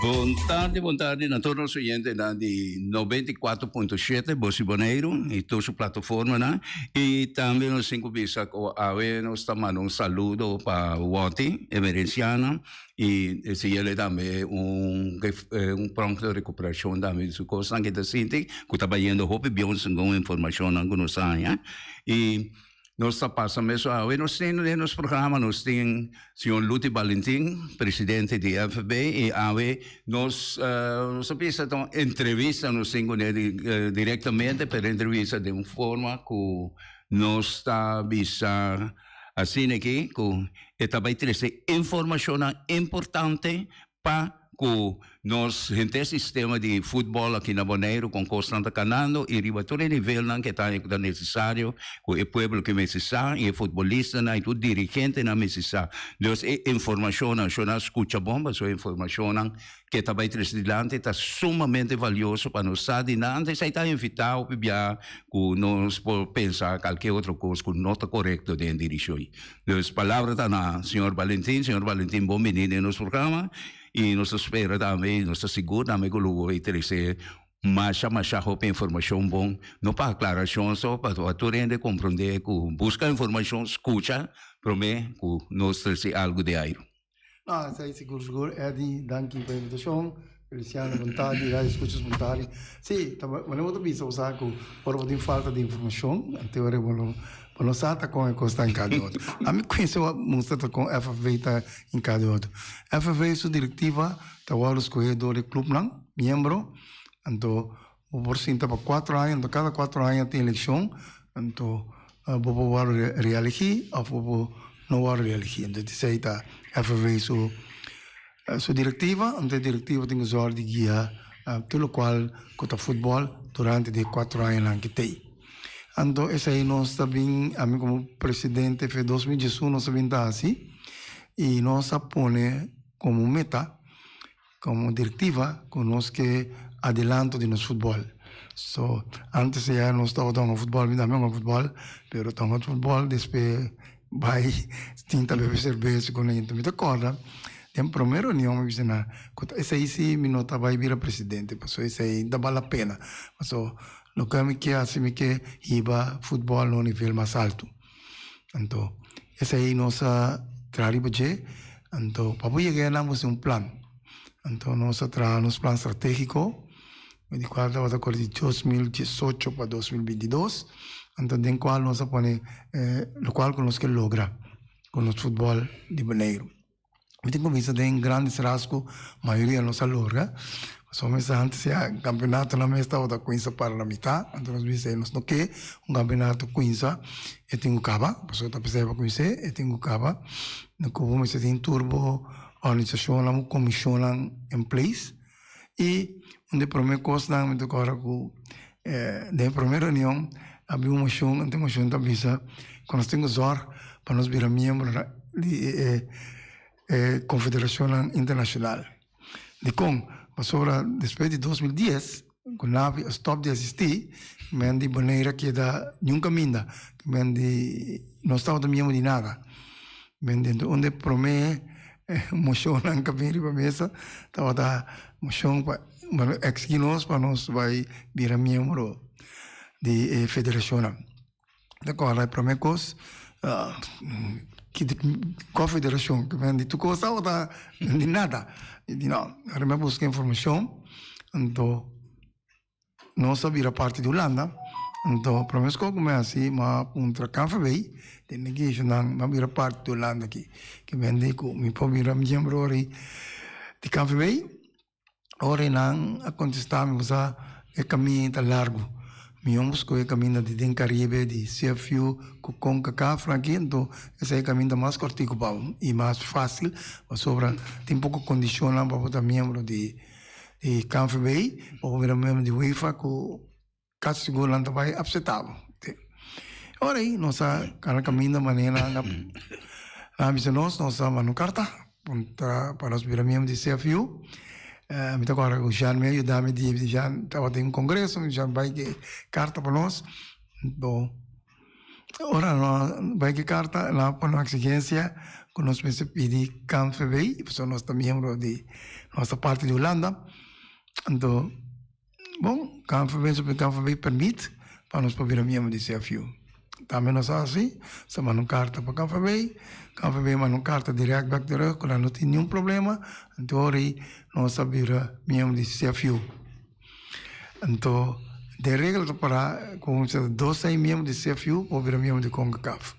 Bon tardi, bon tardi na tur nos oyentenan di 94.7 Bos di Boneiru y tur su plataformanan. Y tambe nos tin cu bisa cu awe nos ta manda un saludo pa Woti Emerenciana y desearle tambe un un pronto recuperacion tambe di su cosnan cu e ta sinti cu ta bayendo hopi bion segun informacionnan cu nos a haña. Y Nos ta pasa mesun awe nos tin den nos programa nos tin señor Luti Balentin, presidente di FB y awe nos nos a bisa ta un entrevista nos tin cune directamente pero entrevista den un forma cu nos ta bisa asina aki cu e ta bay trece informacionnan importante pa ku nos henter sistema di futbòl aki na Boneiru kon kosnan ta kanando i riba tur e nivelnan ke ta ku ta nesesario ku e pueblo ke mester sa i e futbolistanan i tur dirigentenan mester sa. Dus e informashonnan shon a skucha bon pasobra e informashonnan ke ta bai trese dilanti ta sumamente valioso pa nos sa di nan. Antes esei ta invitá hopi bia ku nos por pensa kalke otro kos ku no ta korekto den dirishon. Dus palabra ta na señor Valentin. Señor Valentin, bon bini den nos programa y nos ta spera tambe y nos ta sigur tambe cu lo bo bay trece masha masha hopi informacion bon, no pa aclaracion so, pa tur hende comprende cu busca informacion, scucha prome cu nos trece algo di airo. No, esei sigur sigur Eddy, danki pa e invitashon. Feliciano bon tardi, radio escuchas bon tardi. Si, ta manera bo ta bisa bo sa ku ora bo tin falta di informashon, ante ora bo no bo no sa ta kon e kos ta hinká den otro. Ami kuminsá wak mustra ta kon FFV ta hinká den otro. FFV su direktiva ta wòrdu skohé dor di klupnan, miembro, anto Bo por sinta pa cuatro aña, anto cada cuatro aña tin eleccion, anto bo por wòrdu realegí òf bo por no wòrdu realegí. Anto esei ta FNV su su directiva, anto e directiva tin ku zòrg di guia tur lokual ku ta futbòl durante di e cuatro añanan ki t'ei. Anto esei nos ta bin, ami komo presidente fe 2011 nos a bin ta hasi i nos a pone komo meta Como directiva cu nos ke adelanto di nos futbol. So antes ya nos tabata hunga futbol, mi tambe hunga futbol, pero ta hunga futbol despues bay tin ta bebe cerbes cu nan. Mi ta corda den prome reunion mi bisa nan cu ta esey si mi no ta bay bira presidente pasobra esey ta bal la pena. Pasobra loke mi ke haci mi ke hiba futbol na un nivel mas alto. Anto esei nos a traha riba dje, anto pa bo yega einan bo tin un plan. Anto nos a traha nos plan strategiko, di kual tabata kore di 2018 pa 2022, anto den kual nos a pone lokual ku nos ke logra ku nos futbòl di Boneiru. Mi tin cuminsa den grandes rasgo mayoria nos a logra pasobra mester antes ya campeonatonan mes tabata cuminsa para na mitad anto nos bisa nos no ke un campeonato cuminsa e tin cu caba pasobra ta p'esei pa cuminsa e tin cu caba no como mester tin tur bo organisacionnan bo comisionnan en place y un di e prome cosnan mi ta acorda cu den e prome reunion a bin un mocion anto e mocion ta bisa cu nos tin cu zorg pa nos bira miembro di e e confederacionnan internacional. Dicon? Pasobra despues di 2010 cu NAVI a stop di asisti, men di Bonaire a keda niun caminda, men di no tabata miembro di nada. Men di un di e prome mocionnan cu a bin riba mesa tabata mocion pa exigi nos pa nos bay bira miembro di e federacionnan. Ta kòrda e promé kos konfederashon ke men di tur kos tabata di nada mi di no ora mi a buska informashon anto nos a bira parti di Hulanda anto promé skol ku mi a hasi mi a puntra KNVB den e nan mi a bira parti di Hulanda aki ke men di ku mi por bira miembro di KNVB. Ora nan a contesta mi bo sa e caminda ta largo mi homber scoge caminda di den Caribe di CFU cu Concacaf aki anto esey e caminda mas cortico pa bo y mas facil pasobra tin poco condicionnan pa bo ta miembro di KNVB pa bo bira miembro di UEFA cu Casi sigur nan ta bai apseta bo. Ora ei nos a cana caminda manera nan a bisa nos, nos a manda un carta puntra pa nos bira miembro di CFU. Mi ta acorda cu Jean mi a yuda mi di Jean tabatin un congreso, Jean bai ke carta pa nos. Bo. Ora nos bai ki karta nan a pone un eksigensia ku nos mester pidi KNVB, pasobra nos ta miembro di nos ta parti di Hulanda. Anto bon KNVB nos a pidi KNVB permit pa nos por bira miembro di CFU. Tambe nos a hasi, nos a manda un karta pa KNVB, KNVB a manda un karta dirèkt bèk terug ku nan no tin niun problema, anto ora ei nos a bira miembro di CFU. Anto den regla ta para ku dos aña miembro di CFU por bira miembro di Concacaf.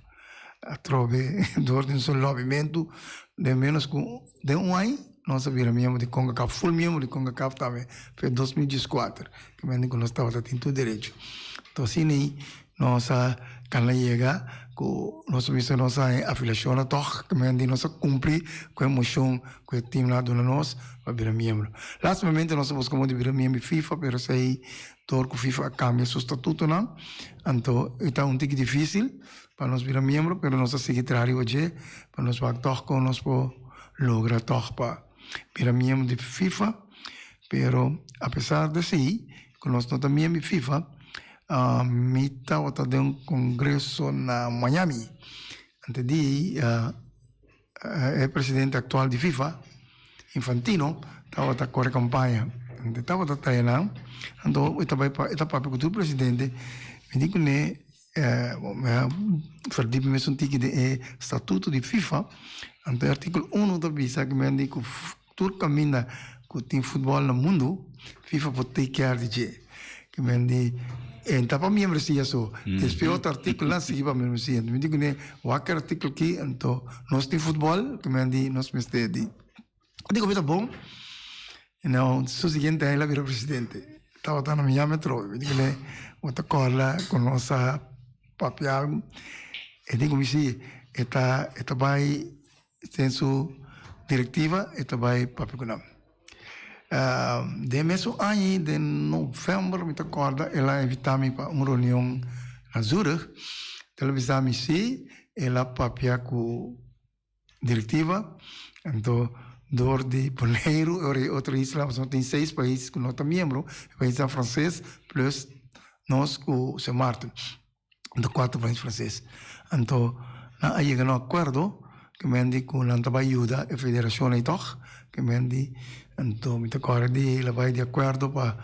Atrobe dor di un solo lobbymentu den menos ku den un aña nos a bira miembro di Concacaf, full miembro di Concacaf tambe fe 2014 ke mende ku nos tabata tin tur derecho. Anto asina ei nos a kana yega ku nos a bisa nos a haña afiliashonnan tòg ke mende nos a kumpli ku e moshon ku e team a duna nos pa bira miembro. Lastimamente nos a buska modo di bira miembro di FIFA pero esei dor ku FIFA a kambia su statutonan anto e ta un tiki difisil pa nos bira miembro pero nos a sigui traha riba dje pa nos wak tòg kon nos por logra tòg pa bira miembro di FIFA pero apesar di esei ku nos no ta miembro di FIFA mi tabata den un kongreso na Miami anto di E presidente aktual di FIFA, Infantino, tabata kore kampaña. E tabata ta einan, anto e ta bai pa e ta papia ku tur presidente. Mi di kuné, mi a verdiep mi mes un tiki den e statuto di FIFA, anto e artíkulo uno ta bisa ku men di ku Tur kaminda ku tin futbòl na mundu, FIFA por take care di dje. Ke men di, e no ta pa miembresia so. Despues otro artíkulonan sigui pa miembresia. Mi di kuné, wak e artíkulo aki, anto nos tin futbòl, ke men di nos mester di. A di ku mi ta bon. No, su siguiente aña el a bira presidente. Tabata na Miami atrobe. Mi di kuné, bo ta kòrda ku nos a papia algu? E di ku mi si, e ta, e ta bai. Den su directiva e ta bay papia cu nan. Den mesun aña den november mi ta corda el a invita mi pa un reunion na Zurich. El a bisa mi si el a papia cu directiva anto door di Boneiru y otro isla pasobra tin seis pais cu no ta miembro, e paisnan frances plus nos cu Sint Maarten. Anto cuatro pais frances. Anto nan a yega na un acuerdo ke men di ku nan ta bai yuda e federacion ei tog. Ke men di, anto mi ta kòrda di el a bai di acuerdo pa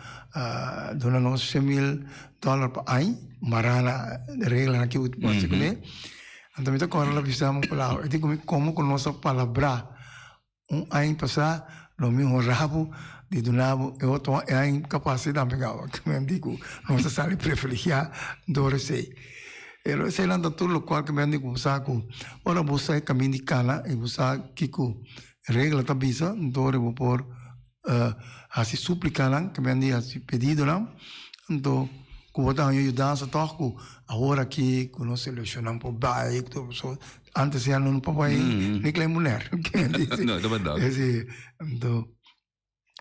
duna nos shen mil dòler pa aña, mará na reglanan ke bo hasi kuné. Anto mi ta kòrda el a bisa mi un palabra, e di ku mi komo ku nos a palabrá Un aña pasá lo mi honra bo di duna bo e otro e aña kapas di tambe kaba. Mi a di ku nos a sali privilegiá dor esei. Pero eseinan ta tur lokual ku mi a di ku bo sa ku ora bo sa e kaminda di kana i bo sa kiko regla ta bisa, anto bo por hasi súplikanan, ku mi a di hasi pedidonan, anto ku bo ta haña yudansa tòg ku awor aki ku nos selekshonnan por bai ku tur so Antes ya no por bai ni klein muner. No, ta berdad. Sí. Anto,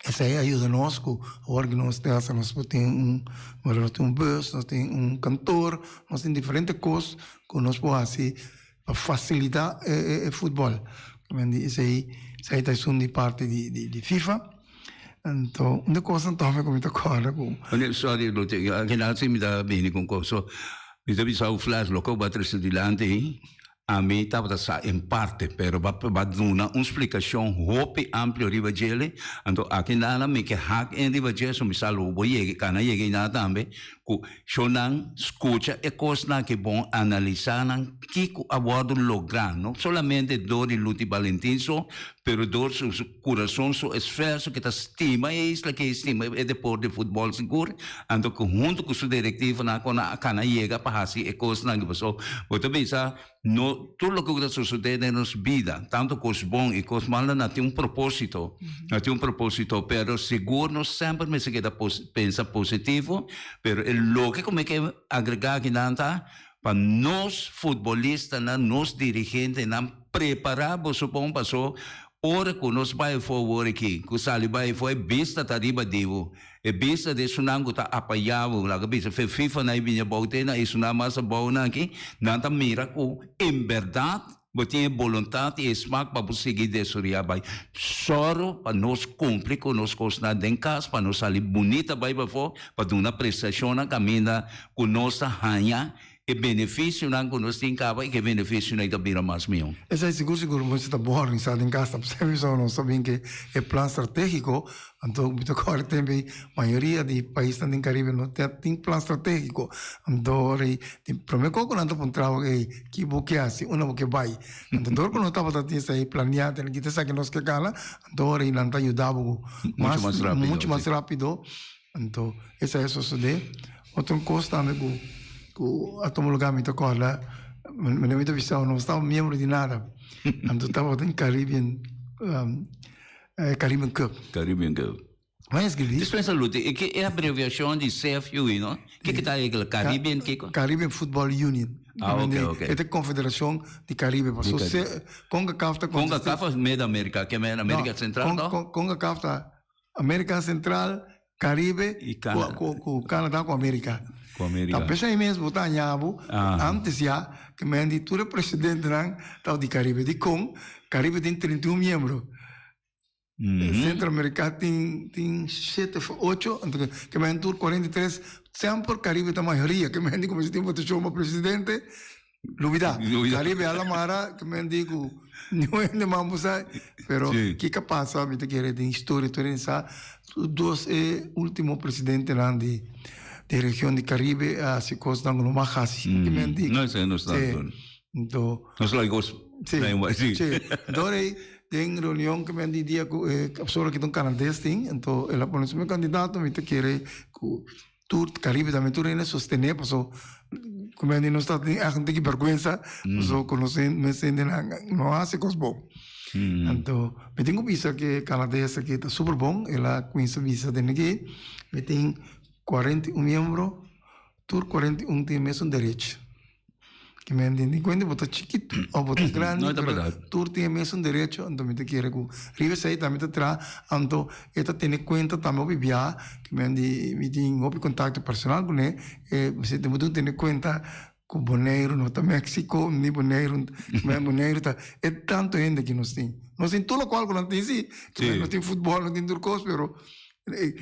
esei a yuda nos ku awor ku nos ta hasta nos por tin un, bueno, nos tin un bus, nos tin un kantoor, nos tin diferente kos ku nos por hasi pa fasilitá e futbòl. Esei, esei ta esun di parti di FIFA. Anto, un di kosnan tambe ku mi ta kòrda ku. Sorry, Luther, al final si mi ta bini ku un kos. So, mi ta bisa un flash loke bo a trese dilanti, ami tabata sa en parte, pero bo a duna un splikashon hopi amplio riba djele. Anto aki nana mi ke hak in riba dje, so mi sa lo bo yega, kana yega einan tambe, ku shownan skucha e kosnan aki bon, analisá nan kiko a wòrdu lográ, no solamente dor di Luti Balentin so, pero dor su Kurason su esfuerso ke ta stima e isla, ke stima e deporte di futbòl sigur, anto ku huntu ku su direktivonan kon a kana yega pa hasi e kosnan aki. Pasobra bo ta bisa no tur loke ku ta sosodé den nos bida, tantu kos bon i kos mal, nan tin un propósito, nan tin un propósito, pero sigur nos semper mester keda pensa positivo, pero e loke ku mi ke agregá akinan ta pa nos futbolistanan, nos dirigentenan prepará boso bon paso Ora ku nos bai afó awor aki, ku sali bai afó, e bista ta riba di bo. E bista di esunnan ku ta apayá bo, laga bisa fe FIFA nan e bini abou te na esunnan mas abounan aki, nan ta mira ku en bèrdat bo tin e boluntat i e smak pa bo sigui desoreá bai. Sòru pa nos kumpli ku nos kosnan den kas, pa nos sali bunita bai pafó, pa duna prestashonnan kaminda ku nos ta haña. e beneficionan ku nos tin kaba i ku e beneficionan ta bira mas mihó. Esei sigur sigur mester ta bon organisá den kas. Ta p'esei mismo nos ta bin ke e plan stratégiko. Anto mi ta kòrda tempu ei mayoria di paisnan den Karibe no ta tin plan stratégiko. Anto ora ei di promé kos ku nan ta puntra bo ei ki bo ke hasi, unda bo ke bai. Anto dor ku no tabata tin esei planiá tene kita esaki nos ke gana, anto ora ei nan ta yuda bo mas muchu mas rápido. Anto esei a sosodé. Otro kos tambe ku ku a tuma lugá mi ta kòrda, manera mi ta bisa no tabata miembro di nada. Anto tabata den Caribbean Caribbean Cup. Caribbean Cup. Bo a inscribí? Despues Luti, e ke e abreviashon di CFU no? Kiko ta regla? Caribbean kiko? Caribbean Football Union. Ah, ok, ok. E ta konfederashon di Caribe. Paso Concacaf ta konsistí. Concacaf òf Mid-America? Ke men Amerika Sentral no? Concacaf ta Amerika Sentral, Caribe I Canada. Ku Canada ku Amerika. Ku Amerika. Ta p'esei mes bo ta haña bo antes ya ke men di tur e presidentenan tabata di Caribe. Dikon? Caribe tin 31 miembro. Centro Amerika tin tin shete of ocho, anto ke men tur 43. Semper Caribe ta mayoria. Ke men di ku mester tin votashon pa presidente. Lubida. Lubida. Caribe a la mara, ke men di ku niun hende mambo sa, pero Sí. kiko a pasa mi ta kere den historia tur hende sa, tur dos e ultimo presidentenan di di region di Caribe a hasi kosnan ku no mag hasi, ke men di. No, esei no sta Sí. tur. Anto, Nos lo kos Sí, na igual, sí. sí. Anto rei den reunion ke men di dia ku e persona ki ta un Canades tin, anto el a pone su mi kandidato, mi ta kere ku Tur Caribe tambe tur hende sostené paso como nos ta tin echt un tiki bergüenza paso ku nos mes hendenan no hasi kos bon. Anto mi tin ku bisa ke Canades aki ta super bon el a kuminsa bisa den aki mi tin 41 miembro tur 41 tin e mesun derecho. Ki men tin di kuenta bo ta chikitu of bo ta grandi, No, ta pero berdad. tur tin e mesun derecho, anto mi ta kere ku riba esei tambe ta traha, anto e ta tene kuenta tambe hopi bia, ki men di mi tin hopi kontakto personal kuné, e mester tin bo tene kuenta ku Boneiru no ta Mexico, ni Boneiru, men Boneiru ta e tantu hende ku nos tin. Nos tin tur lokual ku nan tin si, ki men Sí. nos tin futbòl, nos tin tur kos, pero E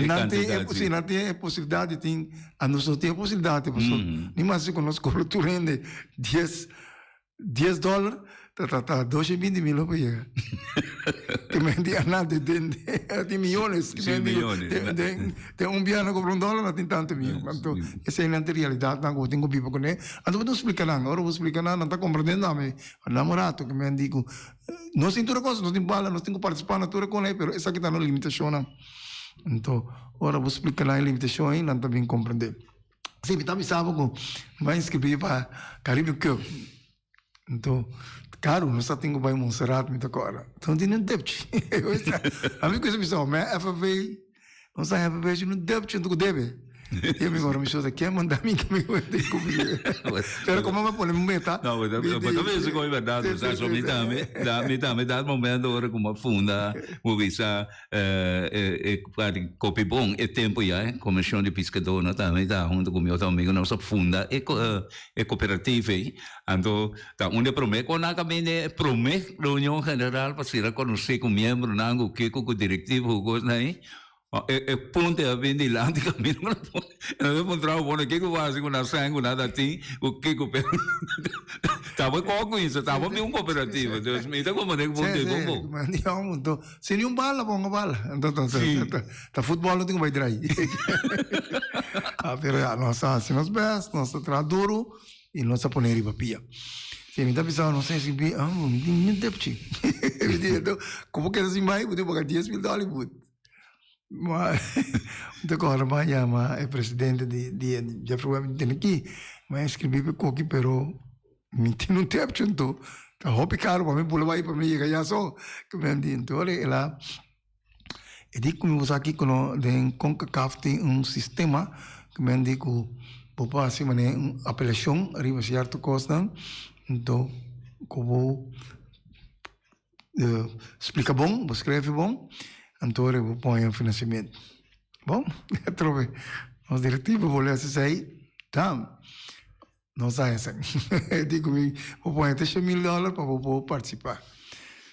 nan tin cantidad, e sí. nan tin e posibilidad di tin, a nos no tin e posibilidad pasobra ni mas si ku nos kobra tur hende dies dies dòler ta ta ta dos i binti mil lo por yega. Te men di anan den den tin miyones. Sí, miyones. Den den den un biaha nan kobra un dòler nan tin tantu miyon. Anto esei nan ta realidatnan ku bo tin ku biba kuné. Anto bo tin ku splika nan, ora bo splika nan nan ta komprende tambe. Nan un rato ku men di ku Nos tin tur e kos, nos tin bala, nos tin ku partisipá na tur e kon ei, pero esaki ta nos limitashonnan. Anto, ora bo splika nan e limitashon ei, nan ta bin komprendé. Sí, mi ta bisa bo ku mi a inskribí pa Caribbean Cup. Anto, karu, nos ta tin ku bai Montserrat, mi ta kòrda. Anto, no tin niun depchi. Ami ku bisa, mi a FFA. Nos ta happy bes no deb chunto ku debe. E mi ora mi sosa ken manda mi ku mi wete ku mi. Pero como me pone meta. No, but but ta bisa ku verdad, o sea, so mi tambe, da mi tambe dat momento ora ku mi funda, mi bisa eh e Kopibon e tempo ya, e Komishon di Piskadónan tambe ta hunto ku mi otro amigo nos a funda e e kooperativa ei. Anto ta un di e promé ku nan a bini e promé reunion general pa sira konosé ku miembronan ku kiko ku direktivo ku kosnan ei. E e punto a bini dilanti kaminda ku nan pone nan ta puntra bo bueno kiko bo hasi ku nan sèn ku nan ta tin ku kiko pero tabata kòk kuminsa tabata bin un kooperativa dus mi ta komprende ku bo Sí, tin sí, bo. Anto si ni un bala ponga bala anto ta Sí. ta futbòl no tin ku bai drai. Pero ya nos a hasi nos bèst nos ta traha duru. I nos a pone riba pia. Si mi ta bisa nos a inscribi, ah, mi tin mi depchi. Mi di, enton, como keda sin bai, bo tin paga 10.000 dòler but. Ma, mi ta kòrda mi a yama e presidente di di Jeffrey Webb, mi tene ki, mi a inscribi pa e koki, pero mi tin un depchi anto, ta hopi karo pa mi bula bai pa mi yega ya so. Ke mi di, enton el a. E di ku mi bo sa kiko no den Concacaf tin un sistema ku men di ku bo por hasi manera un apelashon riba sierto kosnan anto ku bo splika bon bo skrebi bon anto ora bo pone un finansiamentu. Bon atrobe nos direktivo bolbe hasi esei tam. No sa esei. E di ku mi bo pone te 100.000 dòler pa bo por partisipá.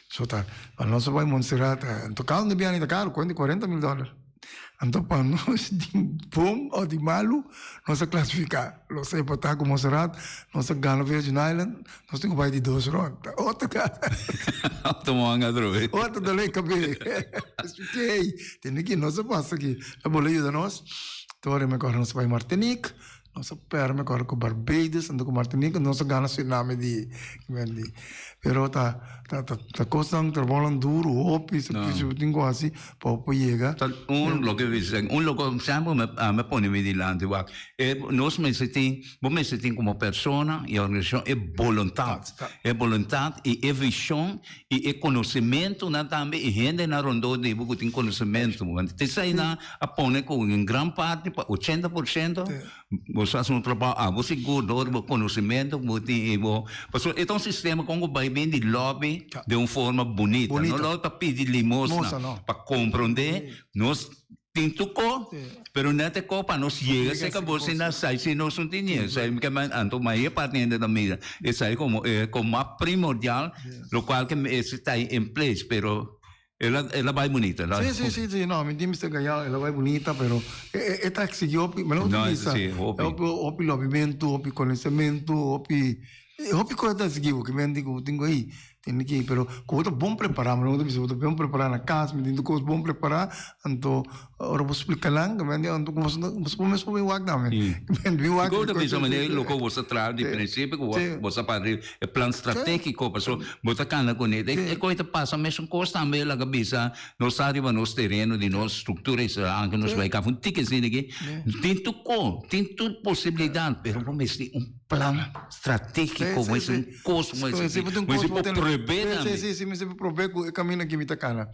So ta, pa nos a bai Montserrat, en total no biaha ni ta karu, kuenta 40.000 dòler. Anto pa nos di bon o di malu nos a klasifiká. Nos a empatá ku Montserrat, nos a gana Virgin Island, nos tin ku bai di dos rònt. Ta otro kara. Otro manga atrobe. Otro dolé kabé. Esei, tene ki nos a pasa aki. A bole yuda nos. Tora mi akorda nos a bai Martinique. Nos a pèrdè mi akorda ku Barbados anto ku Martinique nos a gana Suriname di di pero ta ta ta kosnan trabounan duru hopi sakrifisio bo tin ku hasi pa bo por yega. Ta un loke bisa un loke semper mi a pone mi dilanti wak e nos mester tin bo mester tin komo persona i organisashon e boluntat e boluntat i e vishon i e konosementunan tambe i hendenan rondó di bo ku tin konosementu. T'eseinan a pone ku un gran parti, pa 80%, bo sa hasi un trabou abo sigur dor bo konosementu ku bo tin i bo, pasobra e ta un sistema kon ku bai bin di lobby den un forma bunita, no lobby pa pidi limosna, pa komprondé nos. Tin tur ko, pero net e ko pa nos yega cerca bo sin a sai si nos no tin nie. Sai mi ke men anto mayor parti hende ta mira esai como e ko mas primordial, lo cual ke mester ta in place, pero el a el a bai bunita. El a Sí, sí, sí, sí, no, mi tin mester gaña, el a bai bunita, pero e e e ta exigi hopi, mi no No, bisa, sí, hopi. hopi hopi lobimentu, hopi konosementu, hopi hopi kos ta exigi bo, ke men di ku bo tin ku ei. Tende ki, pero ku bo ta bon prepará, mi no ta bisa bo ta bon prepará na kas, mi tin tur kos bon prepará, anto ora bo splika nan, mi a di anto ku boso boso por mes por bin wak tambe. Mi bin wak. Ku ta bisa manera loke bo ta traha di prinsipio ku bo ta parti e plan stratégiko, pasobra bo ta kana kuné. E kos ta pasa mesun kos tambe laga bisa nos ta riba nos tereno di nos struktura i anke nos bai kaba un tiki asina aki, tin tur kos, tin tur posibilidat, pero bo mester un plan stratégiko, bo mester un Kos mo ese si, mo ese por prohibé tambe. Sí, sí, sí, mi por prohibé ku e kaminda ki mi ta kana.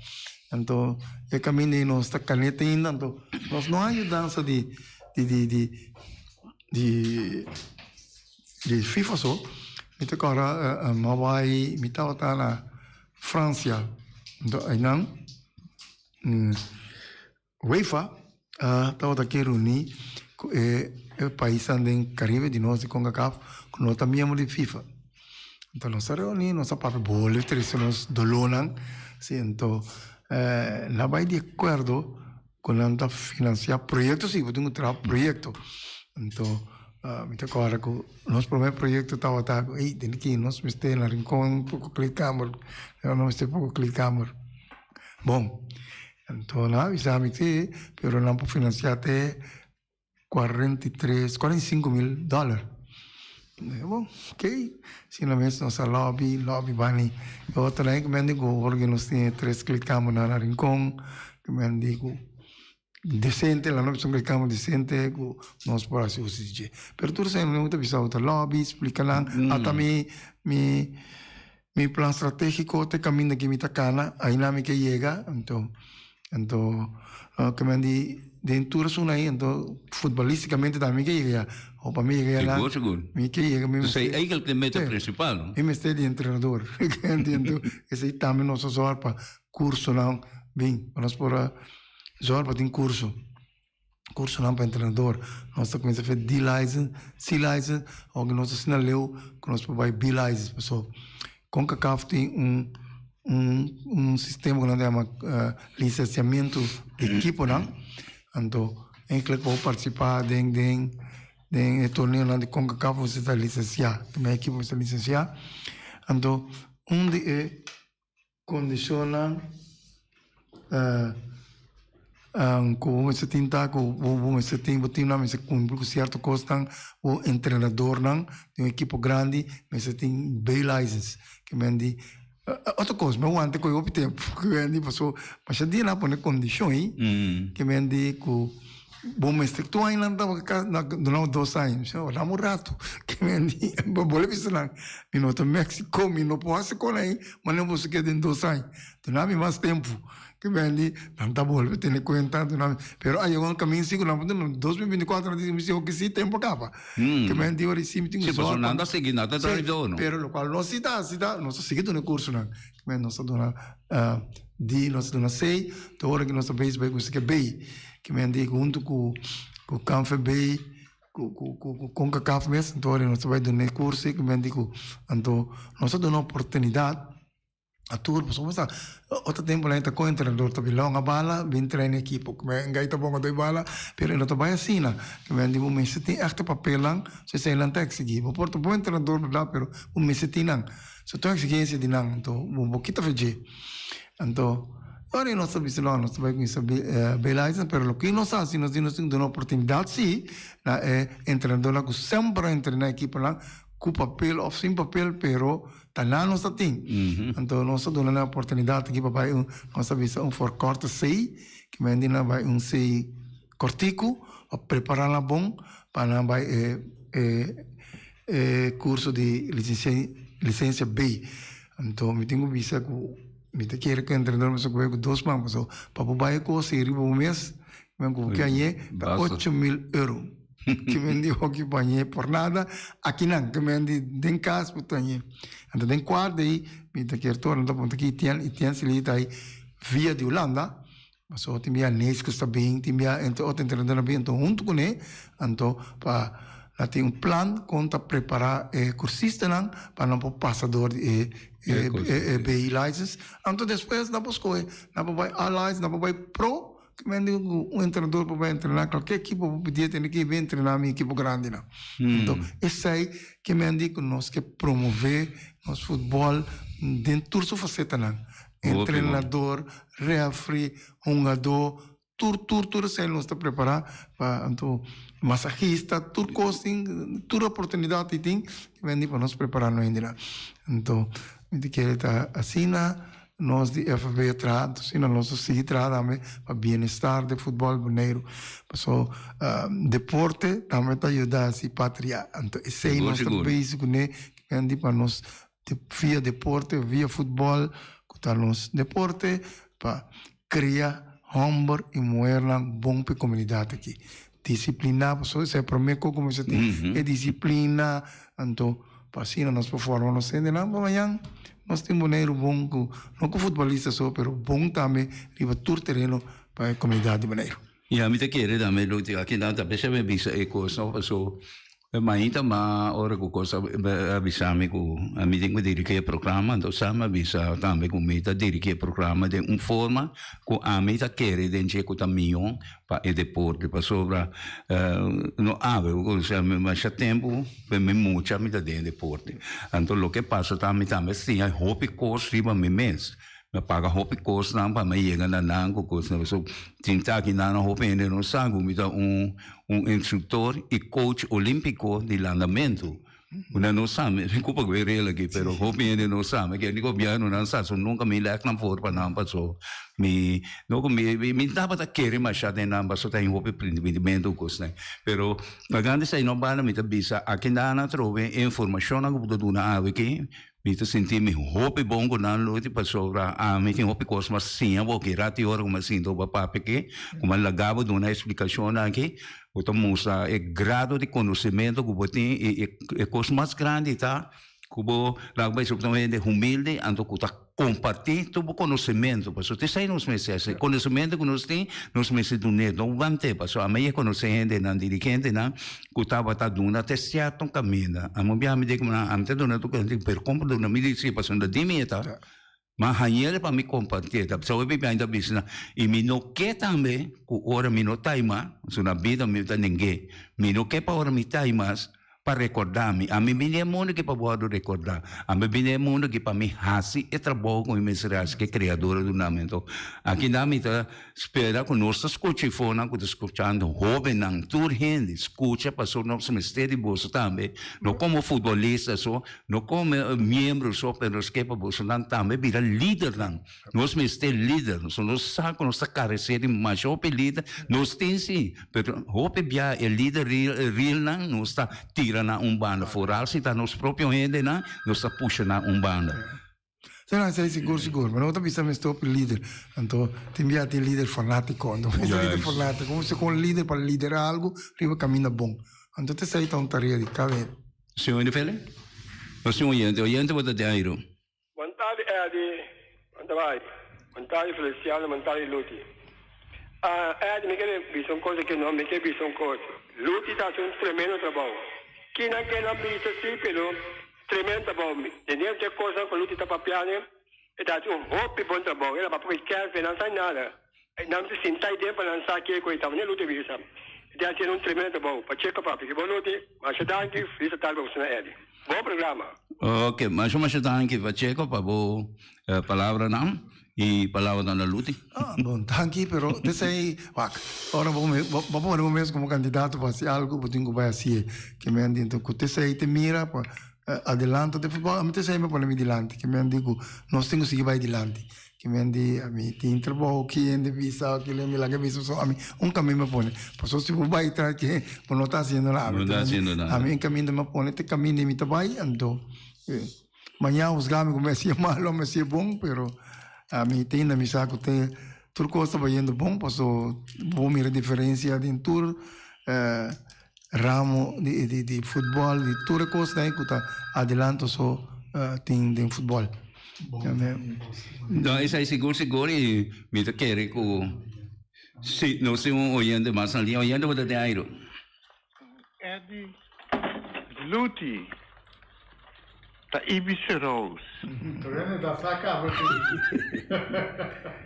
Anto e kaminda ei nos ta kaneta ainda, anto nos no a yudansa di di di di di di FIFA so. Mi ta kòrda mi a bai, mi tabata na Fransia, anto einan UEFA a tabata ke reuní ku e paisnan den Karibe di nos di Concacaf ku no ta miembro di FIFA. Anto nos a reuní, nos a papia bole trese nos dolónan, si anto nan a bai di akuerdo ku nan ta finansiá proyekto, si bo tin ku traha proyekto. Anto mi ta kòrda ku nos promé proyekto tabata ku ey den ki nos mester na Rincon poko kleedkamer, nos mester poko kleedkamer. Bon. Anto nan a bisa mi si, pero nan por financia te 43, 45 mil dollar. Mi di bon, ok. Asina mes nos a lobby, lobby bani. E otro nan ku men di ku ora ku nos tin e tres kleedkamernan na Rincon, ku men di ku decente, nan a bisa un kleedkamer decente ku nos por hasi uso di dje. Pero tur esei nan ta bisa bo ta lobby, splika nan, ata mi mi. Mi plan strategico ta e caminda ki mi ta cana, aina mi ke yega, anto anto ke men di den tur esun ahi, anto futbolisticamente tambe mi ke yega ya, o pa mi yega ya la Sigur, sigur. mi ke yega mi Esei mester eigenlijk e meta principal, no? Mi mester di entrenador, anto esei tambe nos a zorg pa cursonan bin, pa nos por a zorg pa tin curso. Cursonan pa entrenador. Nos ta cuminsa fe D-license, C-license, aunke nos ta asina leu cu nos por bay B-license. Paso Concacaf tin un un un sistema cu nan ta yama licenciamento di ekiponan. Anto enkele cu bo participa den den den e torneonan di Concacaf bo mester ta licencia. E ekipo mester licencia. Anto un di e Kondishonnan ku bo mester tin ta ku bo mester tin bo timnan mester kumpli ku sierto kosnan, bo entrenadornan di un ekipo grandi mester tin B-license ke men di otro kos mi a wanta ku e hopi tempu ke men di paso masha dia nan a pone kondishon ei ke men di ku Bo mester tur aña nan tabata ka duna dos aña. Mi bisa, dame un rato. Ke men di, bo lo bisa nan, mi no ta Mexico, mi no por hasi kon ei, manera boso ke den dos aña. Duna mi mas tempu. Ke men di, nan ta bolbe tene kuenta, duna mi. Pero a yega un kaminda si ku nan por duna, 2024 nan di, mi si, oke si, tempu a kaba. Ke men di, ora si mi tin ku Si, pasobra nan ta sigui, nan ta traha dor, no? Pero lokual nos si ta hasi ta, nos ta sigui duna e kursonan. Ke men nos ta duna D, nos ta duna C, te ora ku nos ta bezig bai ku esaki B. Ki men di huntu ku ku KNVB, ku ku ku ku Concacaf mes, anto ora nos ta bai duna e kurso ki men di ku anto nos ta duna oportunidat. A tur pasobra sa otro tempo nan ta con entrenador ta bin longa bala bin traina ekipo cu men gai ta bon a doy bala pero e no ta bay asina cu men di bo mester tin echte papelnan so esey nan ta exigi bo por ta bon entrenador berdad pero bo mester tin nan so tur exigencia di nan anto bo bo kita fe dje anto ora nos ta bisa no nos ta bay cuminsa bay license pero loke nos haci nos di nos tin duna oportunidad si na e entrenadornan cu semper a entrena ekiponan cu papel of sin papel pero Ta nan nos ta tin. Anto nos ta duna nan oportunidat aki pa bai un, nos ta bisa un forkorte C, ke men di nan bai un C kortiku pa prepara nan bon pa nan bai e e e kurso di lisensia lisensia B. Anto mi tin ku bisa ku mi ta kere ku e entrenador mester kohe ku dos man pasobra pa bo bai e kos ei riba bo mes men ku bo ke hañ'é ta 8000 euro. Ke men di hoki bañ'é por nada akinan, ke men di den kas bo ta hañ'é. Anto den kuart ei mi ta kier torna ta punta ki Etienne, Etienne Silly ta ei via di Hulanda, pasobra tin bia Neeskens ta bin, tin bia entre otro entrenadornan ta bin, anto huntu kuné anto pa nan tin un plan kon ta prepará e kursistanan pa nan por pasa dor di e e BI license. Anto despues nan por skohe, nan por bai A license, nan por bai pro. Ki men di ku un entrenador por bai entrená kualke ekipo por pidié tene ke bin entrená mi ekipo grandinan. Anto esei ke men di ku nos ke promové nos futbòl den tur su fasetanan. Entrenador, rèfri, hungadó, tur tur tur esei nos ta prepará pa anto masahista tur kos tin tur oportunidat tin ke men di pa nos prepará no hendenan. Anto mi ta kere ta asina. Nos di FB traha, anto asina nos ta sigui traha tambe pa bienestar di futbòl Boneiru. Paso deporte tambe ta yuda hasi patria. Anto esei nos ta bezig kuné, di pa nos via deporte, via futbòl ku ta nos deporte pa kria hòmber i muhernan bon pa e komunidat aki. Disipliná, pasobra esei e promé kos ku mester tin, e disiplina. Anto pa asina nos por forma nos hendenan pa mañan nos tin Boneiru bon ku no ku futbolista so pero bon tambe riba tur tereno pa e komunidat di Boneiru. Ya mi ta kere tambe Luti aki nan ta bisa mi bisa e kos no paso mainta ma ora ku kos a bisa mi ku mi tin ku dirigi e programa anto sa mi a bisa tambe ku mi ta dirigi e programa den un forma ku ami ta kere den dje ku ta mihó pa e deporte pasobra no awe osea masha tempu pa mi mucha mi ta den e deporte anto loke pasa ta mi tambe siña hopi kos riba mi mes mi a paga hopi kosnan pa mi yega na nan ku kosnan pasobra tin ta aki nan hopi hende no sa ku mi ta un instruktor i coach olimpiko di landamentu. Una no sa, mi ku pa gwe rel aki, pero hopi hende no sa. Mi kende gobièrnu nan sa, so nunka mi lèk nan for pa nan paso mi no ku mi mi tabata kere masha den nan paso ta tin hopi printimentu ku kosnan. Pero bagante esei no banda mi ta bisa aki nan atrobe e informashonnan ku bo ta duna awe aki mi ta sinti mi hopi bon ku nan lo pasobra ami tin hopi kos mas siña bo aki rati ora ku mi a sinta bo a papia aki ku mi a laga bo duna e splikashonnan aki. Bo ta mustra e grado di konosementu ku bo tin i e kos mas grandi ta ku bo laga bai ta un hende humilde anto ku ta kompartí tur bo konosementu pasobra ta esei nos mester hasi. E konosementu ku nos tin nos mester dun'é no want'é pasobra ami a konosé hendenan dirigentenan ku tabata duna te sierto kaminda. Ami un biaha mi di ku nan ami ta duna tur pero kon por duna mi di si pasobra di mi e ta. Ma hañ'el pa mi kompartié. Ta p'esei hopi biaha mi ta bisa nan, i mi no ke tambe ku ora mi no ta ei mas, pasobra na bida mi ta neng'é, mi no ke pa ora mi ta ei mas pa rekordá mi. Ami bini e mundu aki pa wòrdu rekordá. Ami bini e mundu aki pa mi hasi e trabou ku mi mester hasi ku e Kreador a duna mi. Anto, akinan mi ta Spera ku nos ta skucha ifonan ku ta skuchando, hóbennan, tur hende, skucha pasobra nos mester di boso tambe, no komo futbolista so, no komo miembro so, pero nos ke pa bosonan tambe bira lidernan. Nos mester lider, so nos sa ku nos ta karesé di masha hopi lider, nos tin si, pero hopi bia e lider realnan nos ta tira nan un banda, foral si ta nos propio hendenan, nos ta pusha nan un banda. Sena esei sigur sigur, pero no ta bisa mester hopi lider. Anto tin bia tin lider fanátiko. Anto mester lider fanátiko, mester kon lider pa liderá algu riba kaminda bon. Anto ta esei ta un tarea di kada hende. Señor Fele? O señor oyente, oyente bo ta den airu. Bon tardi Eddy, bon trabai. Bon tardi Feliciano, bon tardi Luti. Ah Eddy mi kere bisa un kos aki no, mi kere bisa un kos. Luti ta hasi un tremendo trabou. Kinan ke nan bisa si pero Tremendo trabou. Mi tende e kosnan ku Luti ta papia ne. E ta haci un hopi bon trabou. El a papia cu Kelvin, nan sa nada. Nan ta sinta ahi den pa nan sa kico e ta. Manera Luti a bisa, e ta haciendo un tremendo trabou. Pacheco papia, ki bon Luti. Masha danki, feliz tarde pa boso na Eddy. Bon programa. Ok, masha masha danki Pacheco pa bo palabranan y palabranan na Luti. Ah, bon, danki, pero t'esei, wak, ora bo bo pone bo mes como candidato pa haci algo, bo tin cu bai haci'e. Ke men di, cu t'esei te mira pa adelanto den futbol, ami t'esei mi pone mi dilanti, ke men di cu nos tin cu sigui bai dilanti. Ke men di, ami tin trabou, ki hende bisa, ki hende laga bisa, so ami un caminda mi pone. Pasobra si bo bai tras ke, bo no ta haciendo nada. No ta haciendo nada. Ami un caminda mi pone, te caminda mi ta bai, anto mañana husga mi cu mi hacié malo o mi hacié bon, pero ami tin na mi sa cu te tur cos ta bayendo bon, pasobra bo mira diferencia den tur ramo di futbol, di tur e cosnan cu ta adelanto so tin den futbol. No, esai sigur sigur y mi ta kere cu si nos tin un oyente mas na liña. Oyente bo ta den aire. Eddy Luti ta Ibis Rose.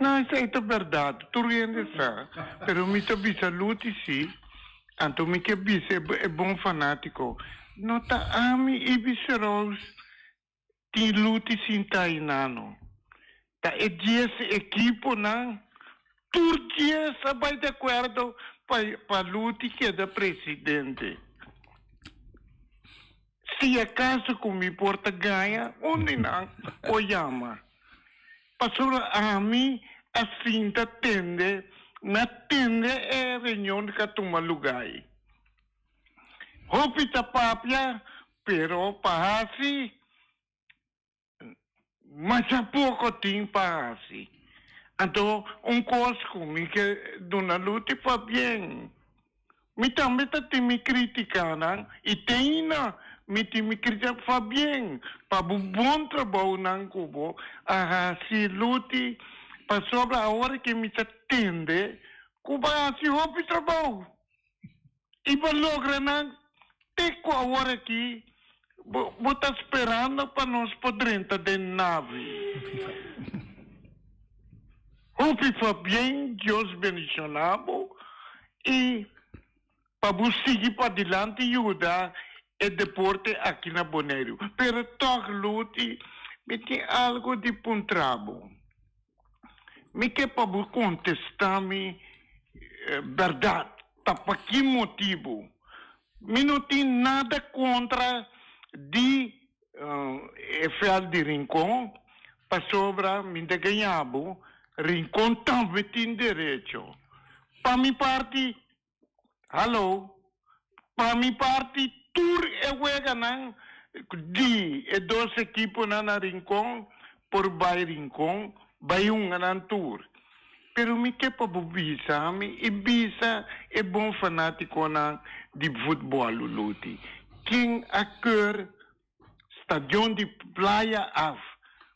No, esei ta berdad, tur hende sa, pero mi ta bisa Luti si. Anto mi ke bisa e bon fanátiko, no ta ami Ibis Rose tin luti sinta ainano. Ta e dies ekiponan, tur dies a bai di akuerdo pa pa Luti keda presidente. Si akaso ku mi por ta gaña, un di nan por yama. Pasobra ami a sinta tende, mi a tende e reunion ku a tuma lugá ei. Hopi ta papia, pero pa hasi, masha poko tin pa hasi. Anto un kos ku mi ke duna Luti pabien. Mi tambe ta tin mi kritikanan i te aina mi tin mi kritika. Fabien, pa bo bon trabounan ku bo a hasi Luti, pasobra awor ke mi ta tende ku bo a hasi hopi trabou i bo logra nan te ku awor aki bo bo ta sperando pa nos por drenta den navi. Hopi Fabien, Dios bendiciona bo y pa bo sigui padilanti yuda e deporte aki na Boneiru. Pero tog Luti, mi tin algo di puntra bo. Mi ke pa bo contesta mi berdad, ta pa ki motibo mi no tin nada contra di E veld di Rincon, pasobra mi ta gaña bo, Rincon tambe tin derecho. Pa mi parti, hallo, pa mi parti tur e weganan di e dos ekiponan na Rincon por bai Rincon, bai hunga nan tur. Pero mi ke pa bo bisa mi i bisa e bon fanatikonan di futbòl Luti, ken a keur stadion di Playa af?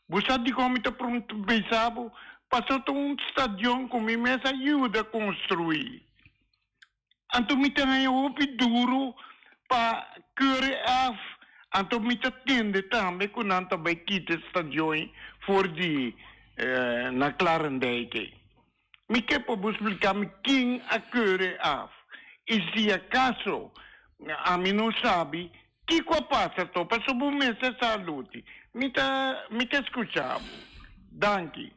Bo sa dikon mi ta bisa bo? Pasobra ta un stadion ku mi mes a yuda konstruí. Anto mi ta haña hopi duru pa keur e af. Anto mi ta tende tambe ku nan ta bai kita e stadion for di na Klarendijk ei. Mi ke pa bo splika mi ken a keur e af i si akaso ami no sabi kiko a pasa to pasobra bo mester sa Luti. Mi ta mi ta skucha bo. Danki.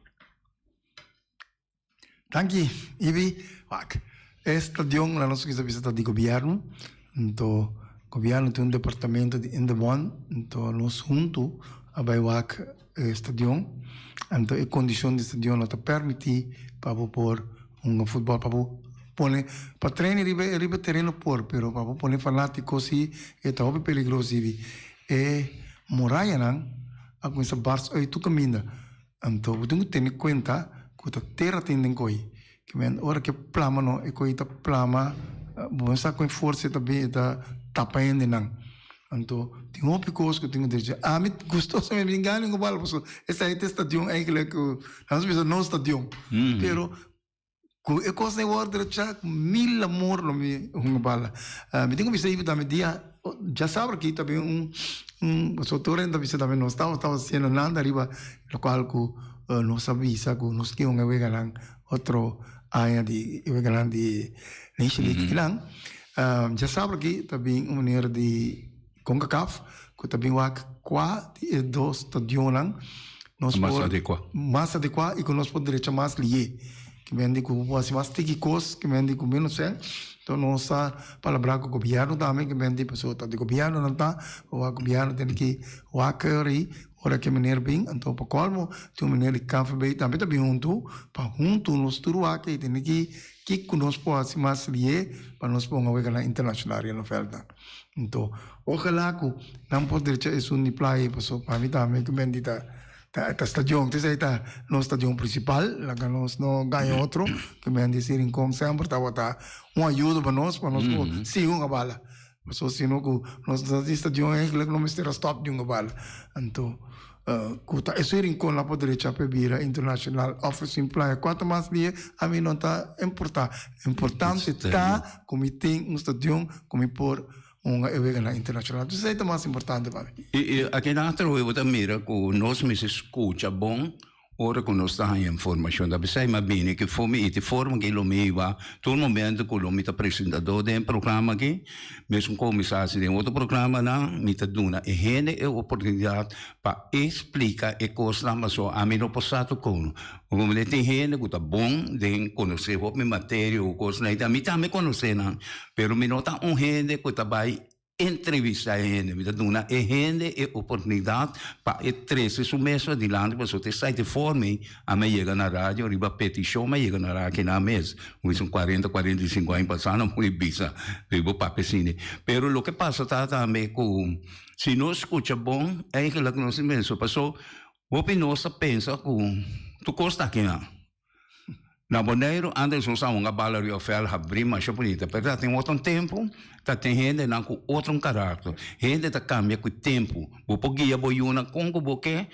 Danki Ibi. Wak, e stadion la nos kisa bisa ta di gobierno, anto gobierno tin un departamento di Indebon, anto nos huntu a bai wak e stadion, anto e kondishon di stadion no ta permiti pa bo por hunga futbol, pa bo pone pa train riba riba e tereno por, pero pa bo pone fanatiko si e ta hopi peligroso Ibi. E murayanan a kuminsa bars uit tur kaminda. Anto bo tin ku tene kuenta ku ta tera tin den koi. Ke men ora ke plama no e koi ta plama bo no sa kon forsa e ta bin e ta tapa hendenan. Anto tin hopi kos ku tin ku drecha. Ami gustosamente mi tin gana ku bal pasobra esei ta e stadion eigenlijk ku nos bisa nos stadion. Pero. Ku e kos ei wòrdu drechá ku mil amor lo mi hunga bala. Mi tin ku bisa ibi tambe dia djasabra aki ta bin un un pasobra tur hende ta bisa tambe nos tabata hasiendo nada riba lokual ku nos a bisa ku nos ke hunga e weganan otro aña di e weganan di Nation League kinan. Djasabra aki ta bin un manera di Concacaf ku ta bin wak kua di e dos stadionnan nos por Mas adekuá. mas adekuá i ku nos por drecha mas lié. Ke men di ku bo por hasi mas tiki kos, ke men di ku menos sèn. Enton nos ta palabrá ku gobièrnu tambe, ke men di pasobra ta di gobièrnu nan ta, pa wak gobièrnu tene ki wak ri ora ke meneer bin. Anto pa kòlmo tin un meneer di KVB tambe ta bin huntu pa huntu nos tur wak i tene ki kiko nos por hasi mas lié pa nos ponga weganan internashonal riba nos vèldnan. Anto, ojalá ku nan por drecha esun di playa paso pa mi tambe ku bendí ta ta stadion. Te esei ta nos stadion prinsipal, laga nos no gaña otro, ku bendí si Rincon semper tabata un ayuda pa nos, pa nos por sigui hunga bala. Paso si no ku nos no tin stadion eigenlijk no mester a stòp di hunga bala. Anto, ku ta esun Rincon la por drecha pa e bira internashonal òf esun playa kuantu mas dia ami no ta importá. Importante ta ku mi tin un stadion ku mi por hunga e weganan internashonal. Entonces esei ta mas importante pa mi. I aki nan atrobe bo ta mira ku nos mester skucha bon ora ku nos ta haña informashon. Ta p'esei mi a bini aki for mi i te forma ku lo mi hiba tur momento ku lo mi ta presentador den e programa aki, mesun ku mi sa hasi den otro programanan, mi ta duna e hende e oportunidat pa e splika e kosnan pasobra ami no por sa tur kono. Como den tin hende cu ta bon den conoce hopi materia o cosnan y mi tambe conoce nan, pero mi no ta un hende cu ta bay entrevista e hende, mi ta duna e hende e oportunidad pa e trece su mes adilanti pasobra ta esaki forma ey ami a yega na radio riba peticion mi a yega na radio akinan mes, mi un cuarenta, 45 aña pasa no por bisa riba papia asina, pero loke pasa ta tambe cu si nos scucha bon eigenlijk nos mes pasobra. Hopi nos ta pensa ku tur kos ta akinan. Na Boneiru antes nos a hunga bala riba vèld habrí masha bunita, pero ta tin otro tempu ta tin hendenan ku otro karakter. Hende ta kambia ku tempu. Bo por guia bo yunan kon ku bo ke.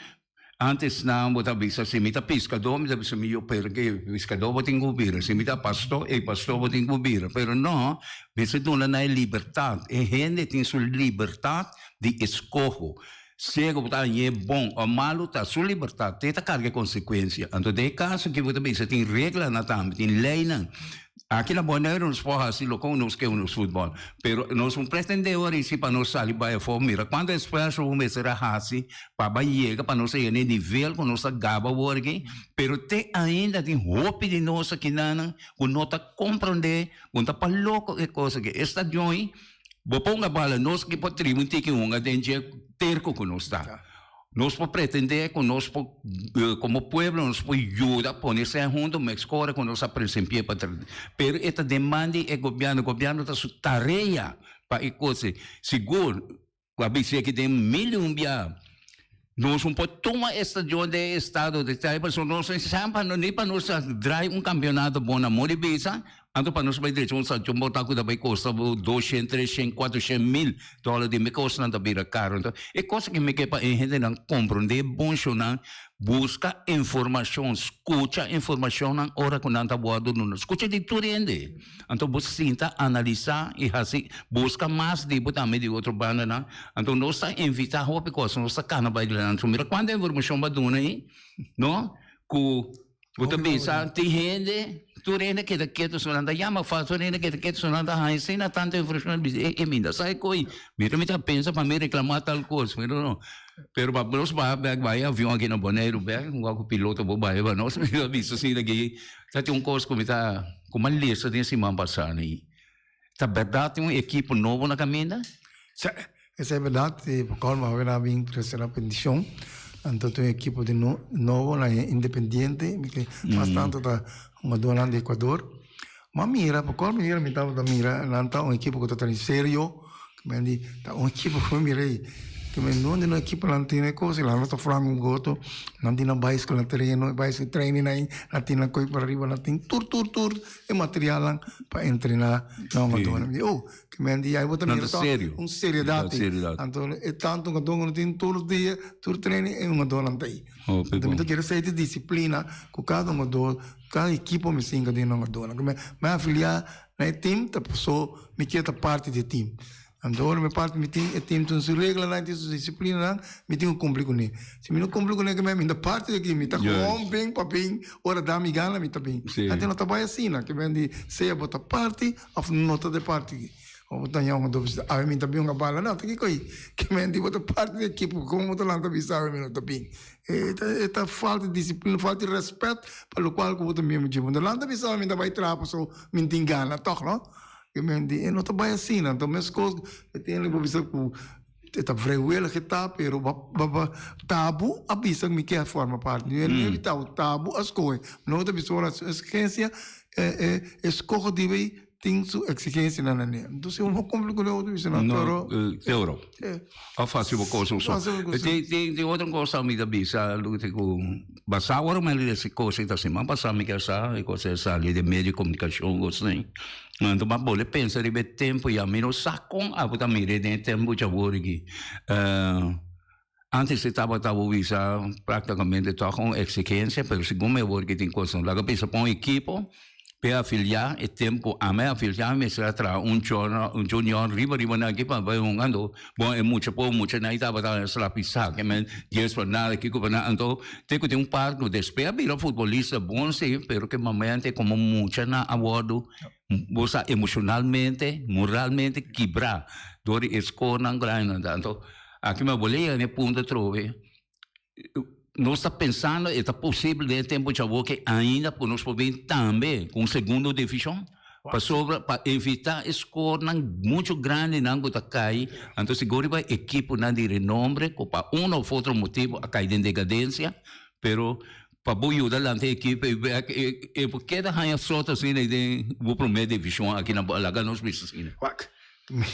Antes nan bo ta bisa si mi ta piskadó mi ta bisa mi yu pero ke piskadó bo tin ku bira, si mi ta pastó e pastó bo tin ku bira. Pero no, mester duna nan e libertat. E hende tin su libertat di eskoho. Sea ku bo ta hañ'é bon òf malu, ta su libertat, te ta karga e konsekuensia. Anto den e kaso aki bo ta bisa tin reglanan tambe, tin leinan. Aki na Boneiru nos por hasi loke nos ke nos futbòl, pero nos no pretendé ora i si pa nos sali bai afó. Mira kuantu esfuerso bo mester a hasi pa bai yega pa nos a yega na e nivel ku nos ta gaba awor aki, pero te ainda tin hopi di nos akinanan ku no ta komprondé, ku no ta pa loko e kos aki. E stadion ei Bo ponga bala nos ki por tribi un tiki hunga den dje terko ku nos ta. Nos por pretende ku nos por komo pueblo nos por yuda pone esei hunto meskora ku nos a presenpié pa pero e ta den man di e gobièrnu, gobièrnu ta su tarea pa e kos ei. Sigur ku a bis'é aki den mil i un bia nos no por tuma e stadion den e estado de tal pasobra nos no sa ni pa nos a drai un kampionato bon na mor di bisa Anto pa nos bai drecha un stadion bo ta ku ta bai kosta bo doshen, treshen, kuatroshen mil dòler di mi kosnan ta bira karo. Anto e kos aki mi ke pa e hendenan komprondé bon shownan, buska informashon, skucha informashonnan ora ku nan ta wòrdu duna. Skucha di tur hende. Anto bo sinta analisá i hasi buska mas di bo tambe di otro bandanan. Anto nos ta invitá hopi kos, nos ta kana bai dilanti. Mira kuantu informashon bo a duna ei, no? Ku Bo ta bisa tin hende, tur hende keda ketu so nan ta yama fas, tur hende keda ketu so nan ta haña asina tantu informashon, mi bisa e mi no sa e koi, mira mi ta pensa pa mi reklamá tal kos, pero no. Pero pa nos baha bèk bai avion aki na Boneiru bèk, un wak ku piloto por bai pa nos, mi ta bisa asina aki ta tin un kos ku mi ta ku mi a lesa den siman pasá ni, ta bèrdat tin un ekipo nobo na kaminda? Sí, esei bèrdat i pa kòlmo awe nan a bin presentá petishon, anto tin un ekipo di nobo na Independiente, mi ke mas tantu ta hungadónan di Ecuador. Mi a mira, pa kòlmo manera mi tabata mira nan ta un ekipo ku ta train serio, ta un ekipo ku mi mira ei. Ke men no di no ekiponan tin e kos, la nos ta flan un goto, nan tin nan bicycle na tereno, bicycle training nan, nan tin nan koi para riba, nan tin tur tur tur e materialnan pa entrena nan hungadónan. Mi di, oh, ke men di ai bo ta mira tòg un seriedat ei. Anto e tantu hungadó ku no tin tur dia, tur training e hungadónan ta ei. Anto mi ta kere esei ta disiplina ku kada hungadó, kada ekipo mester hinka den nan hungadónan. Ke men mi a afiliá na e tim ta paso mi kier ta parti di e tim. Anto ora mi parti mi tin e tim tin su reglanan, tin su disiplinanan, mi tin ku kumpli kuné. Si mi no kumpli kuné ke mi ta parti di aki, mi ta gewoon bin pa bin, ora da mi gana mi ta bin. Anto no ta bai asina, ke men di sea bo ta parti òf no ta de parti aki. Ora bo ta yòn anto bo bisa awe mi ta bin hunga bala, no ta kiko ei, ke men di bo ta parti di ekipo kon bo ta lanta bisa awe mi no ta bin. E ta falta di disiplina, falta di rèspèt pa lokual ku bo ta miembro dje. Bo no ta lanta bisa awe mi ta bai traha pasobra mi tin gana tòg no. E men di e no ta bai asina, anto meskos e tin bo bisa ku e ta vrijwillig e ta, pero ba ba ba tabu a bisa mi ke forma parti, mi no e tabu, tabu a skohe, no ta bisa ora su eksigensia e e eskoho di bay tin su eksigensianan na ne, entonces si bo no kumpli ku ne bo ta bisa no pero. Teoro, a fasi bo kos un so. Tin tin tin otro kos mi ta bisa Luti ku basa ora mi a lesa e kos ei ta siman pasa mi ke sa e kos ei a sali den medio di komunikashon kos nei. Anto m'a bole pensa riba e tempu ya mi no sa kon abo ta mira den e tempu djawor aki. Antes e tabata bo bisa praktikamente tòg un eksigensia, pero segun mi awor ki tin kos laga bisa pa un ekipo p'e afiliá e tempu ku ami a afiliá mi mester a traha un un junior riba riba nan aki pa bai hunga anto bon e mucha pober muchanan ei tabata slapi sak e men dies pa nada kiko pa nada anto te ku tin un par ku despues a bira futbolista bon si pero ke momento komo muchanan a wòrdu Bo sa emocionalmente, moralmente kibrá dor di e scorenan grandi nan. Anto, aki mi a bolé yega na e punto atrobe, nos ta pensando e ta posibel den e tempo djawo ke ainda ku nos por bin tambe ku un segundo division, pasobra pa evitá e scorenan mucho grandinan ku ta kai, anto sigur riba ekiponan di renombre ku pa uno of otro motibo a kai den decadencia, pero Pa bo yuda lanta e ekipo ei bek e por keda haña sot asina ei den bo promé divishon aki na laga nos bisa asina. Wak,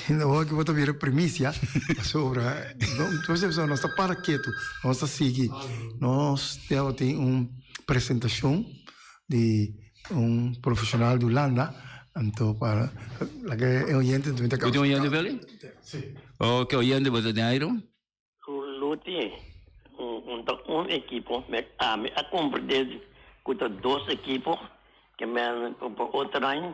awor ki bo ta bira primisia pasobra nos ta para ketu, nos ta sigui. Nos tabatin un presentashon di un profeshonal di Hulanda, anto pa laga e oyente tambe ta. Bo tin oyente Veli? Si. Oke, oyente bo ta den aire? Luti, un ta un ekipo, me ami a comprende cu ta dos ekipo, ke men pa otro aña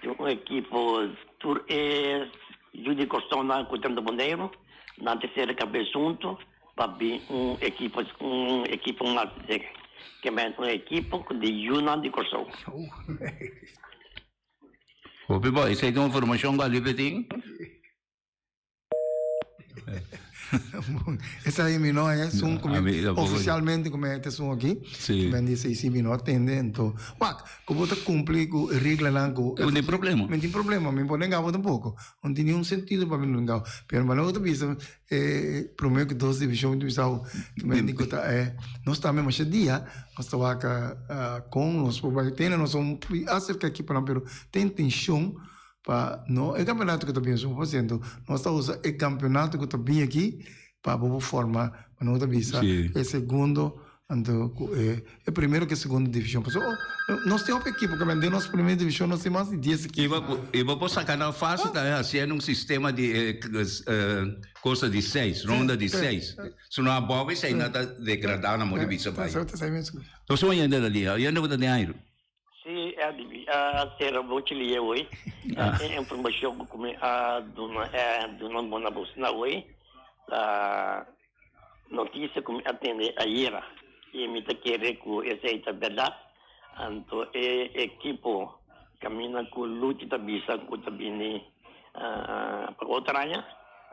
tin un ekipo tur e yu di Corsounan cu ta na Boneiru, nan ta sera cabes hunto pa bin un ekipo un ekipo mas ke men un ekipo di yunan di Corsou. Hopi bo, esey ta un informacion cu Alipe tin? Esaki mi no es un ku mi ofisialmente ku mi a esun aki. Mi a di si mi no atende anto wak ku bo ta kumpli ku e reglanan ku No tin problema. Mi tin problema mi por nenga bo tampoco. No tin niun sentido pa mi nenga bo. Pero manera bo ta bisa e prome ku dos divishon mi ta bisa bo mi a di ku ta e nos tambe masha dia nos ta wak kon nos por bai tene nos aserka ekiponan pero tin intenshon Pa no e campeonato cu ta bin su por nos ta usa e campeonato cu ta bin aki pa bo por forma pa no ta bisa e segundo anto cu e e primero cu e segundo division pasobra nos tin hopi ekipo cu den nos primera division nos tin mas di dies ekipo. Y bo por saca nan facil ta haciendo un sistema di cosa di seis ronda di seis si no abou esey nan ta degrada nan por bisa bay. Nos un yende ta liha yende bo ta den aire. Sí, Eddy, mi a sera bochi lié hoy. E informacion cu mi a duna e duna bo na bosnan hoy ta noticia cu mi a tende ayera y mi ta kere cu esey ta berdad. Anto e ekipo caminda cu Luchi ta bisa cu ta bini pa otro aña,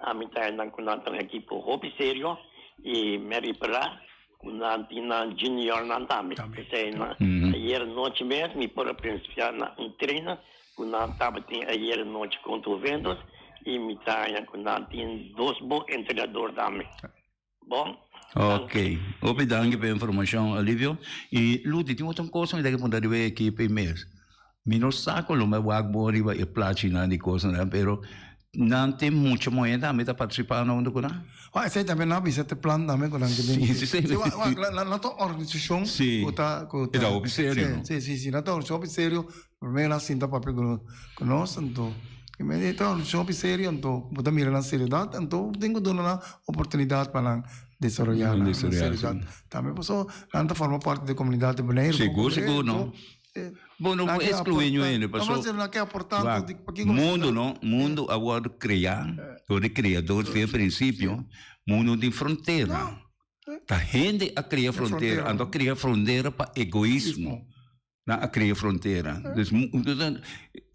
ami ta haya nan cu nan ta un ekipo hopi serio y mi a ripara Ku nan tin nan juniornan tambe. P'esei nan ayer nochi mes mi por a presenciá na un treina ku nan tabatin ayer nochi kontra Juventus i mi ta haña ku nan tin dos bon entrenador tambe. Bon. Ok. Hopi danki pa e informashon, Alivio. I Luti, tin otro kos mi ta ke puntra riba e ekipo ei mes. Mi no sa ku lo mi a wak bon riba e plachinan di kosnan, pero. Nan tin mucha muhé tambe ta partisipá na huntu ku nan. Wak, esei tambe nan a bisa te plan tambe ku nan ke bin. Sí, sí, sí. Sí, wak, wak, nan, nan ta un organisashon Sí. ku ta, ku E ta hopi serio, no? Sí, sí, sí, nan ta un organisashon hopi serio. Promé nan sinta papia ku, ku nos, anto i mi di ta un organisashon hopi serio, anto bo ta mira nan seriedat, anto bo tin ku duna nan oportunidat pa nan desaroyá nan seriedat tambe. Pasobra nan ta forma parti di e komunidat di Boneiru. Sigur, sigur, no. Bo no por excluí niun hende paso wak mundo no mundo a wòrdu kreá dor di kreador den prinsipio mundo no tin frontera ta hende a krea frontera anto a krea frontera pa egoismo nan a krea frontera dus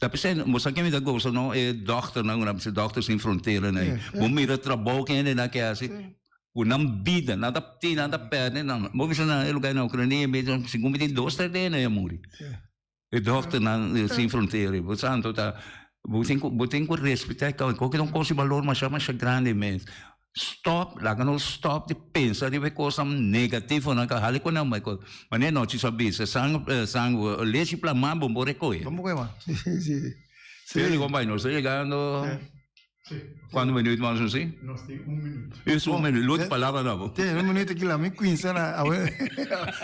ta p'esei bo sa ken mi ta gosa no e dòkternan ku nan bisa dòkter sin frontera nan ei bo mira trabou ku hendenan ke hasi. Ku nan bida, nan ta tin, nan ta pèrdè nan. Bo bisa nan e lugá na Ucrania, mi ta segun mi tin dos tres dia nan a muri. E dòkternan sin frontera, bo sa anto ta bo tin ku bo tin ku respetá e kos, koke ta un kos di balor masha masha grandi mes. Stòp, laga nos stòp di pensa riba e kosnan negativonan ku a hali ku nan bai kos. Manera nochi sa bisa, sang sang lechi plamá bo por rekohe. Bo por rekohe, si si. Pero kombai nos ta yegando. Cuanto minuut mas nos tin? Nos tin un minuut. Es un minuut. Loti palabra na bo. Tin un minuut aki la mi cuinsa na awe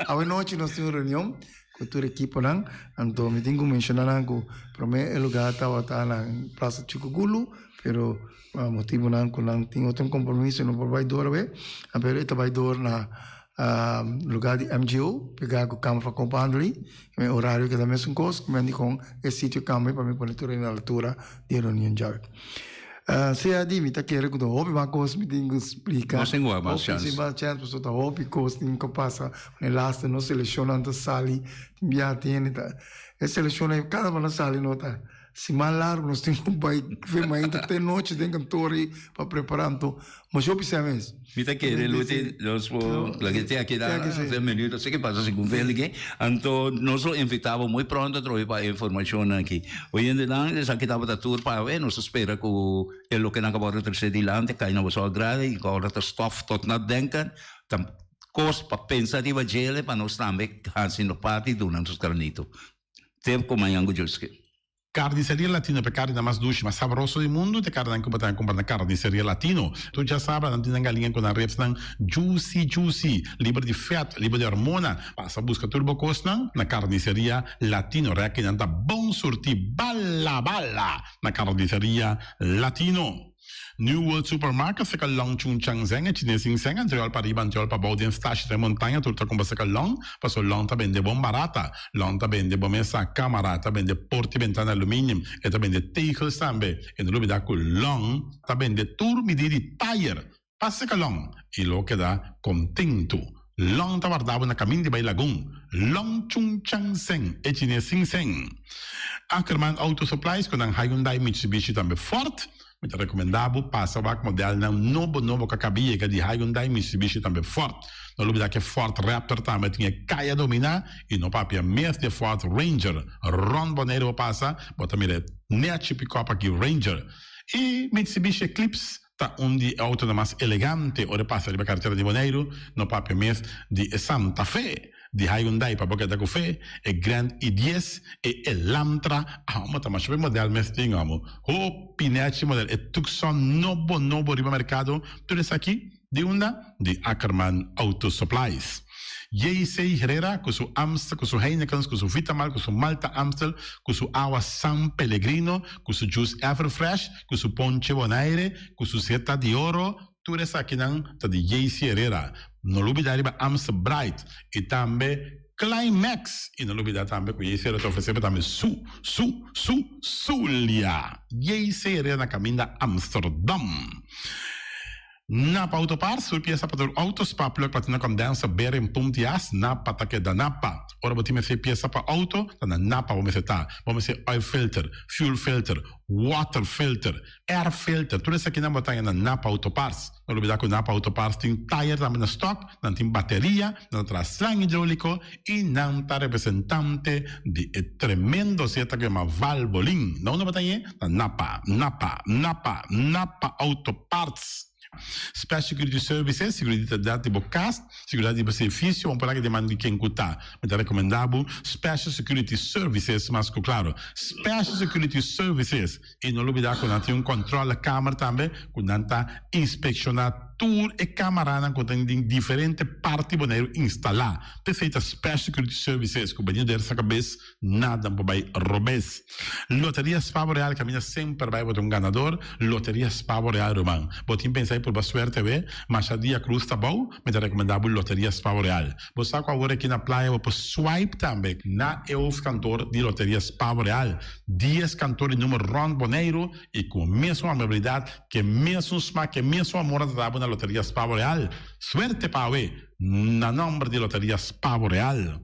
awe nochi nos tin un reunion cu tur equiponan. Anto mi tin cu menciona nan cu prome e lugar tabata na Plaza Chicugulu pero pa motibonan cu nan tin otro compromiso no por bay door awe. Pero e ta bay door na lugar di MGO pega cu Kamer van Koophandel Mi horario keda mesun kos, ku mi a di kon e sitio kambia pa mi pone tur hende na altura di e reunion djawe. Sea di mi ta kere ku ta hopi mas kos mi tin ku splika. Nos tin wak mas chèns. Hopi mas chèns pasobra ta hopi kos tin ku pasa. E laste nos selekshonnan ta sali tin biaha tin hende ta e selekshonnan kada banda sali no ta Siman largu nos tin ku bai fe mainta te nochi den kantoor ei pa prepará. Anto masha hopi sea mes. Mi ta kere Luti, nos por laga te aki na tres minuto, así ke pasa segun Felix. Anto nos lo invitá bo muy pronto atrobe pa e informashonnan aki. Oyentenan, esaki tabata tur pa awe. Nos ta spera ku e loke nan kaba ora trese dilanti kai na boso agrado i ku ora ta stof tot na denken. Ta kos pa pensa riba djele pa nos tambe hasi nos parti duna nos granito. Tempo mañan ku Dios ke. Carniceria Latino pa e carninan mas dushi, mas sabroso di mundu, ta e carninan cu bo ta cumpra na Carniceria Latino. Tur djasabra nan tin nan galiña cu nan ribsnan juicy juicy, liber di vet, liber di hormona. Pasa busca tur bo cosnan na Carniceria Latino. Rek nan ta bon surti bala bala na Carniceria Latino. New World Supermarket seka long Chung Chang Zeng e chines in Zeng antriol pa riba antriol pa bou den stashi den montaña tur ta kumpra seka long paso long ta bende bon barata long ta bende bo mesa kamara ta bende porti bentana aluminium e ta bende tegels tambe e no lubida ku long ta bende tur midi di tayer pa seka long i lo keda kontentu long ta warda bo na kamin di bai lagun long Chung Chang Zeng e chines sin Zeng Ackerman Auto Supplies ku nan Hyundai Mitsubishi tambe Ford Mi ta rekomendá bo pasa wak modelnan nobo nobo ku a kaba yega di Hyundai, Mitsubishi tambe Ford. No lubidá ku e Ford Raptor tambe tin e kaya dominá i no papia mes di e Ford Ranger. Rònt Boneiru bo pasa, bo ta mira e nèchi pikòp aki Ranger. E Mitsubishi Eclipse ta un di e outonan mas elegante ora e pasa riba karetera di Boneiru, no papia mes di e Santa Fe. Di Hyundai pa bo keda ku fe, e Grand i dies, e Elantra, amo ta masha be model mes tin amo. Hopi nechi model, e Tucson nobo nobo riba merkado, tur esaki di unda? Di Ackerman Auto Supplies. JC Herrera ku su Amstel, ku su Heinekens, ku su Vitamal, ku su Malta Amstel, ku su awa San Pellegrino, ku su juice Everfresh, ku su ponche Bonaire, ku su Zeta di Oro, Tur esakinan ta di JC Herrera. No lubida riba Amstel Bright y tambe Climax. Y no lubida tambe cu JC Herrera ta ofrece bo tambe su, su, su, Zulia. JC Herrera na caminda Amsterdam. Napa Auto Parts, tur pieza pa tur auto, spark plug, platina condenser, bearing, pump di as, Napa ta keda Napa. Ora bo tin mester pieza pa auto, ta na Napa bo mester ta. Bo mester oil filter, fuel filter, water filter, Air filter, tur esakinan bo ta haña na Napa Auto Parts. No lubida ku Napa Auto Parts tin tayer tambe na stock, nan tin bateria, nan ta traha slang hidroliko i nan ta representante di e tremendo zeta ku yama Valvoline. Na unda bo ta hañ'e? Na Napa, Napa, Napa, Napa Auto Parts. Special Security Services, seguridat di bo kas, seguridat di bo servisio, bo por laga den man di ken ku ta. Mi ta rekomendá bo Special Security Services mas ku klaro. Special Security Services. I no lubidá ku nan tin un kòntròlekamer tambe ku nan ta inspekshoná tur e kamaranan ku tin den diferente parti Boneiru instalá. P'esei ta Special Security Services ku benido der sa kabes nada por bai robes. Loteria Spavo Real kaminda semper bai bo ta un ganador. Loteria Spavo Real ruman. Bo tin pensa di purba suerte awe? Masha dia krus ta bou, mi ta rekomendá bo Loteria Spavo Real. Bo sa ku awor aki na playa bo por swipe tambe na e hoofdkantoor di Loteria Spavo Real. Dies kantoor di numer rònt Boneiru i ku e mesun amabilidat, ku e mesun smak, ku e mesun amor nan ta dabo na Loteria Spavo Real. Suerte pa awe! Na nòmber di Loteria Spavo Real.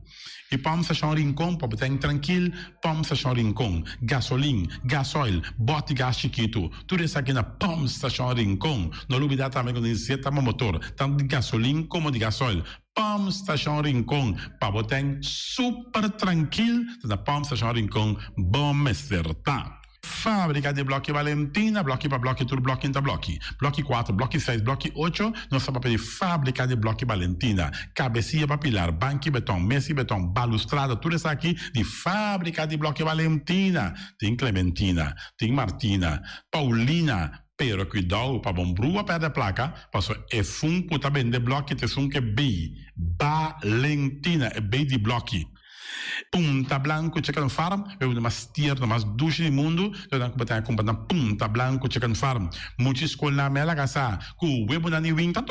I Pòmp Stashon Rincon pa bo ta trankil, Pòmp Stashon Rincon, gasolin, gasoil, bòt di gas chikitu, tur esaki na Pòmp Stashon Rincon. No lubidá tambe ku nos tin zeta motor, tantu di gasolin komo di gasoil. Pòmp Stashon Rincon, pa bo ten super trankil, ta na Pòmp Stashon Rincon bo mester ta. Fábrika di blòki Valentina, blòki pa blòki, tur blòki ta blòki. Blòki kuater, blòki seis, blòki ocho, nos ta papia di fábrika di blòki Valentina. Kabesia pa pilar, banki beton, mesa di beton, balustrada, tur esaki di fábrika di blòki Valentina. Tin Clementina, tin Martina, Paulina, pero kuidou pa bon brua pèrdè plaka, pasobra e fun ku ta bende blòki ta esun ku e bei Valentina, e bei di blòki. Punta Blanco Chicken Farm, e un mas tierno, mas dushi di mundu, lo nan ku bo ta kumpra na Punta Blanco Chicken Farm. Mucha skolnan me a laga sa ku webunan di win ta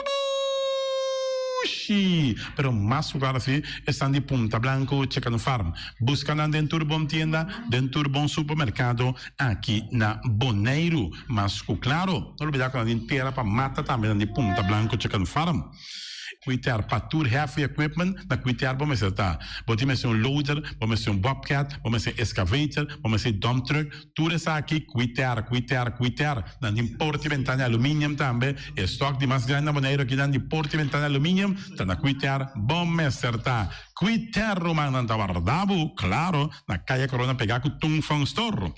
dushi, pero mas ku klaro si esnan di Punta Blanco Chicken Farm. Buska nan den tur bon tienda, den tur bon supermerkado aki na Boneiru. Mas ku klaro, no lubida ku nan tin tera pa mata tambe nan di Punta Blanco Chicken Farm. Kwiter pa tur heavy equipment na kwiter bo mester ta. Bo tin mester un loader, bo mester un bobcat, bo mester excavator, bo mester dump truck, tur esaki kwiter, kwiter, kwiter. Nan tin porta y bentana di aluminium tambe. E stock di mas grandi na Boneiru akinan di porta y bentana di aluminium ta na kwiter bo mester ta. Kwiter rumannan ta warda bo, claro, na Kaya Corona pega ku Tung Fong Store.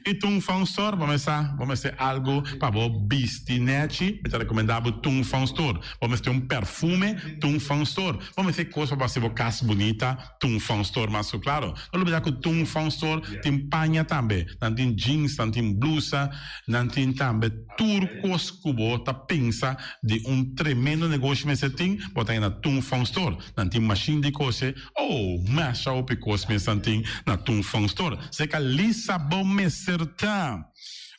I Tung Fong Store bo mester bo mester algu pa bo bisti nechi, mi ta rekomendá bo Tung Fong Store. Bo mester un perfume, Tung Fong Store. Bo mester kos pa bo hasi bo kas bunita, Tung Fong Store mas ku klaro. No lubidá ku Tung Fong Store tin paña tambe. Nan tin jeans, nan tin blusa, nan tin tambe tur kos ku bo ta pensa di un tremendo negoshi mester tin, bo ta haña na Tung Fong Store. Nan tin mashin di kose. Oh, masha hopi kos mes nan tin na Tung Fong Store. Seka Lisa bo mester ta.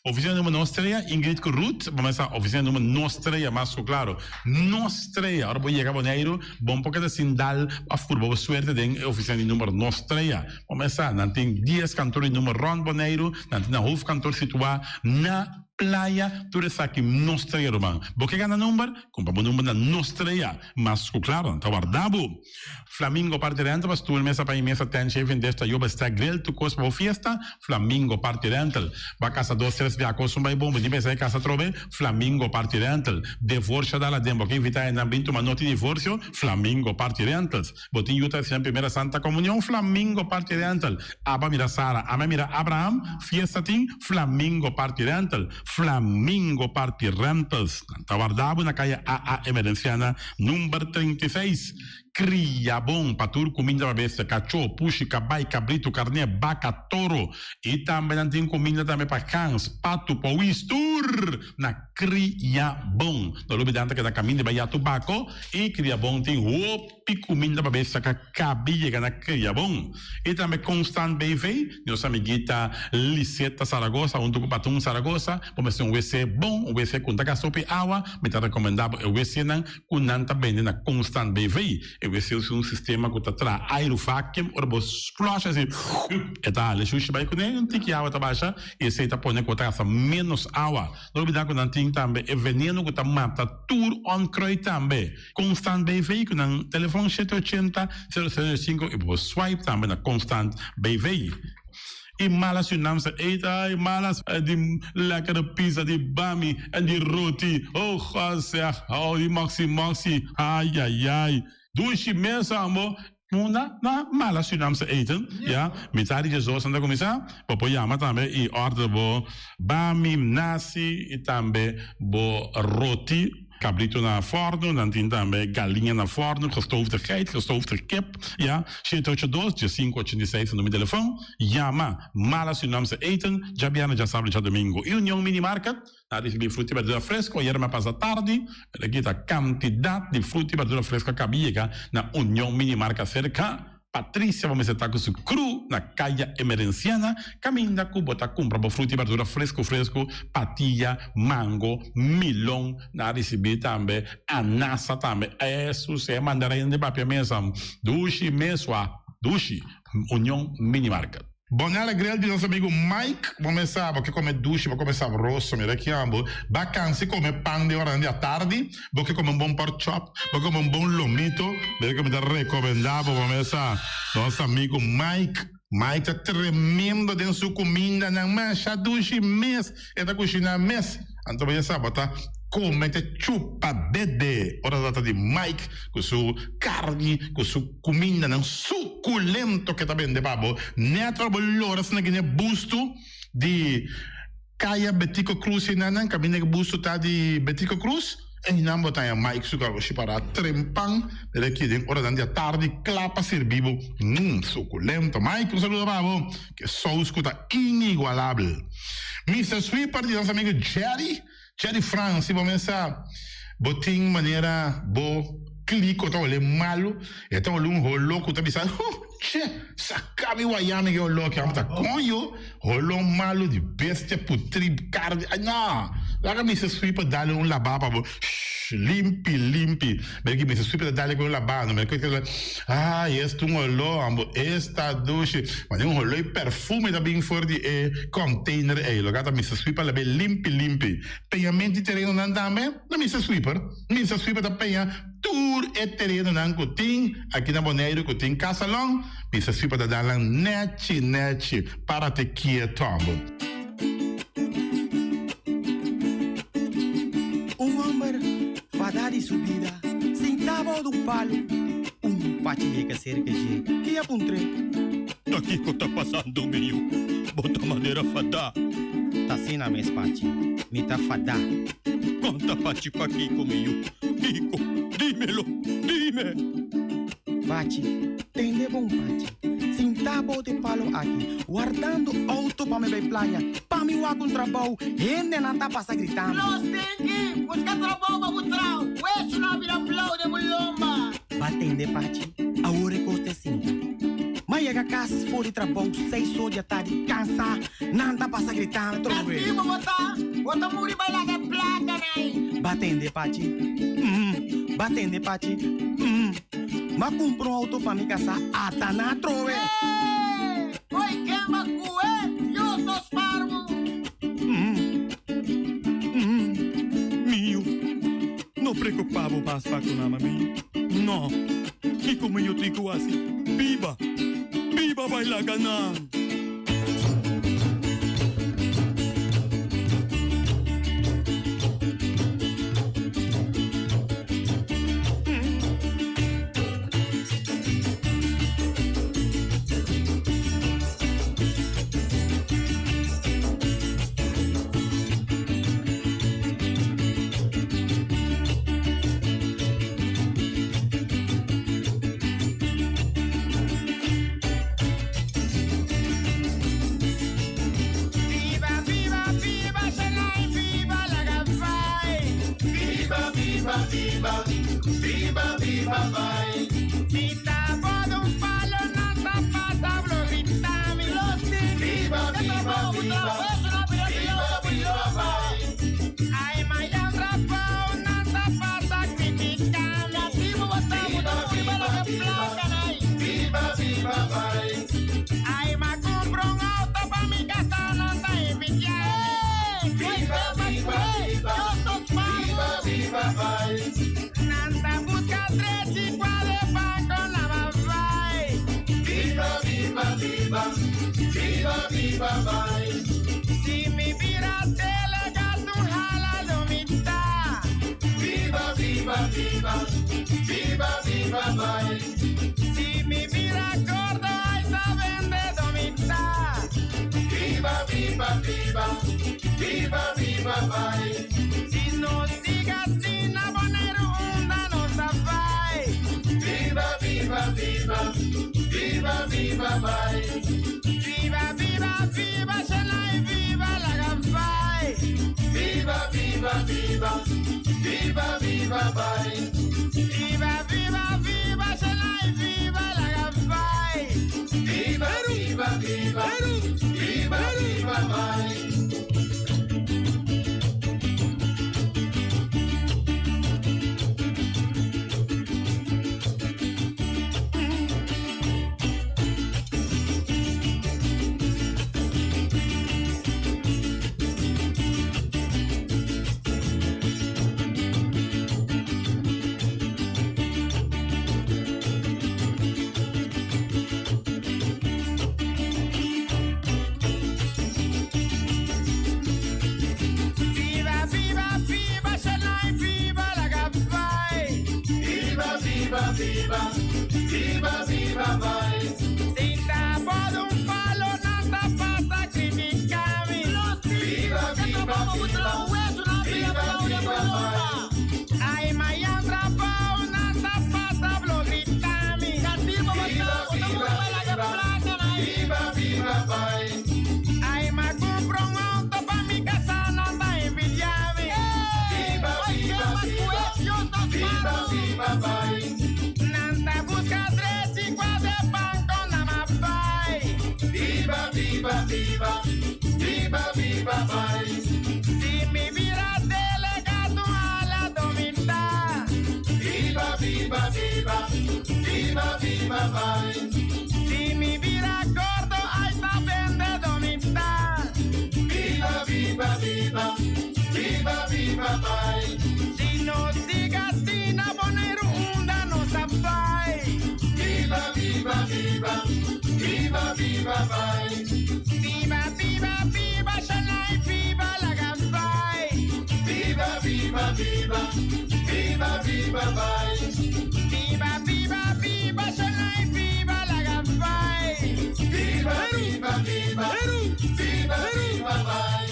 Oficina numero nos trea, Ingrid ku Ruth, bo mester sa oficina numero nos trea mas ku klaro. Nos trea, ora bo yega Boneiru, bo no por keda sin dal of purba bo suerte den e oficina di numero nos trea. Bo mester sa, nan tin dies kantor di numero rond Boneiru, nan tin nan hoofdkantoor situa na Playa, tur esaki nos trea ruman. Bo ke gana number? Kumpra bo number na nos trea. Mas ku klaro, nan ta warda bo. Flamingo Party Rental pa stoel, mesa pa mesa, tent, shaving dish, tayoba, stack, grill, tur kos pa bo fiesta, Flamingo Party Rental. Bo a kasa dos, tres bia kos un bai bon, bo tin pensa di kasa atrobe, Flamingo Party Rental. Devorsio dal aden, bo ke invita hendenan bin tuma noti di divorsio, Flamingo Party Rentals. Bo tin yu ta hasi nan primera Santa Comunion, Flamingo Party Rental. Aba mira Sara, ame mira Abraham, fiesta tin, Flamingo Party Rental. Flamingo Party Rentals. Nan ta warda bo na kaya AA Emerenciana number 36. Kria bon pa tur kuminda pa bestia, kachó, pushi, kabai, kabritu, karné, baka, toro. I tambe nan tin kuminda tambe pa gans, patu, powis, tur na Kria Bon. No lubida nan ta keda kaminda bai Yatu Bako i Kria Bon tin hopi. I kuminda pa bes saka kabi yega na Kriabon. I tambe Constant BV, nos amiguita Liseta Zaragoza huntu ku Patun Zaragoza, bo mester un wc bon, un wc ku no ta gasta hopi awa, mi ta rekomendá bo e wcnan ku nan ta bende na Constant BV. E wc usa un sistema ku ta traha airu vacuum, ora bo flush asi, e ta hala e shushi bai kuné, un tiki awa ta basha i esei ta pone ku bo ta gasta ménos awa. No olbidá ku nan tin tambe e veneno ku ta mata tur onkruid tambe. Constant BV ku nan telefon shete ochenta, sero sero sinku i bo por swipe tambe na Constant BV. I malas yu nam sa eet ay malas di lekkere pizza di bami en di roti oh god zeg oh di moxie moxie ayayay dushi mes ambo Munda na mala Surinaamse eten, ya, mitad di djesdos nan ta kuminsá, bo por yama tambe i order bo bami, nasi i tambe bo roti. Cabrito na forno, nan tin tambe galiña na forno, gestoofde geit, gestoofde kip, ya. 782 1586 ta numero di telefon. Yama Mala Surinaamse Eten, djabièrnè, djasabra, djadomingo. Y Union Mini Market ta ricibi fruta y berdura fresco. Ayera mi a pasa tardi, pero aki ta cantidad di fruta y berdura fresco a caba yega na Union Mini Market cerca. Patricia bo mester ta ku su kru na Kaya Emerenciana kaminda ku bo ta kumpra bo fruta i berdura fresku fresku, patia, mango, milon, nan a risibí tambe anasa tambe, esus e mandarin di papia mesa dushi mesua dushi, Union Mini Market. Bonella Grill di nos amigu Mike, bo mes sa bo ke kome dushi, bo kome sabroso, mira ki amo, ba kansa kome pan den oranan di atardi. Bo ke kome un bon pork chop, bo ke kome un bon lomito, mira ke mi ta rekomendá bo pa mesa nos amigu Mike. Mike ta tremendo den su kumindanan, masha dushi mes e ta kushiná mes. Anto bo ya sa bo ta kome te chupa dede ora ta trata di Mike ku su karni, ku su kumindanan sukulento ke ta bende pa bo. Nèt ora bo lora asina kine bustu di. Kaya Betico Cruz ei nan kaminda ku busto ta di Betico Cruz ei nan bo ta haña Mike su karoshi pará trempan mira aki den oranan di atardi kla pa sirbi bo mm sukulento Mike un saludo pa bo ke sous ku ta inigualabel Mister Sweeper di nos amigo Jerry Jerry Frans si bo mesa bo tin manera bo kliko ta hole malu e ta hole un holo ku ta bisa huh che saka mi wayami ke holo aki amo ta koño holo malu di bestia putri karni ay no laga Mister Sweeper dale un laba pa bo shh limpi limpi mira ki Mister Sweeper ta dale ku un laba no mira ku ay esta un holo amo esta dushi mane un holo y perfume ta bin for di e container ey loke ta Mister Sweeper labe limpi limpi peñamento di terenonan tambe na Mister Sweeper Mister Sweeper ta peña tur e terenonan ku tin aki na Boneiru ku tin Casalon Mister Sweeper ta dal nan nechi nechi para te kieto amo. Un homber fadá di su bida, sintá bou di un palu, un pachi yega serka dje i a puntr'é. Ta kiko ta pasando, mi yu? Bo ta manera fadá. Ta asina mes, pachi, mi ta fadá. Konta pachi pakiko, mi yu? Kiko? Dímelo, dime! Pachi, tende bon, pachi. Sintá bou di palo aki, wardando outo pa mi bai playa, pa mi wak un trabou, hendenan ta pasa gritando. Los tin ki buska trabou pa bo trao, wesu nan a bira blou den bo lomba. Ba tende, Pachi, awor e kos ta sinta. M'a yega kas for di trabou seis or di atardi, kansá, nan ta pasa gritando trobe. Katibu bo ta, bo ta muri bai laga e plaka nai. Ba tende, Pachi, mm, ba tende, Pachi, mm. M'a kumpra un outo pa mi kasá ata na atrobe. Hey! Oi kemba ku e, Dios no spar bo. Miu, no preocupa bo mas pa ku nama, miu. No. Kiko miu tin ku hasi? Biba! Biba bai laga nan! Biba, biba, biba, Shanay, biba laga bai. Biba, biba, biba, biba, biba bai. Mi ta bodo un palo, no ta pasa blo grita mi. Biba, biba, biba, biba, biba bai. Ay, mayandra pao, no ta pasa critica mi. Biba, biba, biba, biba, biba bai. Ay, ma cumpra un auto pa mi casa, no ta envidia. Biba, biba, biba, biba, biba bai. Nan ta busca tres y cuatro pan con la bai. Biba, biba, biba, biba, biba bai. Si mi bira tele gato hala lo mitad. Biba, biba, biba, biba, biba bai. Si mi bira gordo ay ta bende domita. Biba, biba, biba, biba, biba bai. Si nos siga asina. viva bai. Viva, viva, viva Shanai, viva la Gambay. Viva, viva, viva, viva, viva bai. Viva, viva, viva Shanai, viva la Gambay. Viva, viva, viva, viva, viva bai. Viva, viva, viva Shanai, viva la Gambay. Viva, viva, viva, viva, viva bai. Sinta por un palo, nada pasa criticami. Viva, viva, viva, viva, viva bai. Ay, mayandra pau, nada pasa blo gritami. Viva, viva, viva, viva, viva bai. Ay, ma compro un auto pa' mi casa, nada envidiame. Viva, viva, viva, viva, viva bai. Nanta busca tres y cuatro banco nada bai. Viva, viva, viva, viva, viva bai. Si mi vida delegado a la dominta. Viva, viva, viva, viva, viva bai. Si mi vida gordo, ay, ta vende dominta. Viva, viva, viva, viva, viva bai. Si no siga sin poner unda no sabai. Viva, viva, viva, viva, viva bai. Viva, viva, viva Shanai, viva la Gambay. Viva, viva, viva, viva, viva bai. Viva, viva, viva Shanai, viva la Gambay. Viva, viva, viva, viva, viva bai.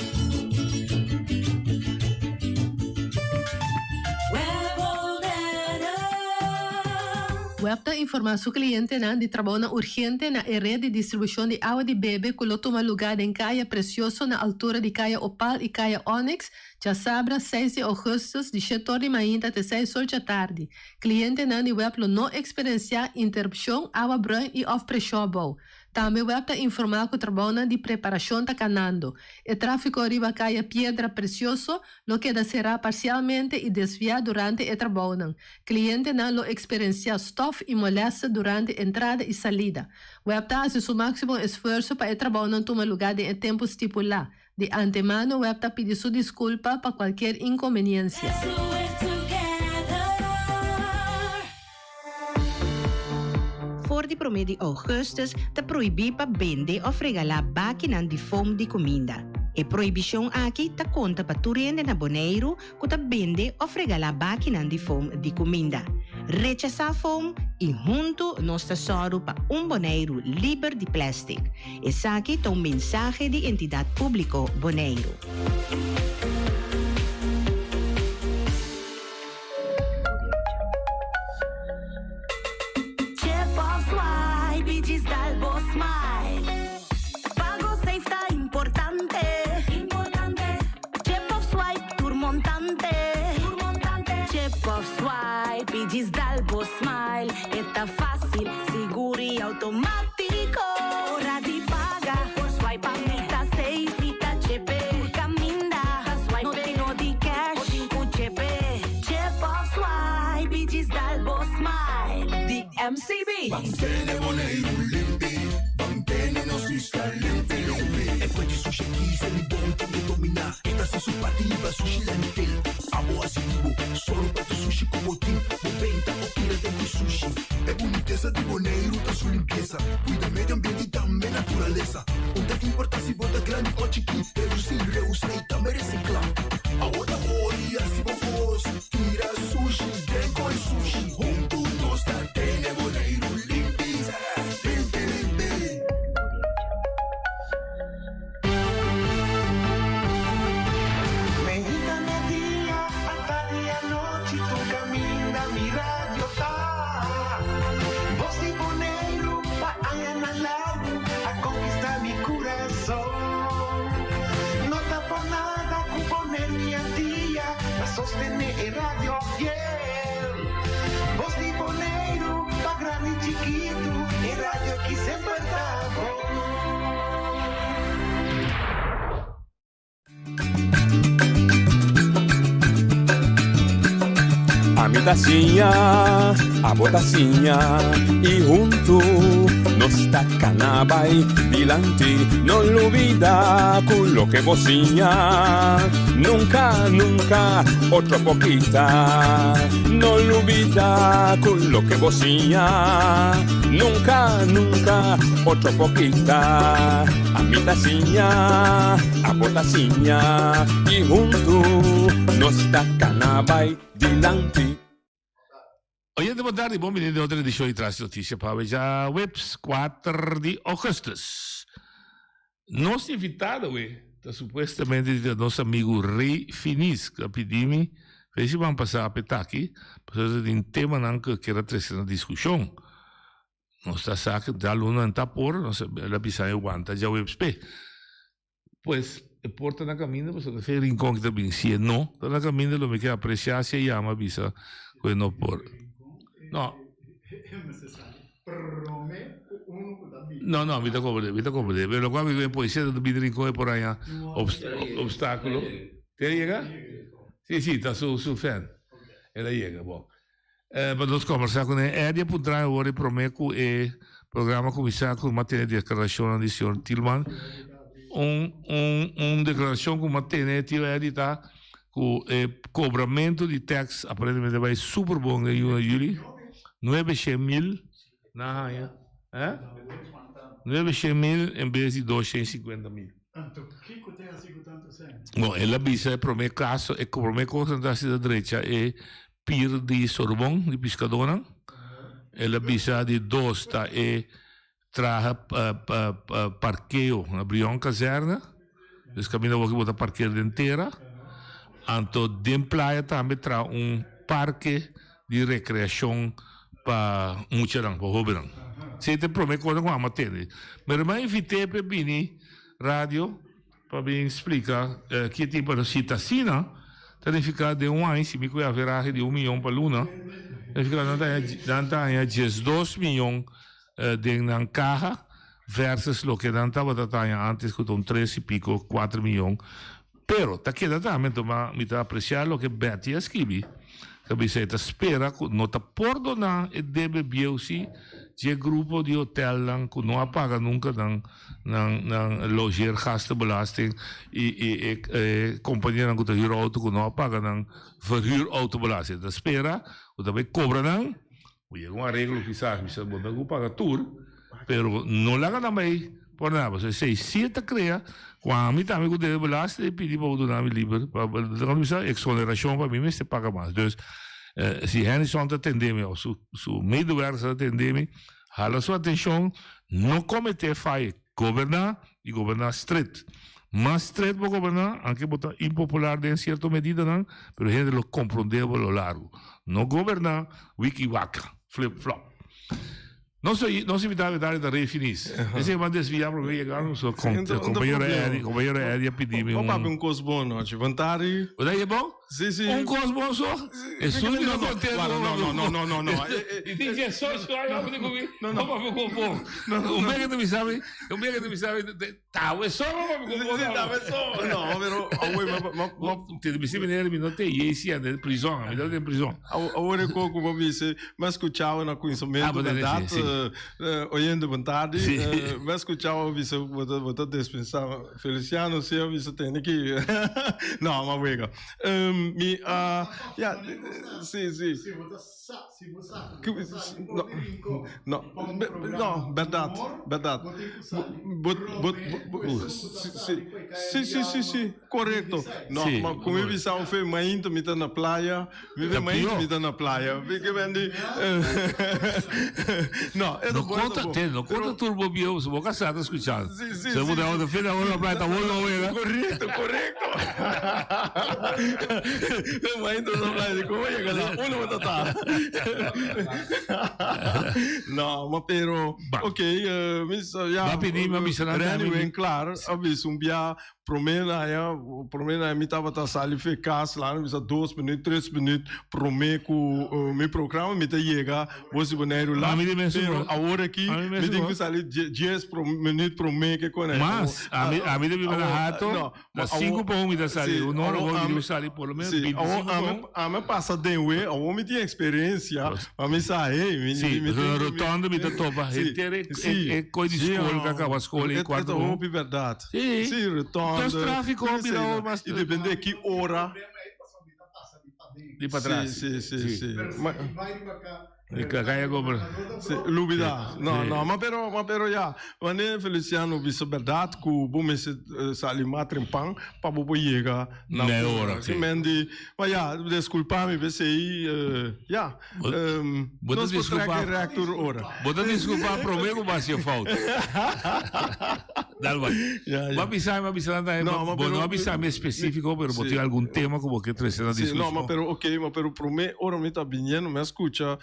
Web ta informá su klientenan di trabounan urgente na e ret di distribushon di awa di bebe ku lo tuma lugá den Kaya Precioso na altura di Kaya Opal i Kaya Onyx djasabra seis di ougùstùs di shet or di mainta te seis or djatardi. Klientenan di web lo no eksperensiá interupshon, awa bruin i òf preshon abou. Tambe web ta informá ku trabounan di preparashon ta kanando. E tráfiko riba Kaya Piedra Precioso lo keda será parsialmente i desviá durante e trabounan. Klientenan lo eksperensiá stòf i molèster durante entrada i salida. Web ta hasi su máksimo esfuerso pa e trabounan tuma lugá den e tempu stipulá. Di antemano web ta pidi su diskulpa pa kualkier inkonbeniensia. For di promé di ougùstùs ta prohibí pa bende òf regalá bakinan di foam di kuminda. E prohibishon aki ta konta pa tur hende na Boneiru ku ta bende òf regalá bakinan di foam di kuminda. Rechasá foam i huntu nos ta sòru pa un Boneiru liber di plèstik. Esaki ta un mensahe di Entidat Públiko Boneiru. Chip of swipe y djis dal bo smile. Pago safe ta importante. Importante. Chip of swipe tur montante. Tur montante. Chip of swipe y djis dal bo smile. E ta facil, sigur y automatico. Ora di paga por swipe pa mi ta safe. Mi ta chepe. Tur caminda. No tin no di cash. Bo tin cu chepe. Chip of swipe y djis dal bo smile. Di MCB. Ban tene Boneiru limpi, ban tene nos isla limpi limpi. E fue di sushi kisa di bon tin ke dominá. E ta hasi su parti riba sushi landfill. Abo hasi di bo, sòru pa tur sushi ku bo tin. Bo benta o tira den ku sushi. E bunitesa di Boneiru ta su limpiesa. Kuida medio ambiente i tambe naturalesa. Un ta importá si bo ta grandi o chikí, redusí, reusá i tambe resiklá. Awor ta ora di hasi bo kos, tira sushi den koi sushi. Huntu nos ta tene Boneiru limpi, limpi, limpi. Meinta media, atardi anochi, tur caminda mi radio ta. Voz di Boneiru pa añanan largu. sostené e radio fiel. Bos di Boneiru, pa grandi i chikitu, e radio aki semper ta bon. Ami ta siña, abo ta siña y huntu nos ta cana bay dilanti. No lubida cu loke bo siña nunca, nunca otro por kita. No lubida cu loke bo siña nunca, nunca otro por kita. Ami ta siña, abo ta siña y huntu nos ta cana bay dilanti. Oyente bon tardi, bon bini den otro edicion di Tras di Noticia pa awe djaweps kuater di augustus. Nos invitado awe ta supuestamente di ta nos amigu Rey Finis cu a pidi mi fe siman pasa p'e ta aki pasobra ta tin temanan cu e kier a trece na discusion. Nos ta sa cu djalunan ta por, nos el a bisa e wanta djaweps p'e. Pues, e por ta na caminda pasobra ta fe Rincon ki ta bin. Si e no ta na caminda lo mi ke aprecia si e yama bisa cu e no por. No. No, no, mi ta comprende, mi ta comprende. Pero locual mi e poesia ta bin Rincon e por haña obstaculo. Te a yega? Si, si, ta su su fan. El a yega, bon. Pa nos combersa cu ne. Eddie a puntra mi awor e prome cu e programa cuminsa cu mi a tene declaracionnan di señor Thielman. Un un un declaracion cu mi a tene tio Eddie ta cu e cobramento di tax aparentemente a bay super bon den juni juli. Nuebe shen mil nan a haya. Eh? Nuebe shen mil en bes di dos shen cincuenta mil. Anto kico ta haci cu tanto cen? Bon, el a bisa e prome caso, e prome cos nan ta haci ta drecha e Pir di Sorbon di piskadónan. El a bisa di dos ta e traha parkeo na Brion Kazerne. Dus kaminda bo bo ta parker den tera. Anto den playa tambe traha un parke di rekreashon pa muchanan, pa hóbennan. Esei ta e promé kos ku amo a tende. Mi ruman invit'é pa e bini radio. Pa bin splika ki tipo di si ta asina, ta nifiká den un aña si mi ku e averahe di un miyon pa luna, ta nifiká nan ta haña nan ta haña diesdos miyon den nan kaha versus loke nan tabata ta haña antes ku ta un tres i piko kuater miyon. Pero ta keda tambe anto ma mi ta apresiá loke Betty a skibi, ta bisa e ta spera ku no ta pordoná e debe bieu si dje grupo di hotelnan ku no a paga nunka nan nan nan logeergastenbelasting y y e e companianan cu ta huur auto cu no a paga nan verhuurautobelasting. Ta spera cu ta bay cobra nan, cu yega un areglo kisas bisa bo no cu paga tur, pero no laga nan bay por nada. Pasobra esey si ta crea cu ami tambe cu debe belasting e pidi pa bo duna mi liber pa bisa exoneracion pa mi mester paga mas. Dus si Hennyson ta tende mi of su su medewerkers ta tende mi, Hala su atencion, no comete faye, goberna y goberna stret. Mas stret bo goberna, anke bo ta impopular den cierto medidanan, pero hende lo comprende bo lo largo. No goberna wiki waka, flip flop. Nos nos invitado ta ta Rey Finis. Esey a desvia porque yega nos compañero Eddie, compañero Eddie a pidi mi un. Bo papia un cos bon nochi. Bon tardi. Bo ta bon? Sí, sí. Un cos bon so? Esun mi no contento. No, no, no, no, no, no. Y tin que socio ahí vamos de comer. No, no. Papia con bon. No, no. Un bia que te bisami, un bia que te bisami, tawe so no papia con bon. Sí, tawe so. No, pero awe ma ma ma te bisi meneer mi no te y si ande prison, mi den prison. Awor e coco bo bise, ma escuchaba na cuminsamento, verdad? Oyendo bon tardi, ma escuchaba bisa bo ta bo ta despensa Feliciano si a bisa tene ki no ma wega. Mi a ya si si. Si bo ta sa si bo sa no no no berdad berdad bo bo bo si si si si si korekto no ma ku mi bisa un fe mainta mi ta na playa Mi ve mainta mi ta na playa. Mi ke bendi No, e ta bon, e ta bon. No konta tur bo bieu, su bo kasá ta skuchando. Si, si, si. Bo ta ota fin awor na playa ta bon lo wega. Korekto, korekto. Mi mainta na playa, di komo yega la unda bo ta ta. No, ma pero, ok, mi sa, ya. Ba pidi, ma bisa nan tambe. Anyway, klaar, a bisa un bia. Promé na ya, promé na mi tabata sali fe kas, laat mi bisa dos minuut, tres minuut promé ku mi programa mi ta yega Bos di Boneiru laat. Ami di mesun Pero bo. awor aki Ami mi mesun tin bo. ku sali dies minuut promé ke kon Mas, ami ami ta biba na Hato, No, na ma sinku awor pa un mi ta sali, si, un ora awor bo mi ami tin sali por lo menos si, awor 25 pa ami un. ami pasa den we, awor mi tin experiencia, pa mi sa hey, mi Si, mi pasobra tin na ku mi rotonde mi ta topa si, henter e si, e e koi di si, skol ku a kaba skol e e e kuarto ta pa un. hopi bèrdat. Si, Si, rotonde, dos tráfiko tur bira esei ora mas i depende ki ora. Di patras. Si, si, si, si. Ma Di kaya gobra. Si, lubida. No, Si. no, ma pero, ma pero ya, wanneer Feliciano bisa berdad ku bo mester sali mas trempan pa bo por yega na Na e ora. ora, si. Ki men di, ma ya, disculpa mi p'esei, ya, Bo ta nos por trek disculpa. e rek tur ora. Bo ta disculpa prome ku bo hasi e fout. Dal bai. Ja, ja. Bo a bisa mi, a bisa nan tambe, No, ma bo pero no a bisa mi específico, pero bo Sí. tin algun tema ku bo ke trese na Sí, no, ma discusion. pero ok, ma pero prome ora mi ta biniendo, mi a scucha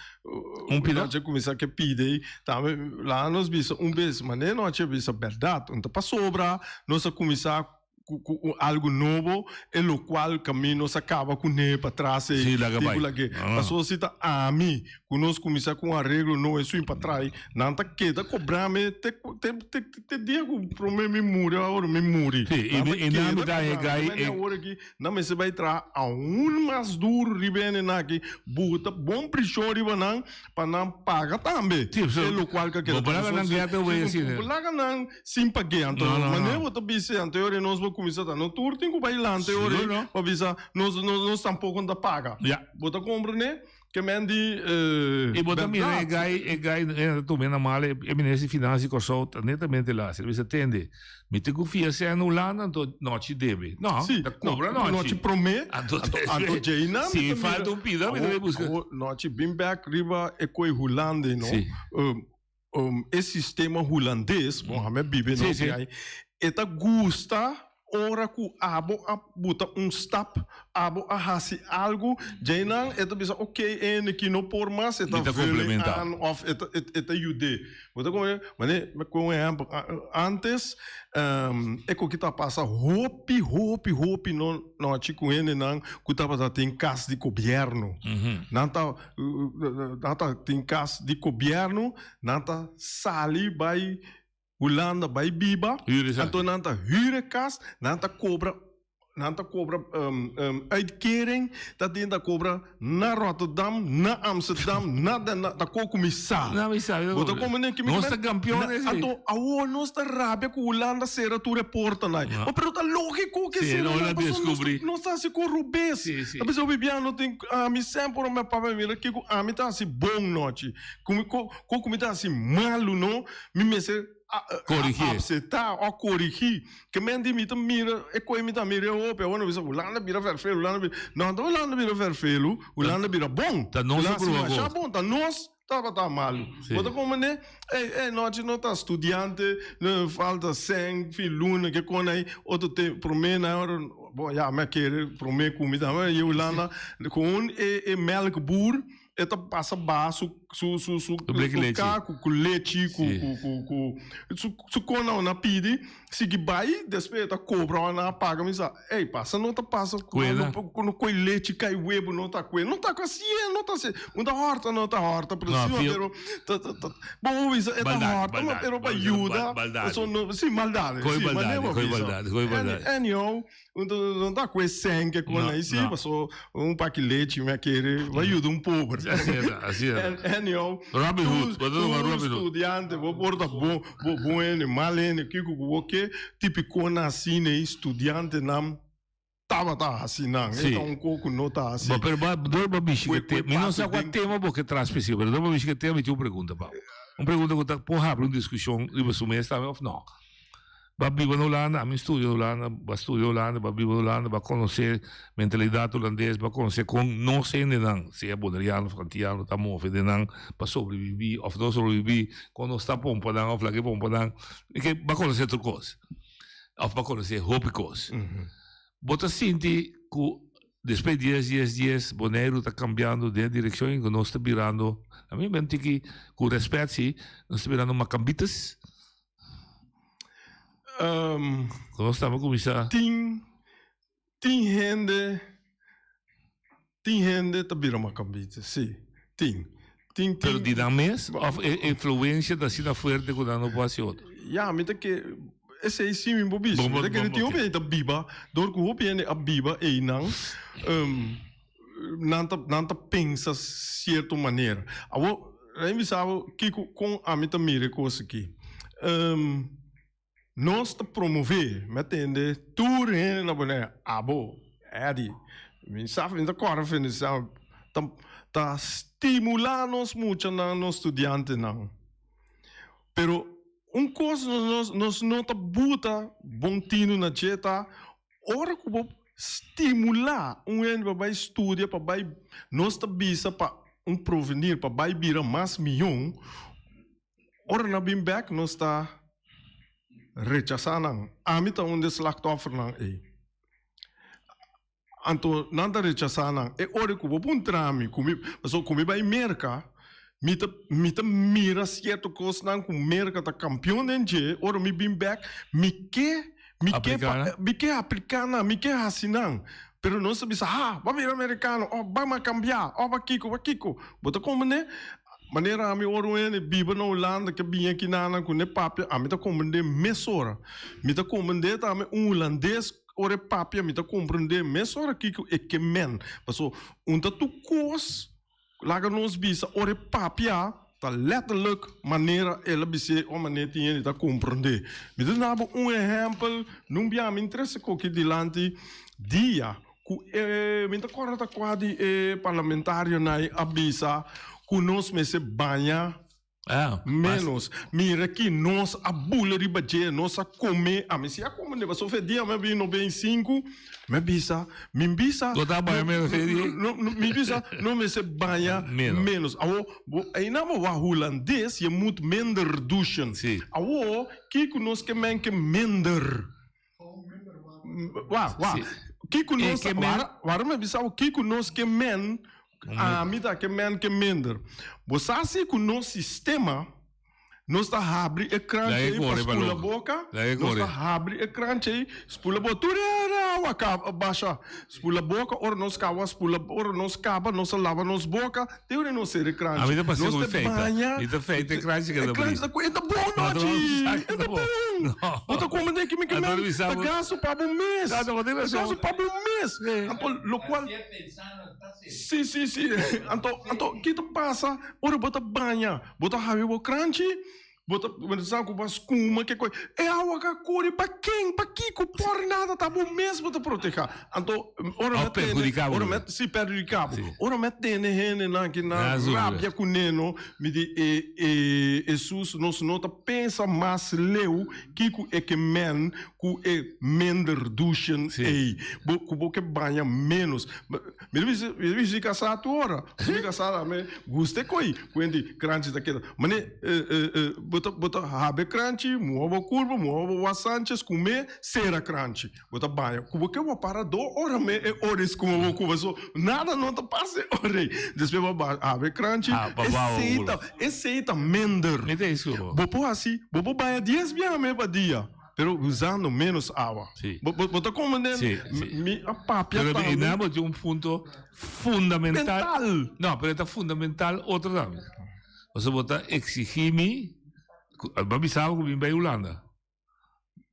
Un pida? Noche cuminsa ke pide, tambe la nos bisa un bes, ma ne noche bisa berdad, un ta pasobra nos a cuminsa cu cu un algo nobo, e locual camino sa caba cune patras ei, Sí, laga tipo bai. lage. Ah. Pasobra si ta ami cu nos cuminsa cu un areglo nobo, esun patrai, nan ta keda cobra mi te te te te dia cu prome mi muri, awor mi muri. Sí, Nan ta i nan keda mi ta e cobra mi. gai Mende e awor aki nan mester bai traha aun mas duro riba e hendenan aki, buta bon preshon riba nan pa nan paga tambe. Sí, so, E locual ka keda bo laga nan Si geta wey asina. bo laga nan sin pag'é, anto No, no, manera no. bo ta bisa anto ora nos bo cuminsa ta no tur tin cu bai lanta Sigur ora no. pa bisa nos nos nos tampoco no ta paga. Ja. Bo ta comprende? Ke men di eh, I bo ta mira e berdad. gai, e gai, e ta tuma na mala, e minister di Finansa di Kòrsou ta netamente lasi. El bisa, tende, mi tin ku fia sèn na Hulanda, anto nochi debe. No, Sí, ta kobra no, nochi. nochi promé, Anto, anto, anto djei nan mi si ta mira, falta un pida, mi ta awor, bai buska. awor nochi bin bèk riba e koi Hulanda, no? Sí. Um, um, e sistema hulandes, bon, ami a biba Sí, no sí. ai, e ta gusta ora ku abo a buta un stap, abo a hasi algu, djei nan e ta bisa, ok, e hende ki no por mas, e ta Mi ta vullen komplementá. aan of e ta, e, e ta yud'é. Bo ta komprende? Mane, mi kohe un ehèmpel, antes e koki ta pasa hopi, hopi, hopi no nochi ku hendenan ku tabata tin kas di gobièrnu. Nan ta, nan ta tin kas di gobièrnu, nan ta sali bai Hulanda bai biba, Huur esaki. anto nan ta huur e kas, nan ta kobra, nan ta kobra uitkering, ta tin ta kobra na Rotterdam, na Amsterdam, na Den Haag, ta ko kuminsá. Na mi sa, Bo ta komprende ki mi Nos ta ta kampiones, Na, sí. anto awor nos ta rabia ku Hulanda sera tur e portanan. Ja. Ma pero ta lógiko ke Sí, sera no nan, la pasobra nos ta, deskubrí. nos ta hasi ku rubes. Sí, sí. Ta bisa Bibiano tin ami semper ora mi papia mira kiko ami ta hasi bon nochi, ku mi ko ku mi ta hasi malu no. Mi mester Corrigí. aceptá o corrigí. Ke men di mi ta mira e koe mi ta mira e hopi. Awor no bisa Hulanda bira vervelu, Hulanda bira. No, ta Hulanda bira vervelu, Hulanda bira bon. Ta nos Hulanda a proba masha kos. bon, ta nos tabata malu. Sí. Bo ta komprendé? Ey, ey, nochi no ta studiante, no falta sèn, fin luna, ke kon ei. Otro te promé na ora, bon ya mi a kere promé ku mi ta e Hulanda, kon e e melkboer E ta pasa baha su su su su Su bleki su lechi. ka ku ku lechi ku Sí. ku ku ku su su kona nan a pidi sigui bai despues e ta kobra nan a paga mi sa ey pasa no ta pasa ku Kuena. no ku no koi lechi kai webu no ta kue no ta ku asi e no ta asi un ta horta no ta horta pero No, si fio- pero ta ta ta bo bisa e ta Baldade, horta ma baldade, pero pa baldade, yuda baldade. so no si maldade Koi si baldade, manera bo koi bisa. baldade, koi Any- baldade. anyhow No ta cu e sen ke con No, aí, sí, no. paso un paki leche me quere, va ayuda un pobre. Así era, así era. Anyhow, Robin Hood, bo ta tuma tu Robin Hood. estudiante, bo por ta bo, bo bueno, mal ene, kiko ku bo ke, típico na asina e estudiante nam tabata hasi nan. Sí. E ta un ko ku no ta hasi. Bo, pero ba, door ba bishi Kue- ke te, kue mi no paso sa kua den- tema bo ke tra spesífiko, pero door ba bishi ke tema mi tin un pregunta pa bo. Un pregunta ku ta por habri un diskushon riba su mes tambe of no. Ba biba na Hulanda, ami studia na Hulanda, ba studia Hulanda, ba biba na Hulanda, ba konosé mentalidat hulandes, ba konosé kon nos hendenan, sea boneriano of antiano, ta move den nan pa sobrebibí of no sobrebibí, kon nos ta pompa nan of laga e pompa nan. Ke ba konosé tur kos of ba konosé hopi kos. Bo ta sinti ku despues dies, dies, dies, Boneiru ta kambiando den e direkshon en ku nos ta birando, ami men tiki ku rèspèt si, nos ta birando makambitas. Um, Nos tambe kuminsá. Tin tin hende tin hende ta bira makambita, sí, tin. Tin tin. Pero di nan mes òf e influensia ta asina fuerte ku nan no por hasi otro? Ya, mi ta ke esei sí mi por bisa. Mi ta kere tin hopi hende ta biba dor ku hopi hende a biba einan nan ta nan ta pensa sierto manera. Awor mi bisa bo kiko kon ami ta mira e kos aki. Nos ta promové, mi a tende tur hende na Bonaire, abo, Eddy, mi sa, mi ta kòrda Feliciano, ta ta stimulá nos muchanan, nos studiantenan. Pero un kos nos nos no ta buta bon tinu na dje ta ora ku bo stimulá un hende pa bai studia, pa bai, nos ta bisa pa un provenir, pa bai bira mas mihó, Ora nan bin bek nos ta rechasá nan. Ami ta un di e slachtoffernan ei. Anto nan ta rechasá nan. E ora ku bo puntra mi ku mi, pasobra ku mi bai Merka, mi ta mi ta mira sierto kosnan ku Merka ta kampion den dje, ora mi bin bek mi ke mi ke pa mi ke apliká nan, mi ke hasi nan. Pero nos ta bisa, ha, bo a bira merikano, òf bo a kambiá, òf a kiko, a kiko. Bo ta komprendé? Manera ami ora un hende biba na Hulanda ke bini aki nan ku ne papia, ami ta komprendé mesora. Mi ta komprendé tambe un hulandes ora e papia, mi ta komprendé mesora kiko e ke men. Paso un ta tur kos laga nos bisa ora e papia ta letterlijk manera el a bis'é o manera tin hende ta komprendé. Mi ta duna bo un ehèmpel, nun bia mi trese koki dilanti dia Ku e mi ta kòrda ta kua di e parlamentarionan a bisa ku nos mester baña ménos. Mira ki nos a bula riba dje, nos a kome, ami si a kome neba so fe dia mi a bini 95, mi a bisa, mi bisa, No ta baña ménos fe dia? No, mi bisa no mester baña ménos. Awor, bo einan bo wak hulandes, je moet minder douchen. Awor, kiko nos ke men ke minder? Wa, wa. Kiko nos, E ke men- waar, waarom mi bisa kiko nos ke men, ami ta ke men ke minder. Bo sa si ku nos sistema, nos ta habri e krantje Laga e ei pa kore pa spula loko. boka, Laga e nos kore. ta habri e krantje ei, spula boka, tur e awa ka basha. Spula boka, ora nos kaba spula, ora nos kaba nos a lava nos boka, te ora nos sera e krantje. Ami ta pasa Nos ku ta feita. baña, Mi ta feita e krantje e keda bri. krantje ta ku, e ta bon No, nochi, no, e ta no. bon. Bo ta come den kimi Anto men, bisa ta bo- gasto pa bo mes. No, no, bo tin Ta razon. gasto pa bo mes. Anto locual Si, si, si. Anto, anto ki ta pasa ora bo ta baña? Bo ta habi bo kranchi, bo ta bo ta sa ku bo skuma ke koi. E awa ka kore pa ken? Pa kiko? Por nada ta bo mes bo ta proteha. Anto ora Of mi tene, perhudika bo. ora mi si perhudika bo. Ora mi tene hendenan ki na Na zura. rabia ku neno, mi di e e Hesus nos no ta pensa mas leu kiko e ke men ku e minder douchen ei. Bo ku bo ke baña menos. Mi ta bisa, mi ta bisa si kasá tur ora. Si mi kasá ta mi gusta e koi ku hende kranchi ta keda. Mane bo ta bo ta habe kranchi, muha bo kurpa, muha bo wak Sanchez kume sera kranchi. Bo ta baña ku bo ke bo para do ora me e ora e skuma bo kuba so nada no ta pasa e ora ei. Despues bo a habri e kranchi Ah, pa bawa esei ulo. ta esei ta minder. Mi ta esku. Bo por hasi bo por baña dies biaha me pa dia pero usando menos awa. Si. Bo bo ta komprende Si, si. mi a papia Pero tambe. einan bo tin un punto fundamental. Mental. No, pero e ta fundamental otro tambe. Pasobra bo ta exigi mi, ku bo a bisa bo ku mi bai Hulanda.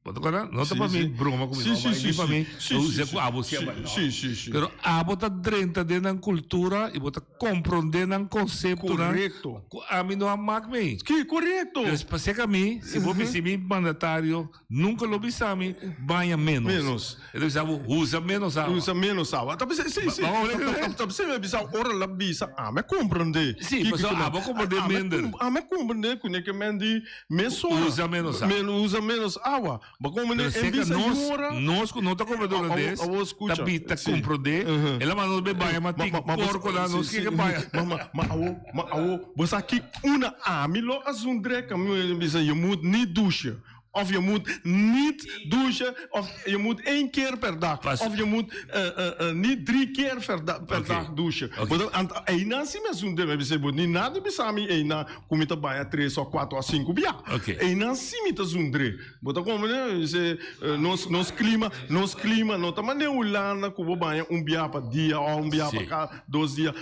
Bo ta kòrda? No ta Sí, pa mi sí. broma ku mi Sí, no sí, bai, sí, ni pa sí. mi Sí, no sí, usa sí. ku abo Sí, siempre, no. sí, sí, sí. Pero abo ta drenta den nan kultura i bo ta komprondé nan konseptonan Korekto. ku ami no a mak mi. Ki, korekto. Dus paseka mi, si bo Ujú. si mi mandatario nunka lo bisa mi baña ménos. Ménos. E ta bisa bo usa ménos awa. Usa ménos awa. Ta bisa, sí, sí. Ba- ba- Ta- ta- ta bisa, mi bisa ora la bisa, ami a komprendé. Sí, Kiko pasobra ku nan- abo komprendé Ami a minder. kom- Ami a komprendé ku ne ke men di Mesora. Usa menos awa. Men, usa menos awa. Ba como Pero en seca bisa nos, yora. nos ku no ta comprende holandés, Awo escucha. ta bi, ta Sí. comprende. Uh-huh. El a manda nos be baya, ma Ma- tin ma- ma- porco na nos sí, ke sí. baya. Ma, ma, ma awo, ma awo, bo sa ki una ami lo azun drek, ami bisa je moet niet douchen. Of je moet niet douchen, of je moet één keer per dag. Of je moet uh, uh, niet drie keer per, da per okay. dag douchen. Okay. Want ena si me zunde me bise ni nada bisami ena kumita baya tres of cuatro of cinco bia. Okay. Ena si mi ta zundre. Bota como ne se nos nos clima, nos clima no ta mane Hulanda kubo baya un bia pa dia of un bia pa ka dos dia.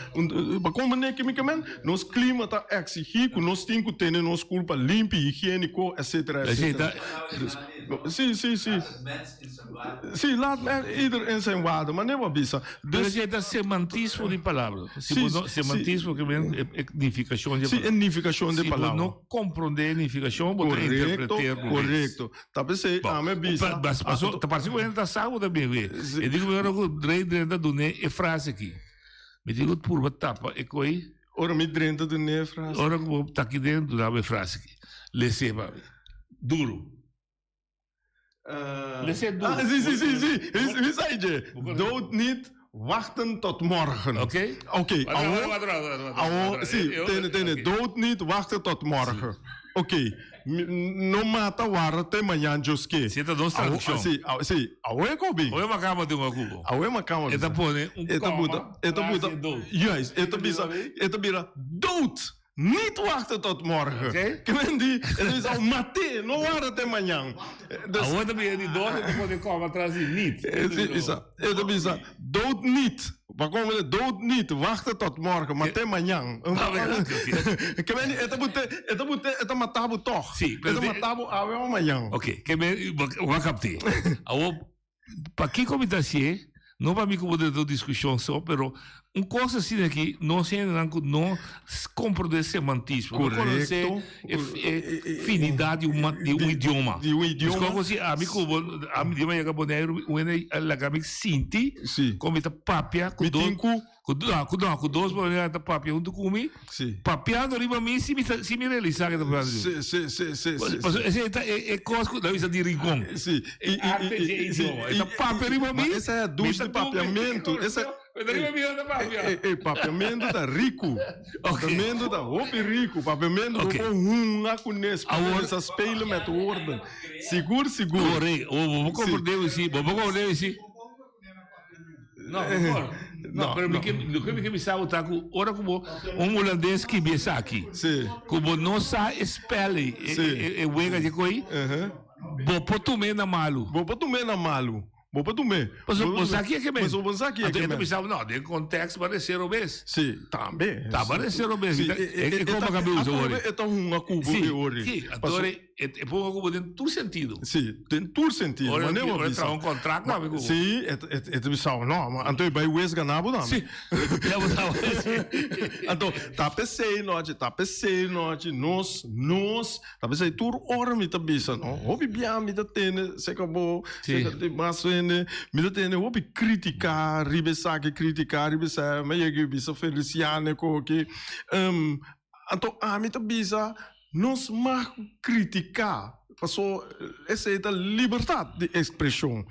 Pa como ne quimicamente nos clima ta exigi ku nos tin ku tene nos culpa limpi, higiénico, etc. etc. Sí, sí, sí. Sí, laat men ieder in zijn waarde, maar ne bisa. Dus Pero ta semantismo di palabra. Si bo no, semantismo ke men e nifikashon di Sí, e nifikashon di palabra. Si bo no komprondé e nifikashon, bo ta interpreté robes. Korekto. Ta p'esei ame bisa. Paso, ta parse ku hende ta sa ku ta bin we. E di ku mi ora ku Drey drenta dun'é e frase aki. Mi tin ku purba tapa e koi. Ora mi drenta dun'é e frase. Ora ku bo ta aki den duna bo e frase aki. Les'é pa mi. Duru. Les'é duru. Ah, si, si, si, si. Mi sa dje. Dood niet wachten tot morgen. Oké. Oké. Awo, si, tene, tene. Dood niet wachten tot morgen. Oké. No mata warda te mañan djoske. Si, ta dos tradukshon. Si, si. Awo e kobi. Awo e makamba tin un akubo. Awo e makamba. E ta pone un koma tras di e dood. Juist. E ta bisa, e ta bira dood. Niet wachten tot morgen. Oké. Ke men di, e ta bisa, mat'é, no warda te mañan. Dus. Awo ta bira di dood, e ta pone koma tras di niet. E ta bisa, e ta bisa, dood niet. Pa como de dood niet, wachten tot morgen, mat'é mañan. Ke men di, e ta bute, e ta bute, e ta mata bo tog. Sí, pero. E ta mata bo awe o mañan. Oké, ke men, bo a kapt'é. Awo, Pakiko mi ta hasié? No pa mi ku bo den un diskushon so, pero un kos asina aki, nos hendenan ku no komprondé semantismo, no konosé e finidat di un di un idioma. Di un idioma. Miskon ku si ami ku bo, ami di yega Boneiru, un hende a laga mi sinti ku mi ta papia ku dos. Mi tin ku. Ku no, ku no, ku dos manera ta papia huntu ku mi. Sí. Papiando riba mi si mi si mi realisá ke ta papiando riba mi. Sí, sí, sí, sí, sí. Pasobra esei ta e e kos ku nan bisa di rincon. Sí. E arte dje idioma. E ta papia riba mi. Ma esei a dus di papiamentu. Esei. Pero riba mi nan ta papia. E e papiamentu ta riku. Papiamentu ta hopi riku. Papiamentu bo por hunga kunes. Awor. Sa spelen met woorden. Sigur, sigur. Kore. Bo por komprendé mi si. Bo por komprendé mi si. No, por. No, pero mi ke, loke mi ke bisa bo ta ku ora ku bo un hulandes skibi esaki, Sí. ku bo no sa e spel ei, e, Sí. e, e wega dje koi, bo por tum'é na malu. Bo por tum'é na malu. Bo por tum'é. Pasobra bo sa kie ke men. Pasobra bo sa kie Anto ke e ta men. bisa bo, no, den kontèks bo a rese robes. Sí, tambe. Ta bo a rese robes. Sí, E, e, e koba kabe usa ori. E ta hunga ku bo Sí, e ori. sí. Anto e, e por hunga ku bo den tur sentido. Sí, den tur sentido. Ora Manera bo ora bisa. traha un contract tambe ku bo. Sí, e e ta bisa bo, no, ma anto e bai wes gana bo tambe. Sí, ya bo sa sí. Anto, ta p'esei nochi, ta p'esei nochi, nos, nos, ta p'esei tur ora mi ta bisa, no, hopi bia mi ta tene seka bo, Sí. seka di mas hende, mi ta tene hopi critica riba esaki, critica riba esei, mi a yega bisa Feliciano koki, anto ami ta bisa, Nos mag kritiká, paso esei ta libertat di ekspreshon.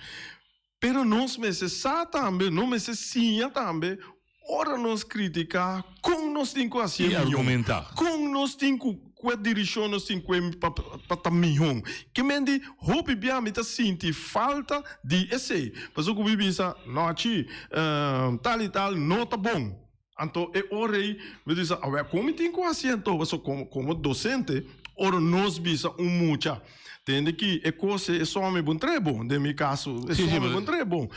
Pero nos mester sa tambe, nos mester siña tambe ora nos kritiká kon nos tin ku hasié I mihó. argumentá. Kon nos tin ku kue dirishon nos tin kue pa pa ta mihó. Ke men di hopi bia mi ta sinti falta di esei. Pasobra ku mi bisa, Nochi, tal i tal no ta bon. Anto e ora ei mi bisa, awor kon mi tin ku hasi anto? Pasobra komo komo dosente ora nos bisa un mucha tende ki e kos ei e sòmi bon trei bon, den mi kaso e Sí, sí, sòmi pero- bon trei bon.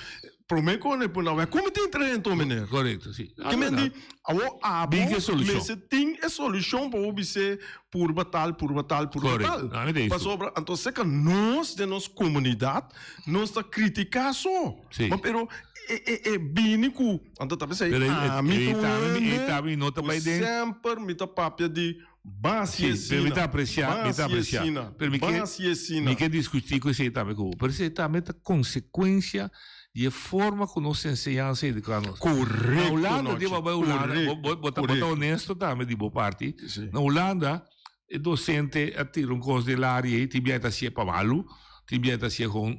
Promé kon e pone awor kon mi tin trei anto meneer? Korekto, sí. Ke men di awor abo Bin ku e solushon. mester tin e solushon pa bo bis'é purba tal, purba tal, purba Korekto. tal. No, mi ta isto. Pasobra anto seka nos den nos komunidat nos ta kritiká so. Sí. Ma pero e e e bini ku Anto ta pensei, Pero ah, mi ta un hende ta mi no ta ku bai den. semper mi ta papia di basi Sí, pero mi ta esina, aprecia, mi ta basi aprecia. esina, Pero mi ke, basi esina. mi ke discuti cu esey tambe cu bo. Pero esey tambe ta consecuencia di e forma cu nos enseñansa educa nos. Na Correcto, Hulanda, Nochi, di bo bai Hulanda, bo, correcto, bo, bo ta, bo ta correcto. honesto tambe di bo parti. Sí. Na Hulanda, E docente a tira un cos den laria ei, tin bia e ta hacié pa malu, tin bia e ta hacié gewoon,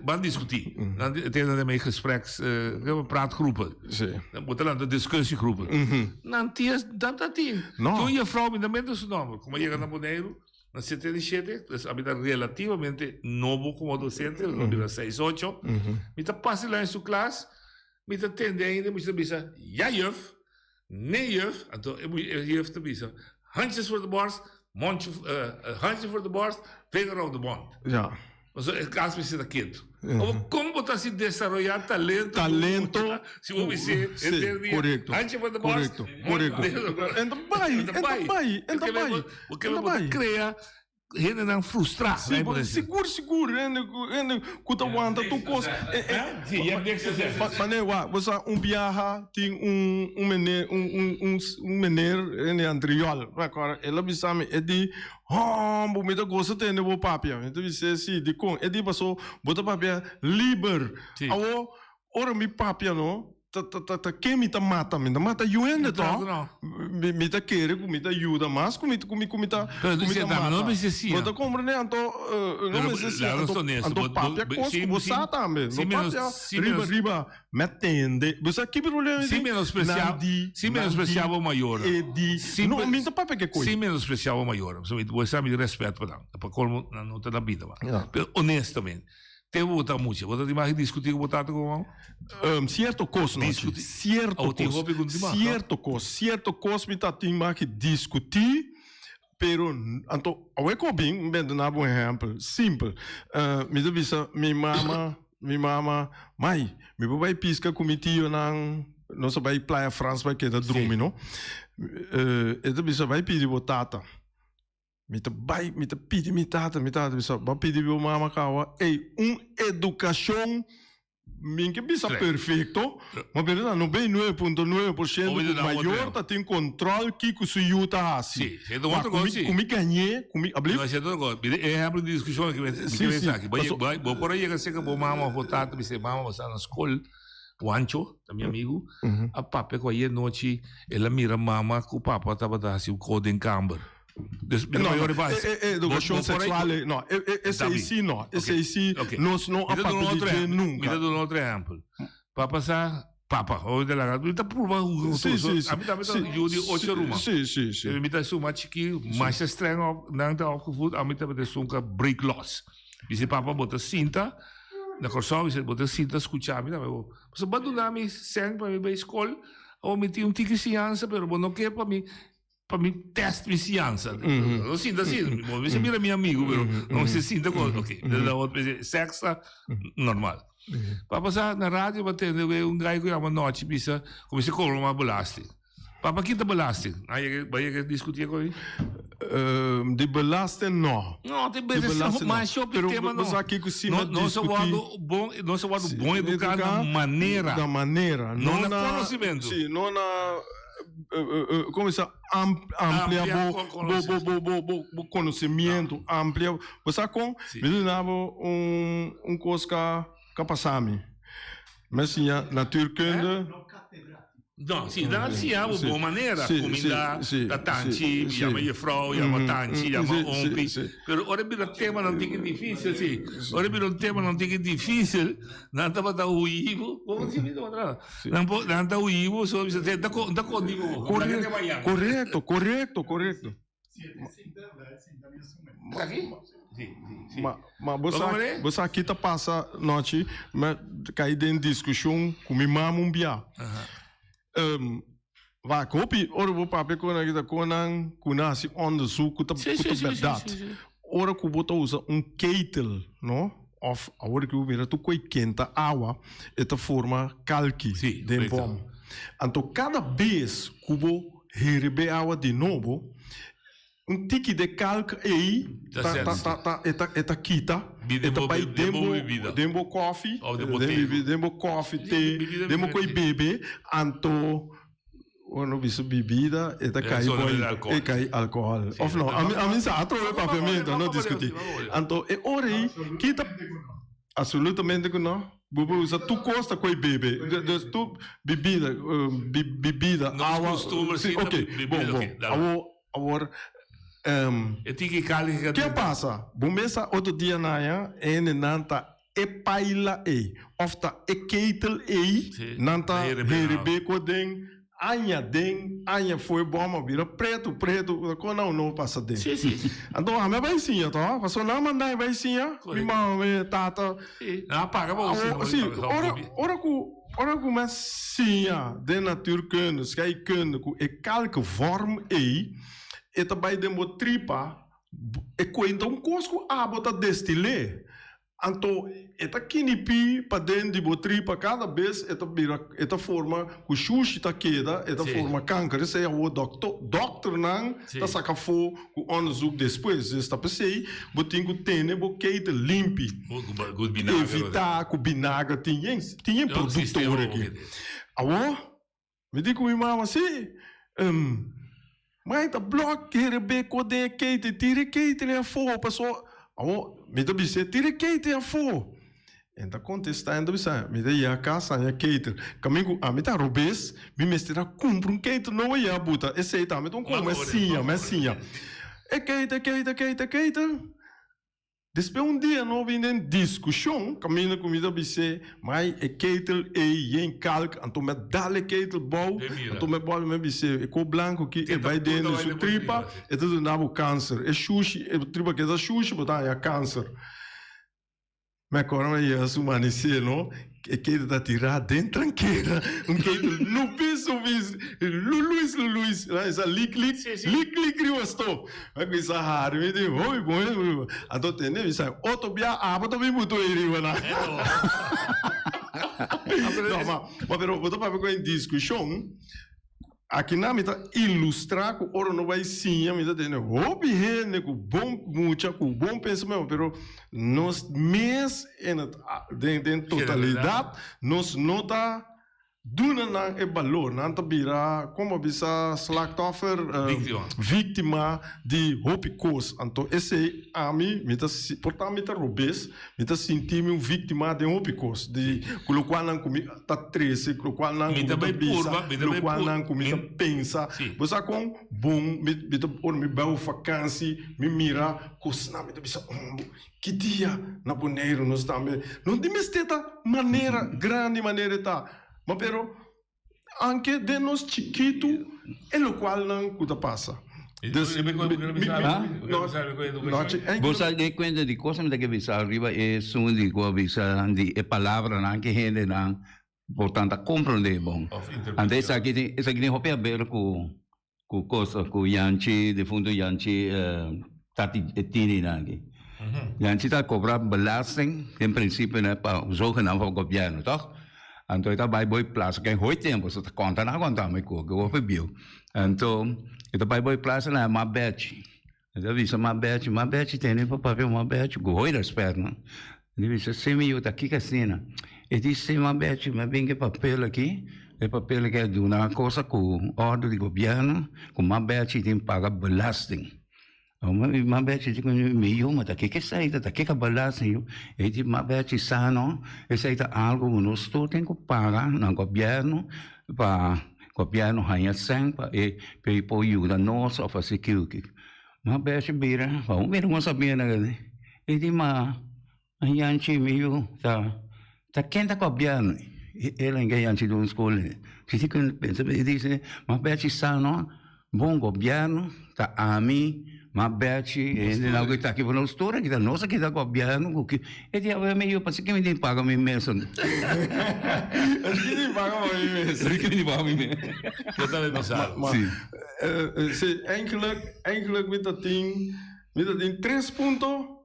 ban discutí. Nan tin nan mee gespreks, praatgroepen. Nan bo ta lanta discussiegroepen. Nan tin, nan ta tin. No. Tin un juffrouw, mi no mende su nomber, como a yega na Boneiru. Na 77, dus ami ta relativamente nobo como docente, mm -hmm. bira 6, 8. Mm -hmm. Mi ta pasa langs su klas, mi ta tende ainda, mi ta bisa, ja juf, nee juf, anto e juf ta bisa, handjes voor de borst, mondje, uh, handje voor de borst, vinger op de mond. Ja. Pasobra e kas mester ta ketu. Obo kon bo ta hasi desaroyá talento? Talento. Si bo bis'é henter dia, Korekto. handje for de bòs, Korekto, korekto. En ta bai, en ta bai, en ta bai. Bo ke bo ta krea hendenan frustrá. Si, bo, sigur, sigur, hende ku, hende ku ta wanta tur kos. Si, je hebt niks te zeggen. Manera, wak, bo sa un biaha tin un, un meneer, un, un, un, un meneer hende Andriol, mi akòrda, el a bisa mi, e di, Hòmbu, mi ta gosa tende bo papia. Mi ta bis'é, Sí, dikon? E di, Pasó bo ta papia liber. Awor, ora mi papia no, ta, ta, ta, ta ken mi ta mata? Mi ta mata yu hende tò? Mi, mi ta kere ku mi ta yuda mas ku mi, ku mi, ku mi ta, Pero ku mi dice, ta dame, no mata. mester siña. Bo ta komprendé? Anto, no Pero, mester siña. laga nos Anto, honesto, anto bo, bo, papia bo, kos ku sin, bo sin, sa tambe. sin No menos, papia sin riba, menos, riba Metende. Bo sa ki problema Sin di? menospreciá, Nan di, sin nan menospreciá di, bo mayornan. e di. Sin No, pe- mi no ta papia ke koe. Sin menospreciá bo mayornan. Pasobra bo sa mi respet pa nan. Pa colmo nan no ta na bida mas. Ja. Pero honestamente, te bo ta mucha, bo ta tin mag discutí ku bo tata ku bo mama? Cierto kos no, Discutí. Cierto Awo tin kos. hopi ku no tin mag, no? Cierto kos, cierto kos mi ta tin mag discutí, pero anto awe ku bin, mi bende na bo un ehempel simpel. Mi ta bisa mi mama Mi mama, Mai, mi por bai pisca cu mi tionan, nos a bai Playa Frans bai keda drumi, no? E ta bisa, bai pidi bo tata. Mi ta bai, mi ta pidi mi tata, mi tata bisa, bo a pidi bo mama kawa? Ey, un educacion, mi ke bisa perfecto, ma pero ta 99.9% cu mayor ta tin control kico su yu ta haci. Sí, e otro cosa, sí. Cu mi gañé, cu mi, ablief? No, e otro cosa. Mira, e ehemplo di discusión que me Sí, que sí. aquí. Paso- Bo, bo por llega cerca bo mama of bo tata, dice, mama, bo está na school, Juancho, ta mi amigo, a papia cu ayer nochi, el a mira mama cu papa tabata haci un code en kamber. Dus, mi No, mayor no, pa- e, e, e, educación bo- bo por ahí- sexual, no, e, e, ese David. sí no, ese Ok, sí ok. nos no Mi a ta duna papia di otro dje ehempel. Mi nunca. ta duna otro ehempel. Papa sa Papa, hopi ta laga. Mi ta purba hunga Sí, tur. sí, sí. Ami tambe ta Sí, yu di sí, ocho ruman. sí, sí, sí. Mi ta esun mas chikí, masha streng op, nan ta opgevoed, ami tabata esun ku a break los. Mi si papa bo ta sinta na Kòrsou, mi si bo ta sinta skucha mi tambe bo. Pasobra bo a duna mi sèn pa mi bai skol, awor mi tin un tiki siñansa pero bo no ke pa mi pa mi test mi siñansa. No sinta así, bo mester mira mi amigo, pero no mester sinta con, ok, seks ta normal. Papa sa na radio pa tende we un guy ku yama Nochi bisa ku mester kobra mas belasting. Papa kita belasting? A yega, ba yega diskuti e kos? Di belasting no. No, te bes mas shopi Pero tema no. bo sa kiko si No, ma no sa diskuti. wordo bon, no sa wordo bon eduká na manera. Na manera. No na conocimiento. Si, no na como sa amplia bo bo bo bo bo bo conocimiento, amplia. Bo sa con? Mi duna bo un un cos ka ka pasa mi. Mi a siña natuurkunde. No, si nan a siña bo bon manera, Sí, cuminda, sí, ta tanchi, sí, sí. yama juffrouw, yama tanchi, yama Sí, sí, ompi. sí. Pero ora bira temanan tin ki dificil, si. Ora bira un temanan tin ki dificil, nan tabata huyi bo. Bo por sinti tabata trata. Nan por, nan ta huyi bo, so bisa, ta ko, ta kondi bo. Correcto, correcto, correcto, correcto. Ma, ma bo sa, bo sa ki ta pasa nochi, mi kai den diskushon ku mi mama un bia. Um, wak, hopi ora bo papia ku nan kita ku nan ku nan hasi onderzoek ku ta ku ta bèrdat. Ora ku bo ta usa un ketel, no? Of awor ku bo mira tur ku e kenta awa, e ta forma kalki den bòm. Anto kada bes ku bo Herebe awa di nobo, un tiki de kalk ei ta ta ta ta e ta e ta kita, e ta bai den bo den bo kofi, den bo kofi, te, den bo koi bebe, anto ora no bisa bibida e ta kai bo e kai alkohol. Of no? Ami ami sa atrobe papiamento, no diskuti. Anto e ora ei kita Absolutamente ku no. Bo por usa tur kos ta koe bebe. Dus tur bibida, bibida, Nos awa. costumber Sí, si ta oké. bibida, Bon, bon. oké, dale. Awor, awor, E tiki kali ke ke a pasa? Bo mes sa otro dia na aña, hendenan ta e paila ei, òf ta e ketel ei, Sí, nan ta ta herebé na herebé ku den. Aña den, aña fo'i bom a bira pretu, pretu, kon nan no pasa den. Sí, sí. Anto ami a bai siña to, pasobra nan a manda mi bai siña, mi mama, mi tata. Sí, nan a paga pa bo siña. Sí, ora, ora ku, ora ku mi a siña den natuurkunde, scheikunde, ku e kalkvorm ei, e ta bai den bo tripa, e kuenta un kos ku abo ta destil'é. Anto e ta kinipí paden di bo tripa kada bes e ta bira e ta forma ku shushi ta keda e ta forma kanker esei awor dokto dokternan ta saka afó ku onderzoek despues dus ta p'esei bo tin ku tene bo ketel limpi evitá ku binager tin yen tin yen produkto ora aki awor Mi di ku mi mama, Si, mai ta blòk kere be ko den e ketel, tira e ketel afó, paso awor mi ta bis'é, tira e ketel afó. E ta kontestá, e ta bisa, mi ta yega kas haña ketel. Kaminda ku ami ta robes, mi mester a kumpra un ketel nobo i a buta esei tambe ta un kos, mi a siña, mi a siña. E ketel, ketel, ketel, ketel. Despues un dia no bin den diskushon kaminda ku mi ta bis'é, Mai e ketel ei yen kalk, anto mi a dal e ketel bou, anto mi a bòlbe mi a bis'é, e kos blanku aki e bai den di su tripa, e ta duna bo kanser, e shushi, e tripa ke ta shushi bo ta haña kanser. Mi akorda mi a yega su manisé no, E ketel ta tirá den trankera, un ketel lupis lupis, luluis luluis, nan bisa lik lik, lik lik riba stof. Mi a kuminsá hari, mi di, hopi bon e. Anto tende mi sa, otro bia abo ta bin butu ei riba nan. No, ma, pero bo ta papia ku e diskushon. Akinan mi ta ilustrá ku ora no bai siña mi ta tene hopi hende ku bon mucha ku bon pensamentu pero nos mes en het den den totalidat nos no ta duna nan e balor nan ta bira komo a bisa slachtoffer víktima di hopi kos anto esei ami mi ta por ta mi ta robes Mi ta sinti mi un víktima den hopi kos, di ku lokualnan ku mi ta trese, ku lokualnan ku mi ta bisa, lokualnan ku mi ta pensa. Bo sa kon bon mi mi ta ora mi bai un fakansi, mi mira kosnan, mi ta bisa, ki dia na Boneiru nos tambe no di mester ta manera grandi manera e ta, ma pero Anke den nos chikitu e lokualnan ku ta pasa. Dus mi mi no Bo sa den kuenta di cosa mi ta ke bisa riba e esun di ku a bisa di e palabranan ke hendenan por tanta komprende bon. Anto esaki tin esaki tin hopi haber ku Ku cosa ku Yanchi, difunto Yanchi tati e tini nan aki. Yanchi ta cobra belasting den principio ne pa zogenaamd pa gobierno toch? Anto e ta bay boy plaza ken hoy tempo so ta conta nan a conta mi cu hopi bieu. Anto e ta bay boy plaza nan a yama Bechi. E ta bisa ma Bechi, ma Bechi tene pa papia ma Bechi cu hoy respet no. E ta bisa si mi yu ta kiko asina? E di si ma Bechi mi a bin cu e papel aki, e papel aki a duna cosa cu ordo di gobierno cu ma Bechi tin paga belasting. Ma Bechi di cu mi yu ma ta kiko esey ta kiko belasting yu? E di ma Bechi sa no esey ta algo cu nos tur tin cu paga na gobierno pa Gobierno haña sèn pa e pa e por yuda nos of hasi kiuki. Ma bes bira, pa un bira un sabia na gani. E di ma Yanchi mi yu ta ta ken ta gobierno? E la inga Yanchi dun skol. Si si ku pensa e di ma bes sa no Bon gobierno ta ami, ma Betsy, e hendenan ku ta aki for nos tur aki ta nos aki ta gobierno ku ki e di awe mi yu pasobra ki mi tin paga mi mes. Esaki tin paga pa mi mes. Esaki tin paga mi mes. Yo tambe bisa. Ma si eigenlijk eigenlijk mi ta tin mi ta tin tres punto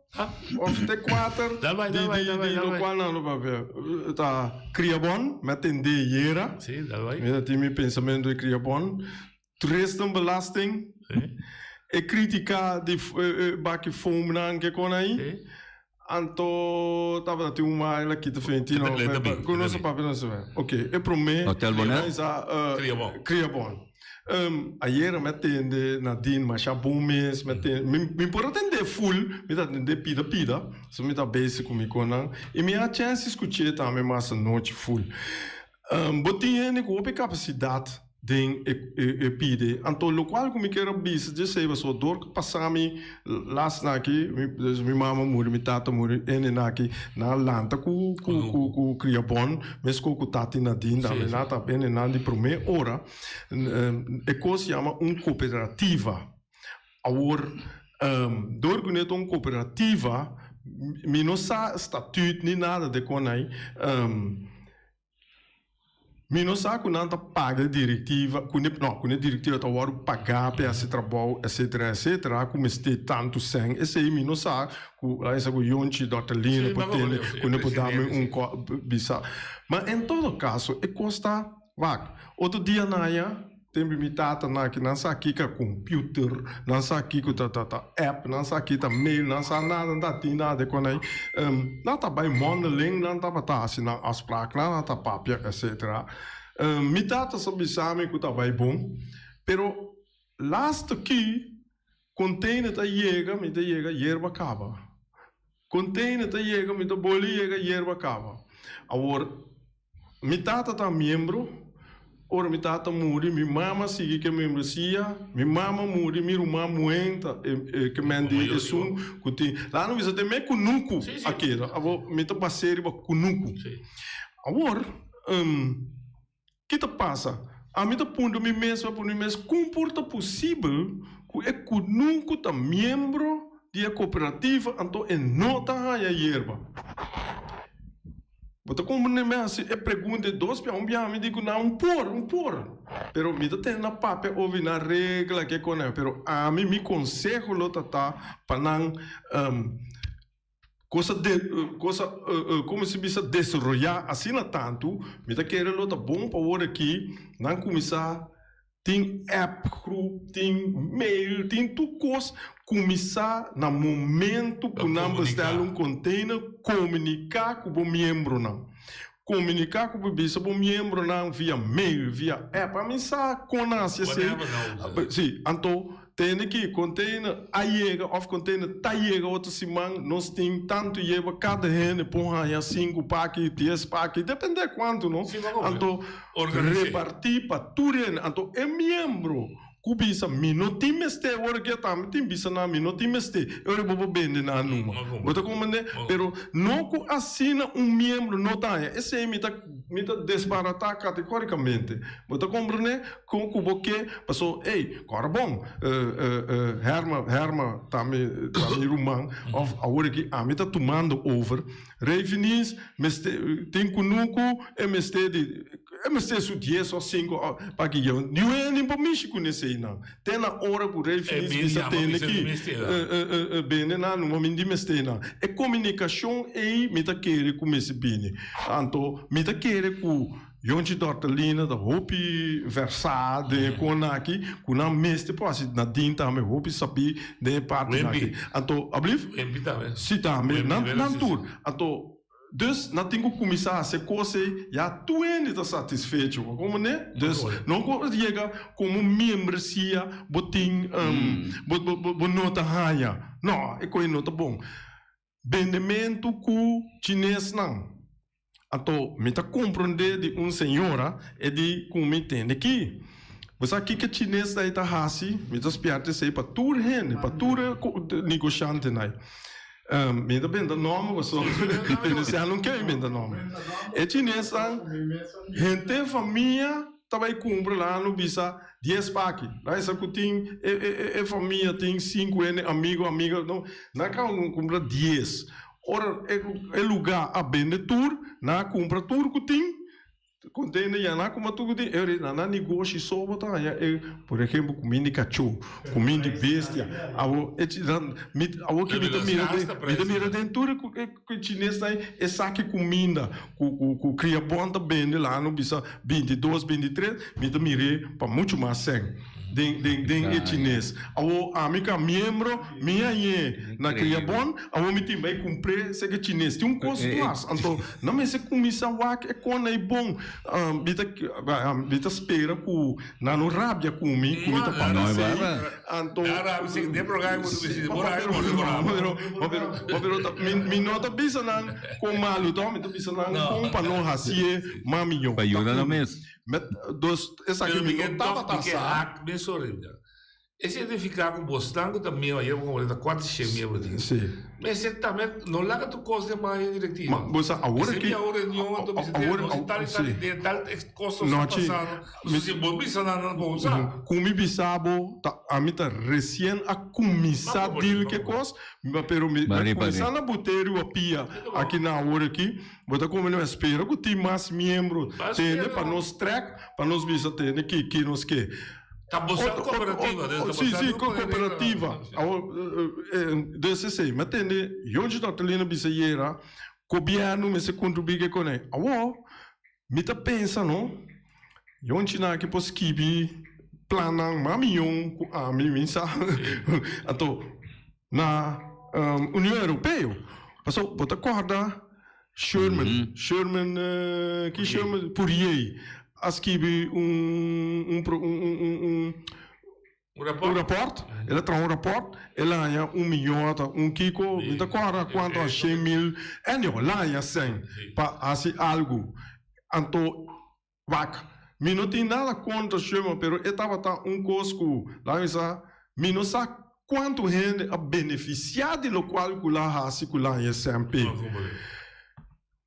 of te kuater di di lokual nan lo papia ta kriabon mi a tende yera mi ta tin mi pensamentu di kriabon. Toeristenbelasting, e critica di e baki foamnan ke kon ahi, anto tabata tin un mail aki ta fenti no, ku nos a papia nos a ok, e prome Hotel Bonaire? Kriabon. Ayera mi a tende Nadine masha bon mes, mi a tende, mi por a tende full, mi ta tende pida pida, so mi ta bezig ku mi konnan, i mi a chance di skuch'é tambe mas anochi full. Bo tin hende ku hopi kapasidat. Den e e pide. Anto locual cu mi kier a bisa djesey pasobra dor cu pasa mi las nan aki, mi dus mi mama muri, mi tata muri, ene nan aki, nan a lanta cu cu cu cu Kriabon, mesco cu tati Nadine tambe, nan ta ene nan di prome ora, e cos yama un cooperativa. Awor, dor cu ne ta un cooperativa, mi no sa statuut ni nada de con ay, Mi no sa ku nan ta paga e direktiva, ku ne, no, ku ne direktiva ta wòrdu pagá pa e hasi trabou, etsetera, etsetera, ku mester tantu sèn. Esei mi no sa ku esa ku Yonchi, Dòkter Lina por tende, ku ne por da mi un kò, bisa. Ma en todo kaso e kos ta, wak, otro dia nan ya, Tempu mi tata nan aki nan sa kiko computer, nan sa kiko ta ta ta app, nan sa ki ta mail, nan sa nada, nan ta tin nada kon ei. Nan ta bai mondeling, nan tabata hasi nan afspraaknan, nan ta papia etcetera. Mi tata sa bisa mi ku ta bai bon, pero laatste ki container ta yega, mi ta yega yerba kaba. Container ta yega, mi ta boli yega yerba kaba. Awor Mi tata ta miembro, ora mi tata muri mi mama sigui ke membresia, mi mama muri mi ruman muhé ta e ke men di esun ku tin, laga no bisa te me kunuku a keda, awor mi ta bas'é riba kunuku. Awor ki ta pasa? Ami ta puntra mi mes, mi a puntra mi mes kon por ta posibel ku e kunuku ta miembro di e kooperativa anto e no ta haña yerba? Bo ta komprende mi hasi e pregunta e dos bia, un bia mi di ku nan un por, un por. Pero mi ta tene na papia ovi nan regla ke kon pero ami mi konseho lo ta ta pa nan kosa de kosa komo si bisa desaroyá asina tantu mi ta kere lo ta bon pa wor aki nan kuminsá Tin app groep, tin mail, tin tur kos. Kuminsá na momentu ku nan bestèl un container, komuniká ku bo miembronan. Komuniká ku bo bisa bo miembronan via mail, via app. Ami sa kon nan hasi esei. Sí, anto tende ki container a yega òf container ta yega otro siman, nos tin tantu yeba, kada hende por haña sinku paki, dies paki, dependé kuantu no. Anto. Repartí pa tur hende. Anto e miembro ku bisa, Mi no tin mester, ora ku e tambe tin bisa nan, Mi no tin mester, e ora bo por bende nan numa. Bo ta komprendé? Pero no ku asina un miembro no ta haña. Esei mi ta mi ta desbaratá kategórikamente. Bo ta komprendé? Kon ku bo ke, paso, ey, kòrda bon, Herma, Herma ta mi ta mi ruman, òf awor aki ami ta tumando over. Rei Finis mester tin kunuku e mester di e mester su dies of sinku pa ki yeu niun hende por mishi ku neseinan te na ora ku Rei Finis bisa tende ki bende nan numa mi di mester nan e komunikashon ei mi ta kere ku mester bini anto mi ta kere ku Yonchi Dortelina ta hopi versá den e kon aki ku nan mester por hasi Nadine tambe hopi sabí den e parti aki. Anto, ablief? Wempi tambe. Si tambe, nan nan tur. Anto, dus nan tin ku kuminsá hasi e kos ei, ya tur hende ta satisfecho. Bo komprendé? Dus no ku yega komo miembresia bo tin bo bo bo no ta haña. No, e kos ei no ta bon. Bendementu ku chinesnan. Anto mi ta komprondé di un señora e di ku mi tende ki. Bo sa kiko chinesnan ei ta hasi? Mi ta spièrta esei pa tur hende, pa tur e negoshantenan ei. Mi ta benta nòmber pasobra Veneciano no ke mi benta nòmber. E chinesnan, henter famia ta bai kumpra la no bisa dies paki. La esa ku tin e famia tin sinku hende, amigo, amiga, no, nan ka kumpra dies. Ora e lugá a bende tur, nan a kumpra tur ku tin kontender ya nan a kumpra tur ku tin, e ora nan na negoshi so bo ta haña e, por ehempel, kuminda di kachó, kuminda di bestia. Awor e nan mi awor ke mi ta mira den mi ta mira den tur e chinesnan ei esaki kuminda ku ku ku kriabon ta bende la no bisa 22, 23, mi ta mir'é pa muchu mas sèn. Den den den e chines. Awo ami ka miembro, mi hañ'é na Kriabon, awo mi tin bai kumpr'é seke chines. Tin un kos dwas. Anto nan mester kuminsá wak e kon ei bon. Mi ta mi ta spera ku nan no rabia ku mi, ku mi ta papia esei. Anto pero mi no ta bisa nan kon malu ta, mi ta bisa nan kon pa no hasié mas mihó. Pa yuda nan mes. Met dus esaki mi no tabata sa. Mi sorry mira. E significa cu bosnan cu ta miembro ayer bo ta cuatro shen miembro tin. Si. Mester tambe no laga tur cos den man e directiva. Ma bo sa awor aki. Mester un reunion anto bisa awor nos awor tal y tal si. idea tal cos nos ta Nochi pasando. mi Si bo bisa nan nan bo sa. Cu mi bisa bo ta ami ta recien a cuminsa deal cu e cos pero mi a cuminsa na Boterio a pia aki na awor aki. Bo ta come no espera cu tin mas miembro tende pa nos trek pa nos bisa tende ki ki nos ke. Ta bosa cooperativa dus ta Si bosa si cooperativa. Cooperativa awor dus esey mi a tende Yonchi Tortolina bisa yera gobierno mester contribui ke kone awor mi ta pensa no Yonchi nan aki por skibi plannan mas miyon cu ami mi sa anto na Union Europeo pasobra bo ta corda Sherman Sherman ki Sherman Pourier a skibi un un un un raport el a traha un raport el a haña un miyon ata un kiko mi ta corda cuanto a shen mil anyhow el a haña cen pa haci algo anto Wak, mi no tin nada kontra Sherman, pero e tabata un kos ku, laga mi sa, mi no sa kuantu hende a benefisiá di lokual ku la hasi ku la haña SMP.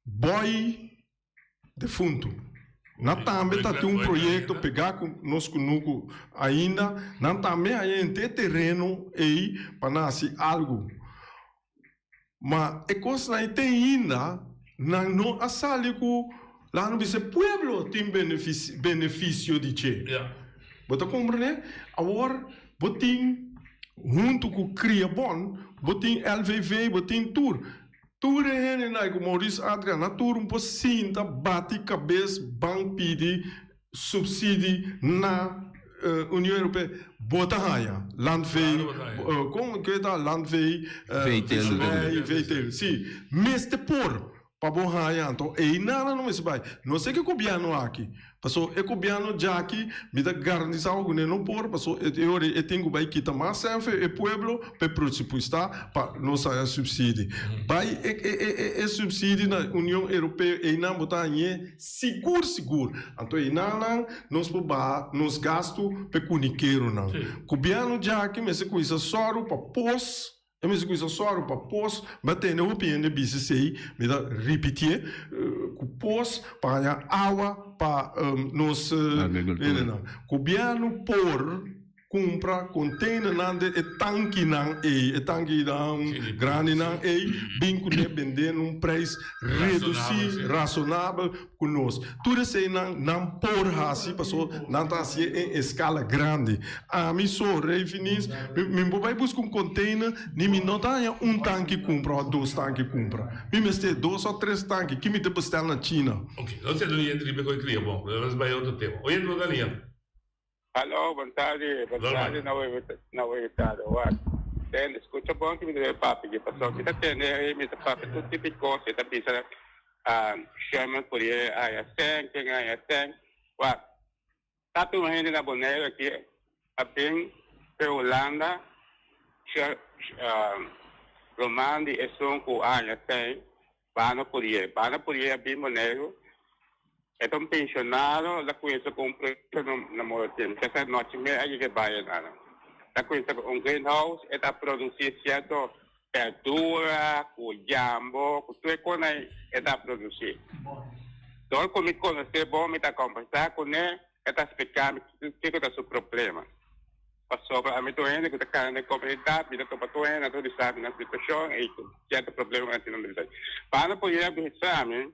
Boy defuntu. Na tambe ta tin un proyekto pegá ku nos kunuku ainda, nan tambe haña henter tereno ei pa nan hasi algu. Ma e kosnan ei te ainda nan no a sali ku laga no bisa e pueblo tin benefisio di dje. Bo ta komprendé? Awor bo tin huntu ku Kriabon, bo tin LVV, bo tin tur. Tur e hendenan ku Maurice Adriaan na tur un por sinta bati kabes ban pidi Subsidi na Union Europeo bo ta haña landvee, kon ke ta landvee, visserij, veeteelt, si mester por pa bo haña anto einan nan no mester bai no se ke gobièrnu aki paso e gobièrnu djaki mi ta garantisa bo ku ne no por paso e ora e tin ku bai kita mas sènfe e pueblo pa e presupuesta pa nos haña subsidi bai e subsidi na Union Europeo einan bo ta hañ'é. Sigur sigur. Anto einanan nos por baha nos gastu p'e kunikeronan. Gobièrnu djaki mester kuminsa sòru pa pos, e mester kuminsa sòru pa pos, mi a tende hopi hende bisa esei, mi ta ripitié, ku pos pa haña awa pa nos hendenan. Gobièrnu por. Kumpra containernan den e tankinan ei, e tankinan grandinan ei, bin kuné bendé na un prijs redusí, rasonabel ku nos. Tur eseinan nan por hasi paso nan ta hasié en eskala grandi. Ami so, Rey Finis, mi mi por bai buska un container ni mi no ta haña un tanki kumpra òf dos tanki kumpra. Mi mester dos òf tres tanki ki mi ta bestel na China. Ok, nos ta oyente riba e koe kria bon, nos bai otro tema. Oyente bo ta lia? Aló, bon tardi, bon tardi na Wevitado. Wak, tende, skucha bon ki mi ta debe papia aki, pasobra mi ta tende ei mi ta papia tur tipo di kos, e ta bisa Sherman por e haña sèn, ken a haña sèn. Wak, ta tur hende na Boneiru aki a bin pe Hulanda, Roman di esun ku a haña sèn, Bano Purier. Bano Purier a bin Boneiru. E ta un pensionado, el a cuminsa cu un proyecto na Morotin. Kesa nochi mes a yega e bayo nan. El a cuminsa cu un greenhouse, e ta produci cierto berdura, cu jambo, cu tur e cosnan ey e ta produci. Dor cu mi conoce bon, mi ta conversa cune, e ta splica mi kico ta su problema. Pasobra ami tur hende ku ta kana den komunidat, mi ta topa tur hende, nan tur di sabi nan situashon i sierto problema ku nan tin nan bida. Pa nan por yega bisa mi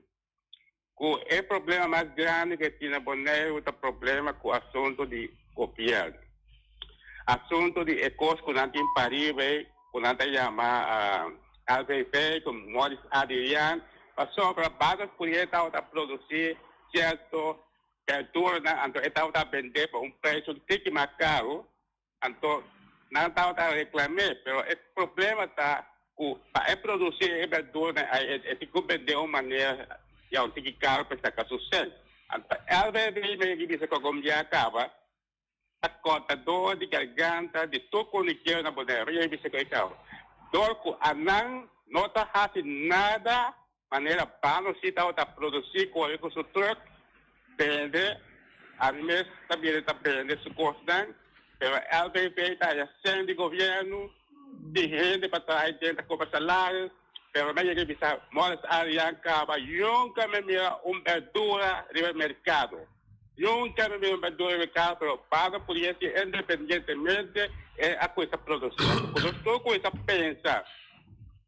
ku e problema mas grandi ku e tin na Boneiru ta problema ku asuntu di gobièrnu. Asuntu di e kos ku nan tin pariba ei ku nan ta yama LVV ku Morris Adriaan, pasobra Badas Purier tabata produsí sierto. Berduranan anto e tabata bendé pa un preis un tiki mas karu, anto nan tabata reklam'é, pero e problema ta ku pa e produsí e berduranan ei e tin ku bendé un manera ya un tiki karu pa e saka su sèn. Anto LVV mi a bisa ku algun dia a kaba ta kòrta dor di garganta di tur kunikero na Boneiru, mi a bisa ku e kaba dor ku anan no ta hasi nada Manera Pano si tabata produci kore ku su truck bende, ami mes ta bira ta bende su kosnan, pero LVV ta haya sèn di gobièrnu, tin hende pa traha den ta kobra salaris, pero mi a yega i bisa Morris Arian kaba nunka mi a mira un berdura riba merkado, nunka mi a mira un berdura riba merkado, pero Pano por yesi independientemente e a kuminsa produci, ku nos tur kuminsa pensa.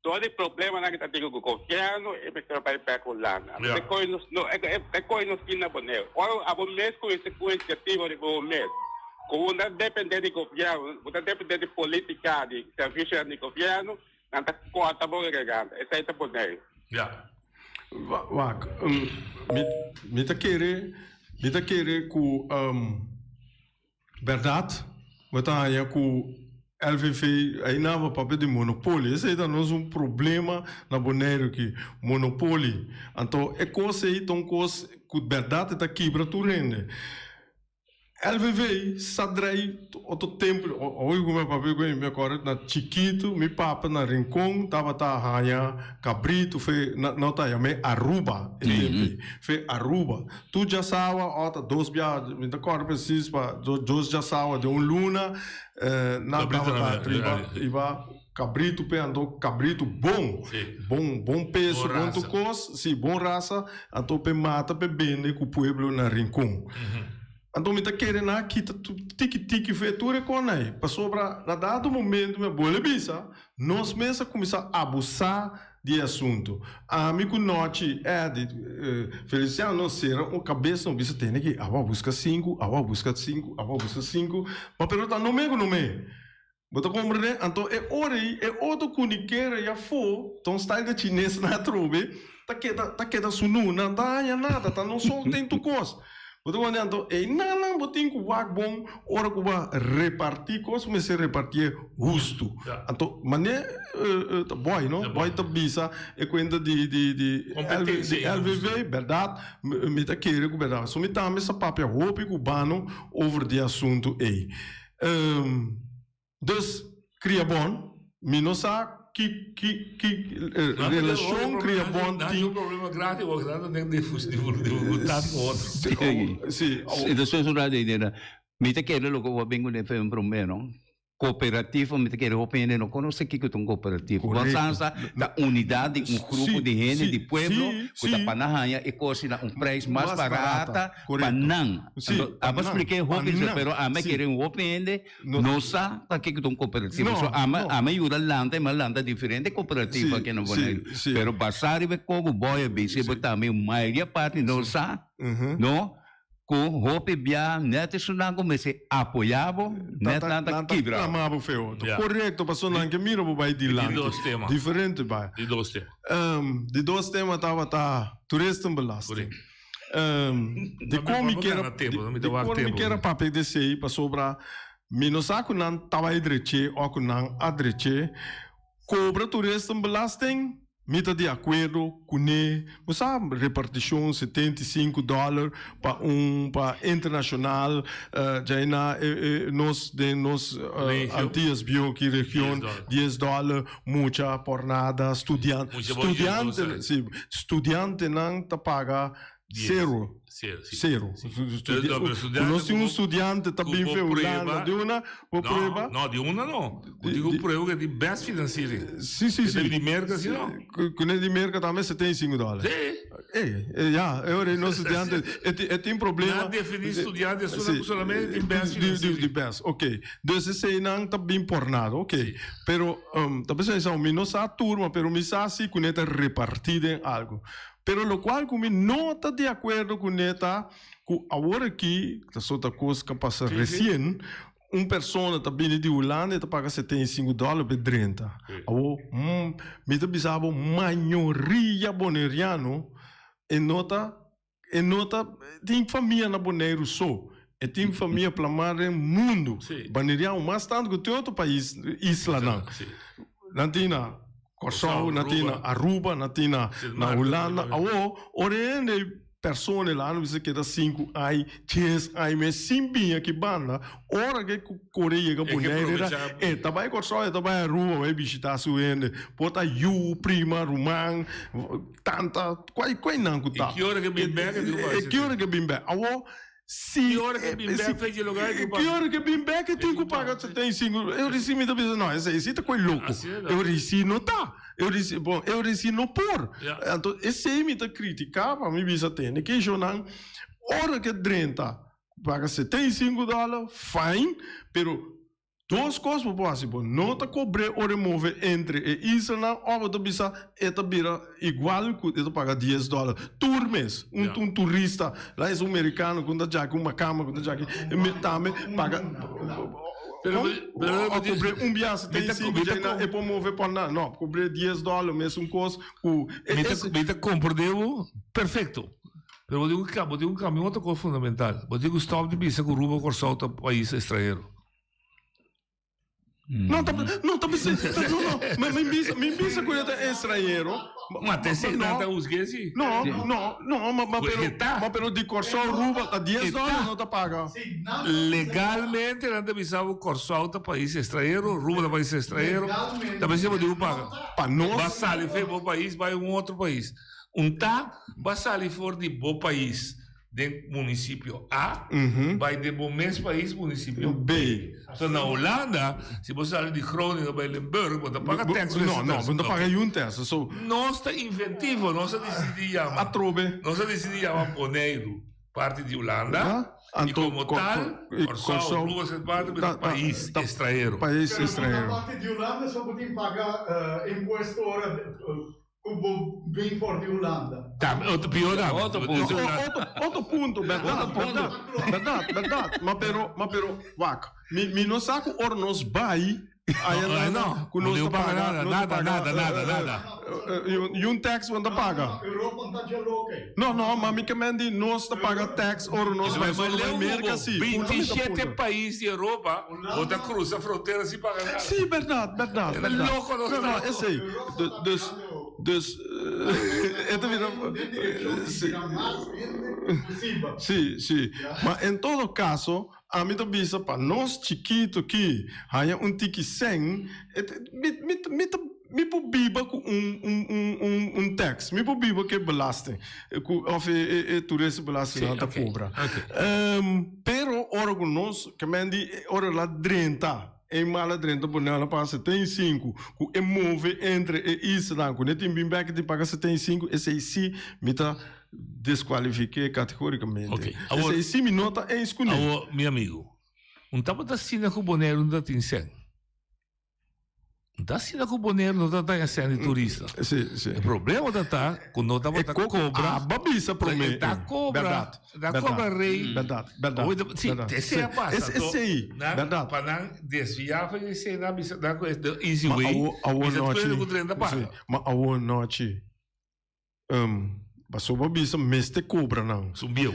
Todo e problemanan ku ta tin ku gobièrnu e mester bai bèk Hulanda. Ja. E koi nos no e e koi nos tin na Boneiru. Ora abo mes kuminsa ku inisiativa riba bo mes, ku bo no ta dependé di gobièrnu, bo ta dependé di polítika di servisionan di gobièrnu, nan ta kòrta bo garganta. Esei ta Boneiru. Ja. Wak, mi mi ta kere mi ta kere ku Berdad, bo ta haña ku LVV ei nan bo papia di monopolio. Esei ta nos un problema na Boneiru aki, monopolio. Anto e kos ei ta un kos ku berdad e ta kibra tur hende. LVV sa drei otro tempu, oí ku mi papia ku mi akorda na chikitu mi papa na Rincon tabata haña kabritu fe no ta yam'é Aruba e tempu ei, fe Aruba. Tur djasawa o ta dos bia, mi ta kòrda presis pa dos djasawa den un luna nan tabata riba riba kabritu p'e anto kabritu bon, bon bon peso, bon tur kos, si bon rasa, anto p'e mata p'e bende ku pueblo na Rincon. Anto mi ta kere nan a kita tiki tiki fu e tur e kon ei, pasobra na dado momento mi a bolbe bisa, nos mes a kuminsá abusá di e asuntu. Ami ku Nochi, Eddy, Feliciano nos sera un kabes nos bisa tene ki awa buska sinku, awa buska sinku, awa buska sinku, ma pero ta no me ku no me. Bo ta komprende? Anto e ora ei e otro kunikero ei afó, ta un style di chines nan atrobe, ta keda ta keda sunu, nan ta haña nada, ta no sol ten tur kos. Bo ta komprende? Anto einan nan bo tin ku wak bon ora ku bo a repartí kos, mester repartié hustu. Anto manera ta Boy no? Boy ta bisa e kuenta di di di LVV, bèrdat, mi ta kere ku bèrdat. So mi tambe sa papia hopi ku Bano over di e asuntu ei. Dus, Kriabon, mi no sa ki ki ki relashon Kriabon tin. Un problema grandi bo ta den dificultad cu otro. Si. Despues un rato ei mi ta kere loke bo a bin cu den prome no. Cooperativo mi ta kere hopi hende no conoce kico ta un cooperativo. Bo sa sa ta unidad di un grupo di hende di pueblo cu ta pa nan haya e cos na un prijs mas barata pa nan. Anto abo spliké hopi esei, pero ami a kere un hopi hende no sa pakiko ta un kooperativa. So ami ami a yuda lanta i mi a lanta diferente kooperativa aki na Boneiru. Pero basá riba e kogo boy a bisa bo tambe mayoria parti no sa no ku hopi bia nèt esunnan ku mester apoyá bo nèt nan ta kibra bo. Korekto pasobra nan ke mira bo bai dilanti. Diferente bai. Di dos tema. Di dos tema tabata toeristenbelasting. Di kon mi kier di kon mi kier a papia di esei pasobra mi no sa ku nan tabata dreché o ku nan a dreché. Kobra toeristenbelasting mi ta di akuerdo kuné. Bo sa repartishon 75 dòler pa un pa internashonal djaina nos den nos Antias bieu aki region dies dòler mucha por nada studiante studiante si studiantenan ta paga sero sero ku nos tin un studiante ta bin fe Hulanda di una bo prueba no di una no ku tin un prueba ku tin best financiering si si si di Merka si no ku di Merka tambe 75 dòler si Ey, ya, e ora nos studiante e tin problema. Nan defini studiante solamente tin best financiering. Di best, ok. Dus eseinan ta bin por nada, ok. Pero ta pensando esei, mi no sa tur, ma pero mi sa si ku ne ta reparti den algo. Pero lokual ku mi no ta di akuerdo ku ne ta ku awor aki, ta so ta kos ku a pasa resien, un persona ta bini di Hulanda e ta paga 75 dòler pa e drenta. Awor, mi ta bisa bo mayoria boneriano e no ta. E no ta tin famia na Boneiru so, e tin famia plamá den mundu. Banerian mas tantu ku tur otro pais, islanan. Nan tin na Kòrsou, nan tin na Aruba, nan tin na Hulanda. Awor, ora e hende persona e lano bisa keda sinku ai, dies ai mes sin bini aki banda, ora ke kore yega Boneiru e ta bai Kòrsou, e ta bai Aruba bai bishitá su hende. Por ta yu, prima, ruman. Tanta, kua kua nan ku ta? E ki ora ke bin bek e tin ku paga. E ki ora ke bin bek. Awor, si. Ki ora ke bin bek fecha lugar e tin ku paga. Ki ora ke bin bek e tin ku paga 75. E ora si mi ta bisa no, esei si ta koi loko. E ora si no ta. E ora si, bon, e ora si no por. Anto esei mi ta kritika pa mi bisa tende ke eshonan ora ke drenta paga 75 dòler, fine, pero. Dos kos bo por hasi, bo no ta kobr'é ora e move entre e islanan òf bo ta bisa e ta bira igual ku e ta paga dies dòler tur mes. Un un turista, la es un merikano ku ta djaki un makamba ku ta djaki e tambe paga òf kobr'é un biaha 75 dje nan e por move pa nan. No, kobr'é dies dòler mesun kos ku Mi ta mi ta komprendé bo perfekto. Pero bo tin ku bo tin ku kambia un otro kos fundamental. Bo tin ku stòp di bisa ku Aruba, Kòrsou ta pais estranhero. No, ta, no, ta bisa, no, no, mi, mi bisa, mi bisa ku e ta estranhero. Ma te si, nan ta husg'é si. No, no, no, ma, ma pero, ma pero di Kòrsou, Aruba, ta dies dòler no ta paga. Legalmente nan ta bisa bo Kòrsou ta pais estranhero, Aruba ta pais estranhero, ta bisa bo tin ku paga. Pa nos. Ba sali for di bo pais bai un otro pais. Un ta ba sali for di bo pais den municipio A, bai den bo mes pais municipio B. So na Hulanda, si bo sali di Groningen bai Limburg, bo ta paga tax No, no, bo no ta paga yun tax. So, Nos ta inventivo, nos a dicidi yama. Atrobe. Nos a dicidi yama Boneiru parti di Hulanda, y como tal, Kòrsou, Aruba, Sint Maarten bira pais estranhero. Pais estranhero. Pero no ta parti di Hulanda, so bo tin paga impuesto ora Ku bo bin for di Hulanda. Tambe, otro pior tambe. Otro punto. Otro punto, berdad, berdad, berdad, berdad. Ma pero, ma pero, wak, mi, mi no sa ku ora nos bai, aya na, No, ku nos no ta paga paga, nada, nos ta nada, paga, nada, nada, nada. Y un tax bo no ta paga. Europa no ta dje loke. No, no, ma mi ke men di nos ta paga tax ora nos bai, ora bai Merka si. 27 pais di Europa bo ta cruza frontera sin paga nada. Sí, berdad, berdad, berdad. Loco nos No, no, ta. esey. Dus, dus, e ta bira, sí. Sí, sí. Ma en todo caso, ami ta bisa pa nos chikito ki haña un tiki sèn, mi, mi, mi ta. Mi por biba ku un un un un un tax, mi por biba ku e belasting, ku of e e e toeristenbelasting nan ta kobra. Pero ora ku nos ke men di ora la drenta e mala drenta Bonaire la paga 75 ku e move entre e islanan ku ne tin bin bek tin paga 75 esei si mi ta deskualifik'é kategorikamente. Esei si mi no ta eens kuné. Awor mi amigo, un tabata asina ku Bonaire no ta tin sèn. Ta asina ku Boneiru no ta daña sèn di turista. Sí, sí. E problema ta ta ku no tabata kobra. Aba bisa promé. E ta kobra. Bèrdat. Ta kobra rei. Bèrdat, bèrdat. Sí, esei a pasa. Esei, bèrdat. Pa nan desviá for di esei nan bisa nan ku e the easy way. Ma awor Bisa nochi. tuer ku drenta paga. Ma awor nochi. Pasobra bisa mester kobra nan. Su bieu.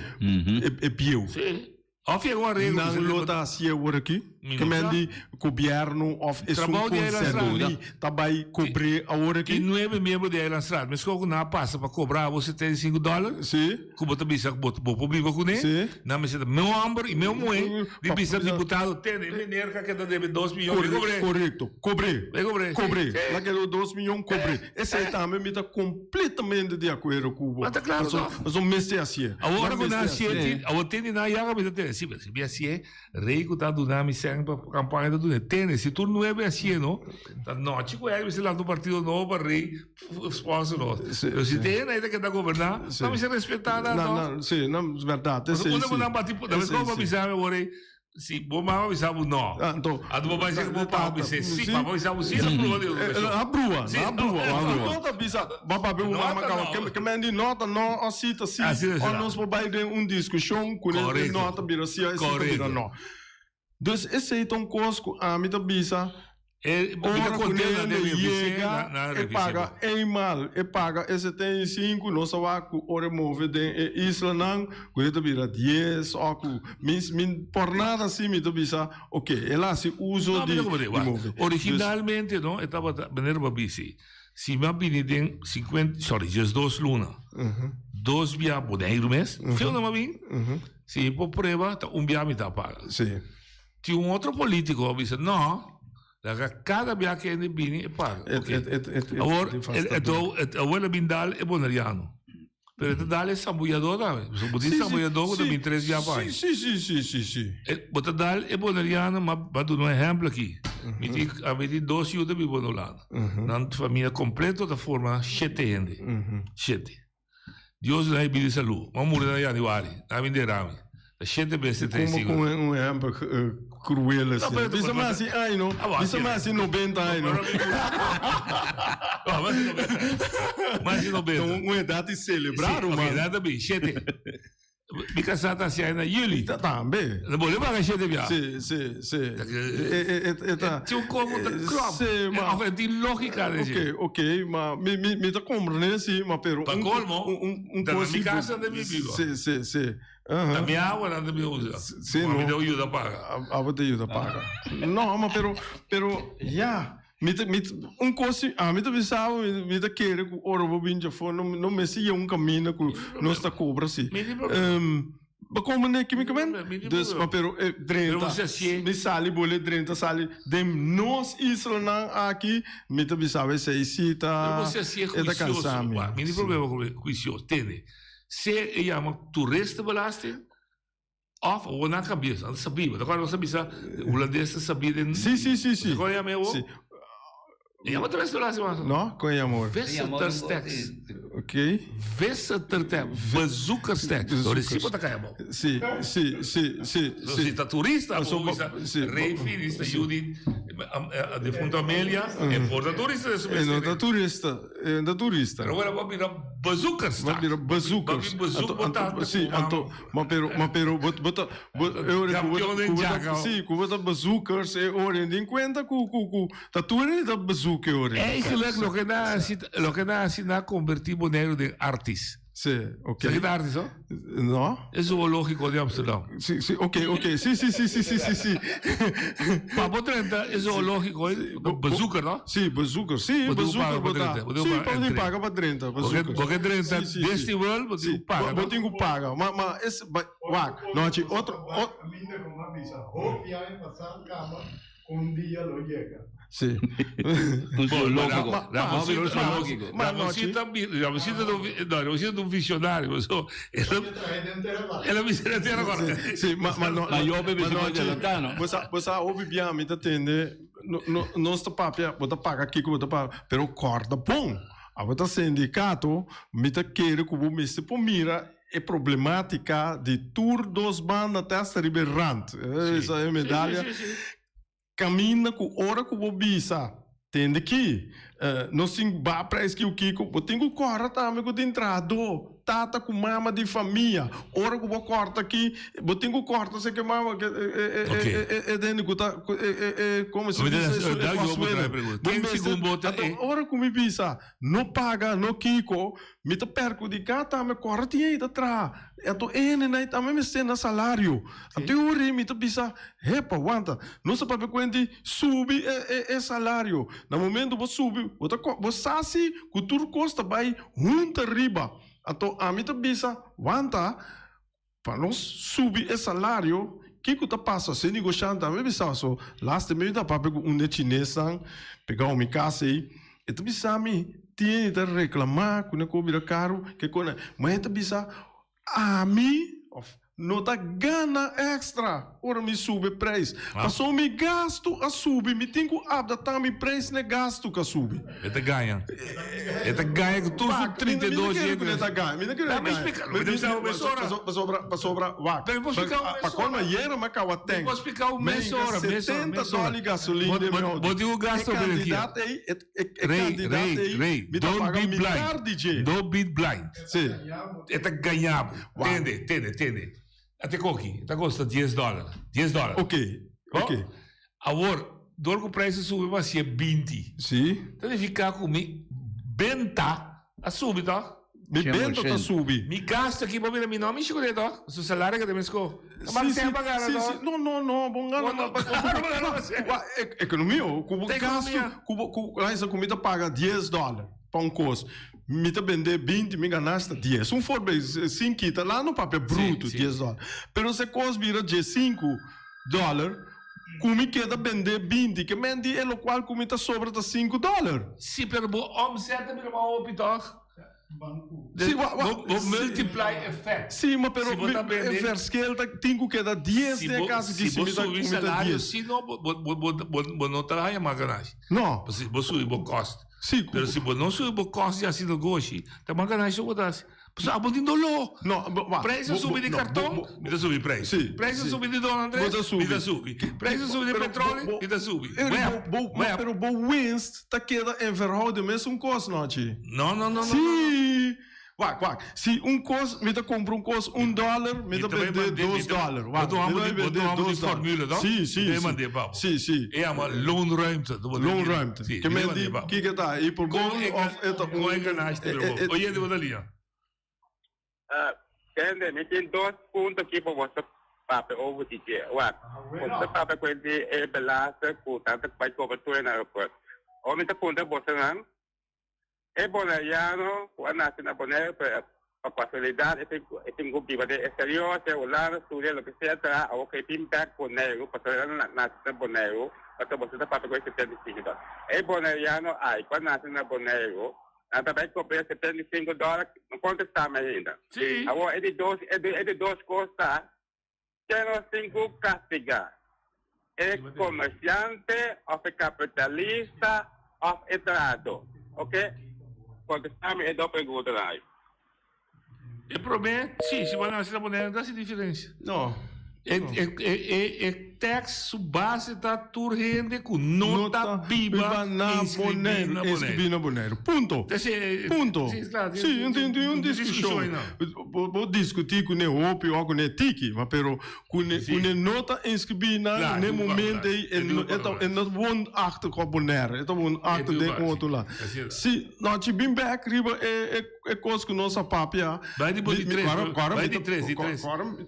E bieu. Sí. Of yega un areglo. Nan lo ta hasi awor aki? Ke men di gobièrnu òf esun konserní ta bai kobr'é awor aki? Tin nuebe miembro di Eilandstraat. Meskos ku nan a pasa pa kobra bo 75 dòler. Sí. Ku bo ta bisa ku bo por biba kuné. Sí. Nan mester ta meu hòmber i meu muhé di bisa diputado, tene, e meneer ka keda debe dos miyon, bai kobr'é. Korekto. Kobr'é. Bai kobr'é. Kobr'é. La keda dos miyon, kobr'é. Esei tambe mi ta completamente di acuerdo cu bo. Ma ta claro Paso, toch? paso mester hacié. Awor Nan cu nan mester hacié, hacié. tin, awor tin di nan yaga mi ta tene. Si, si mi hacié, rey cu ta duna mi sèn pa campaña ta duna. Tene, si tur nuebe hacié no, ta nochi cu èk mester lanta un partido nobo pa rey sponsor nos. Si, Pero si si. tene nan ta keda goberná, Si. nan mester respetá nan Nan, toch? nan, si, nan, berdad, Pasobra esei unda si. bo nan bati, ta Esei como bo si. bisa mi awor ei, Si bo mama bisa bo no. Anto, Anto bo bai seki bo papa bisa si. Papa bisa bo si, el a pruba di edukashon. A pruba, Si. a pruba. No ta bisa, bo papia bo mama kaba. Ke ke men di no ta no o si ta si. O nos por bai den un diskushon ku e no ta bira si o e si ta bira no. Dus esei ta un kos ku ami ta bisa. E Ora ku hende yega e paga eenmaal, e paga e 75, nos a wak ku ora e move den e islanan ku e ta bira dies o ku mi mi por nada si mi ta bisa ok el a hasi uso di di move. Originalmente no e tabata manera bo a bisa si mi a bini den sinkuenta sorry diesdos luna dos bia Boneiru mes feo nan a bin si mi por prueba ta un bia mi ta paga. Tin un otro politico a bisa no, laga cada bia ke hende bini e paga. Awor, awor el a bin dal e boneriano. Pero e ta dal e sambuyador tambe. Pasobra bo tin sambuyador ku ta bin tres bia pa aña. Si, si, si, si, si. Bo ta dal e boneriano, ma bo a duna un ehempel aki. Mi tin, ami tin dos yu ta biba na Hulanda. Nan famia completo ta forma shete hende. Shete. Dios duna e bida i salú. M'a muri na januari. Nan a bin dera mi. Ta shete bes 75. Como un ehempel cruel asina. Bisa mi hasi aña no. Bisa mi hasi 90 aña no. Mi hasi 90. Un edad di celebra ruman. Ok, nan ta bin. Shete. Mi casá ta hasi aña na juli. Tambe. Bo lo paga shete bia. Si, si, si. E ta. Tin un komo ta klòp. Si, ma. Of e tin lógika den dje. Ok, ok, ma mi, mi, mi ta komprendé si, ma pero. Pa kolmo, ta na mi kas nan ta mi biba. Si, si, si. Ta mi awa nan ta mi usa. Si, no. Ma mi ta yuda paga. Abo ta yuda paga. No, ma pero, pero, ya. Mi ta, mi ta, un kos si, ami ta bisa bo, mi, mi ta kere ku ora bo bin djafó no, no mester yega un kaminda ku nos ta kobra si. Bo komprende ki mi ke men? Dus, ma pero e drenta, mi sali bole drenta sali den nos islanan aki, mi ta bisa bo esei si ta, e ta kansa mi. Mi tin problema ku huisioso, tende. Se e yama toeristenbelasting. Of awor nan kabes, nan ta sabí. Bo ta kòrda nos a bisa hulandes ta sabí den. Sí, sí, sí, sí. Bo ta kòrda yama e awor? Sí. E yama toeristenbelasting mas? No, kon e yama awor? Visitors tax. Ok. Visitor tax, bezoekers tax. Lo resibo ta kai abou. Sí, sí, sí, sí, sí. Si ta turista, bo bisa Rey Finis ta yu di difunto Amelia, e por ta turista den su E no ta turista. E no ta turista. Pero awor bo a bira bezoekers tax. Bo a bira bezoekers. Bo a bira bezoek bo ta. Sí, anto. Ma pero, ma pero, bo, bo ta, bo, e ora ku bo ta, ku bo ta, sí, ku bo ta bezoekers, e ora den kuenta ku, ku, ku, ta tur hende ta bezoek e ora. Eigenlijk loke nan a hasi, loke nan a hasi nan a konvertí Boneiru den artis. Sí, ok. Sa ki ta artis, no? No. E zoológico di Amsterdam. Sí, sí, ok, ok, sí, sí, sí, sí, sí, sí, sí. Pa bo drenta e zoológico, bezoeker, no? Sí, bezoeker, sí, Bo tin ku bezoeker paga bo pa ta. drenta, bo tin ku Sí, paga bo tin entree. paga pa drenta, Bo ke, bezoekers. bo ke drenta Sí, sí, sí. Disney World, bo tin Sí, ku paga, bo, bo no? tin ku paga, ma, ma es, ba, wak, no hachi otro, ot. Caminda como a bisa, hopi aña pasá kaba ku un dia lo yega. Sí. Un zoológico. Ma, ma, Vamos a un ma, zoológico. ma, no, hachi. Ramosito, Ramosito, no, Ramosito ta un visionario, so, el a, el a bisa den tera kòrda. Sí, ma, ma no, Ma yo bebe ma si no por hachi, adelantá, no? bo sa, bo sa hopi bia mi ta tende, no, no, nos ta papia, bo ta paga kiko bo ta paga, pero kòrda bon, abo ta sindikato, mi ta kere ku bo mester por mira e problematika di tur dos banda te hasta riba e rand, esa e medalia. Kaminda ku ora ku bo bisa, Tende ki, nos tin ba prijs ki kiko, bo tin ku kòrda tambe ku tin trahadó, tata ku mama di famia. Ora ku bo kòrta ki, bo tin ku kòrta seke mama e hende ku ta e komo si bisa e kòswele. Bo mester, anto ora ku mi bisa no paga no kiko, mi ta perhudiká tambe kòrda tin ei ta traha. Anto e hendenan ei tambe mester na salario. Anto e ora ei mi ta bisa, Hepa, wanta, nos ta papia ku hende subi e e salario. Na momento bo subi, bo ta bo sa si ku tur kos ta bai hunta riba. Anto ami ta bisa, wanta, pa nos subi e salario, kiko ta pasa? Si e negoshante tambe bisa so, laatste mi ta papia ku un di e chinesnan, pegao mi kas ei, e ta bisa mi, tin hende ta reklamá ku nan kos bira karu, ke kos nan, ma e ta bisa, Ami of no ta gana extra ora mi subi e prijs. Pasobra mi gastu a subi, mi tin ku adaptá mi prijs na e gastu ku a subi. E ta gaña. E ta gaña ku tur su 32 Mi no kere ku e ta gaña. Mi no kere ku e ta gaña. Mi ta bisa un mes ora. Pasobra, pasobra, wak. Mi por splika un mes ora. Pa kolma yera mi a kawa tank. Mi por splika un mes ora. Mi hinka 70 dòler gasolin den mi outo. Bo tin un gastu E kandidat ei, e kandidat ei, mi ta paga mitar di dje. Don't be blind. Sí. E ta gaña bo. Tende, tende, tende. A te koki, e ta kosta dies dòler. Dies dòler. Ok, ok. Awor. Dor ku prijs a subi m'a hasié 20. Sí. Ta nifiká ku mi benta a subi tòg? Mi benta ta subi. Mi gasto aki bo mira mi no mishi kuné tòg? Su salario ka ta mesko. Ta ban sèn pa gana Sí, tòg? sí. No, no, no, bon gana No, no, no, no. Wa, ekonomia, ku bo Ta gasto, ekonomia. ku bo, ku, luister, ku mi ta paga dies dòler pa un kos, mi ta bendé 20, mi ganashi ta dies. Un voorbeeld, sin kita, laat no papia bruto, dies dòler. Pero si e kos bira diesinku dòler, Ku mi keda bendé 20, ke men di e lokual ku mi ta sobra ta sinku dòler. Sí, pero bo omzet ta bira mas hopi tòg? Sí, wa, wa, Bo, bo multiply effect. Sí, ma pero Si bo ta mi, bende- e verschil ta tin ku keda 10 Si den e bo, kaso ki si si bo mi ta subi ku mi ta salario, 10. si no, bo, bo, bo, bo, bo, bo no ta haña mas ganashi. No. Bo si bo subi bo kost. Sí, ku Pero si bo no subi bo kost di hasi negoshi, ta mas ganashi bo ta hasi. Pasobra abo tin doló. No, bo, wa, Prijs a bo, subi bo, di no, karton, bo, bo, mi ta subi prijs. Sí, Prijs a sí. subi di Don Bo Andres, ta mi subi. ta subi. Prijs a subi di Pero bo, petroli, bo, mi ta subi. Eri, Web, bo, bo, web. pero bo winst ta keda en verhouding mesun kos, Nochi. No, no, no, no, no, no. Sí. Wak, wak. Si un kos, mi ta kumpra un kos un dòler, mi Mi ta ta bai bendé mand'é, mi dos ta, dòler. bo Wak, ta mi amo ta di, bai bo bendé ta amo di dos dòler. formule, no? Sí, Mi sí, ta bai sí. mand'é pa bo. Sí, sí. E yama loonruimte. Bo ta mira. Loonruimte. Sí, Ke mi ta men mand'é di, pa bo. kiko ta? Kon Hiperbole e òf e ta kon un e ganashi ta e, bira e, bo? e, Oyente bo ta lia. Ah, tende, mi tin dos punto aki pa boso papia over di dje. Wak, boso ta papia ku di e belasting ku tanta bai kobertura na aeropuerto. Ora mi ta puntra bosonan, e boneriano ku a nase na Bonaire pero pa kasualidat e tin e tin ku biba den eksterior, sea Hulanda, studia, loke sea traha, awor ku e bin bèk Boneiru pasobra el a nase na Boneiru, pasobra boso ta papia ku e 75 dòler. E boneriano ai ku a nase na Boneiru Nan ta bai cobr'é 75 dòler, no contestá mi ainda. Sí. Awor e di dos, e di, e di dos cos ta, ke nos tin cu castigá? E comerciante of e capitalista of e trahadó? Ok? Contestá mi e dos preguntanan ai. E promé, sí, si bo a nase na Bonaire no ta hasi diferensia. No. E, e, e, e, e tèks su base ta tur hende ku no ta biba na inskribí Boneiru, na Boneiru. inskribí na Boneiru. Punto. Entonces, eh, Punto. sí, claro, tin- Sí, tin- tin, tin un tin discusión discusión. ahí, no. Bo, bo discutí kuné hopi o kuné tiki, ma pero kuné, Sí. kuné no ta inskribí na Claro, ne tin un momento palabra. ei, e Tin un no, e ta, palabra. e no woonachtig op Bonaire, e ta woonachtig Tin un den palabra, otro sí. lado. Así es. Sí, no, chi bin bek riba e, e E kos ku nos a papia. Bai di bo di tres. Bai di tres, di tres.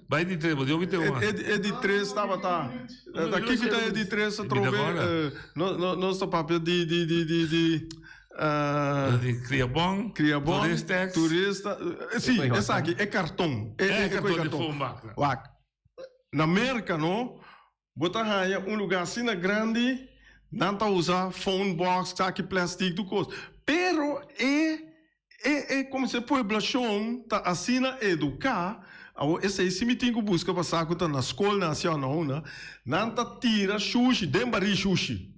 Bai di tres, bo di hopi te uma. E di tres tabata. Ta kiko ta e di tres atrobe? Nos ta papia di di di di di Di Kriabon, Kriabon, Turistex. Turista, si, esaki, e karton. E karton di foonbak. Wak. Na Merka no, Bo ta haña un lugá asina grandi, nan ta usa phone box, saki plastic, tur kos. Pero e e e komo se pueblashon ta asina eduká, awor esei si mi tin ku buska pa sa ku ta na skol nan hasi òf no, nan ta tira shushi den barí shushi.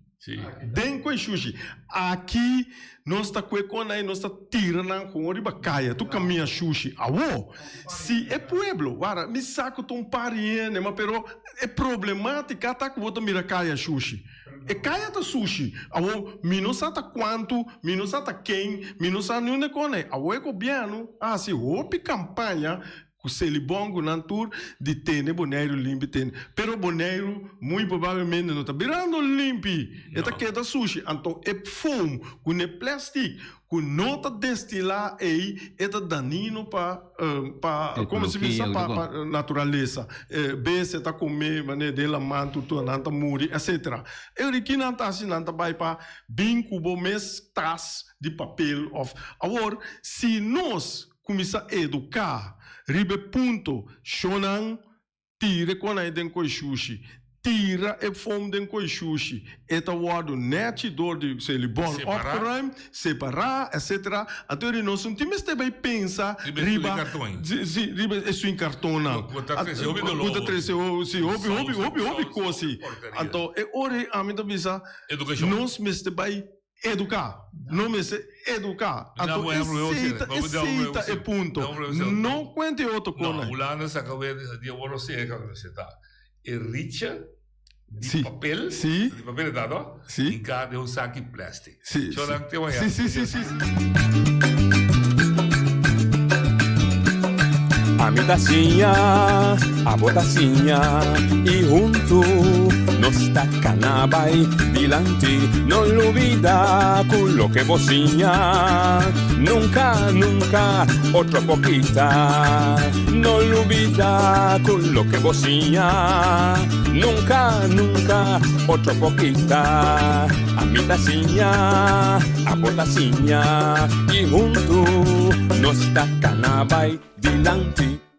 Den kue shushi. Aki nos ta kue kon ei nos ta tira nan kon riba kaya tur kamia shushi. Awo si e pueblo wara mi sa ku ta un par di hende ma pero e problematika ta ku bo ta mira kaya shushi. E kaya ta sushi. Awo mi no sa ta kuantu, mi no sa ta ken, mi no sa niun e kon ei. Awo e gobièrnu a hasi hopi kampaña Ku Selibon ku nan tur di tene Boneiru limpi tene. Pero Boneiru muy probablemente no ta birando limpi. E ta keda sushi. Anto e foam ku ne plastic ku no ta destila ei e ta danino pa pa komo si bisa pa pa naturalesa. Bestia ta kome manera den laman tur tur nan ta muri etcetera. E ora ki nan ta hasi nan ta bai pa bin ku bo mes tas di papel of awor si nos Kuminsá eduká riba e punto, shonnan tira e konai den koi shushi, tira e foam den koi shushi, e ta wòrdu nèchi dor di Selibon opgeruim, separá, etcetera. Anto eri nos no tin mester bai pensa riba si riba e swin kartonnan ku ta trese si hopi hopi hopi hopi kos si. Anto e ora ei ami ta bisa nos mester bai Eduká. No mester eduká. Anto esei ta, esei ta e punto. No kuenta e otro No, kosnan. Hulanda saka wet di awor lo seka lo mester ta. E richa di papel, Sí. di papel e ta no? Sí. Hinká den un saki plastic. Sí, Cho sí. nan te waya. Sí, sí, sí, sí. Ami. Ami ta siña, abo ta siña y huntu nos ta cana bay dilanti. No lubida cu loke bo siña nunca, nunca otro por kita. No lubida cu loke bo siña nunca, nunca otro por kita. Ami ta siña, abo ta siña y huntu nos ta cana bay dilanti.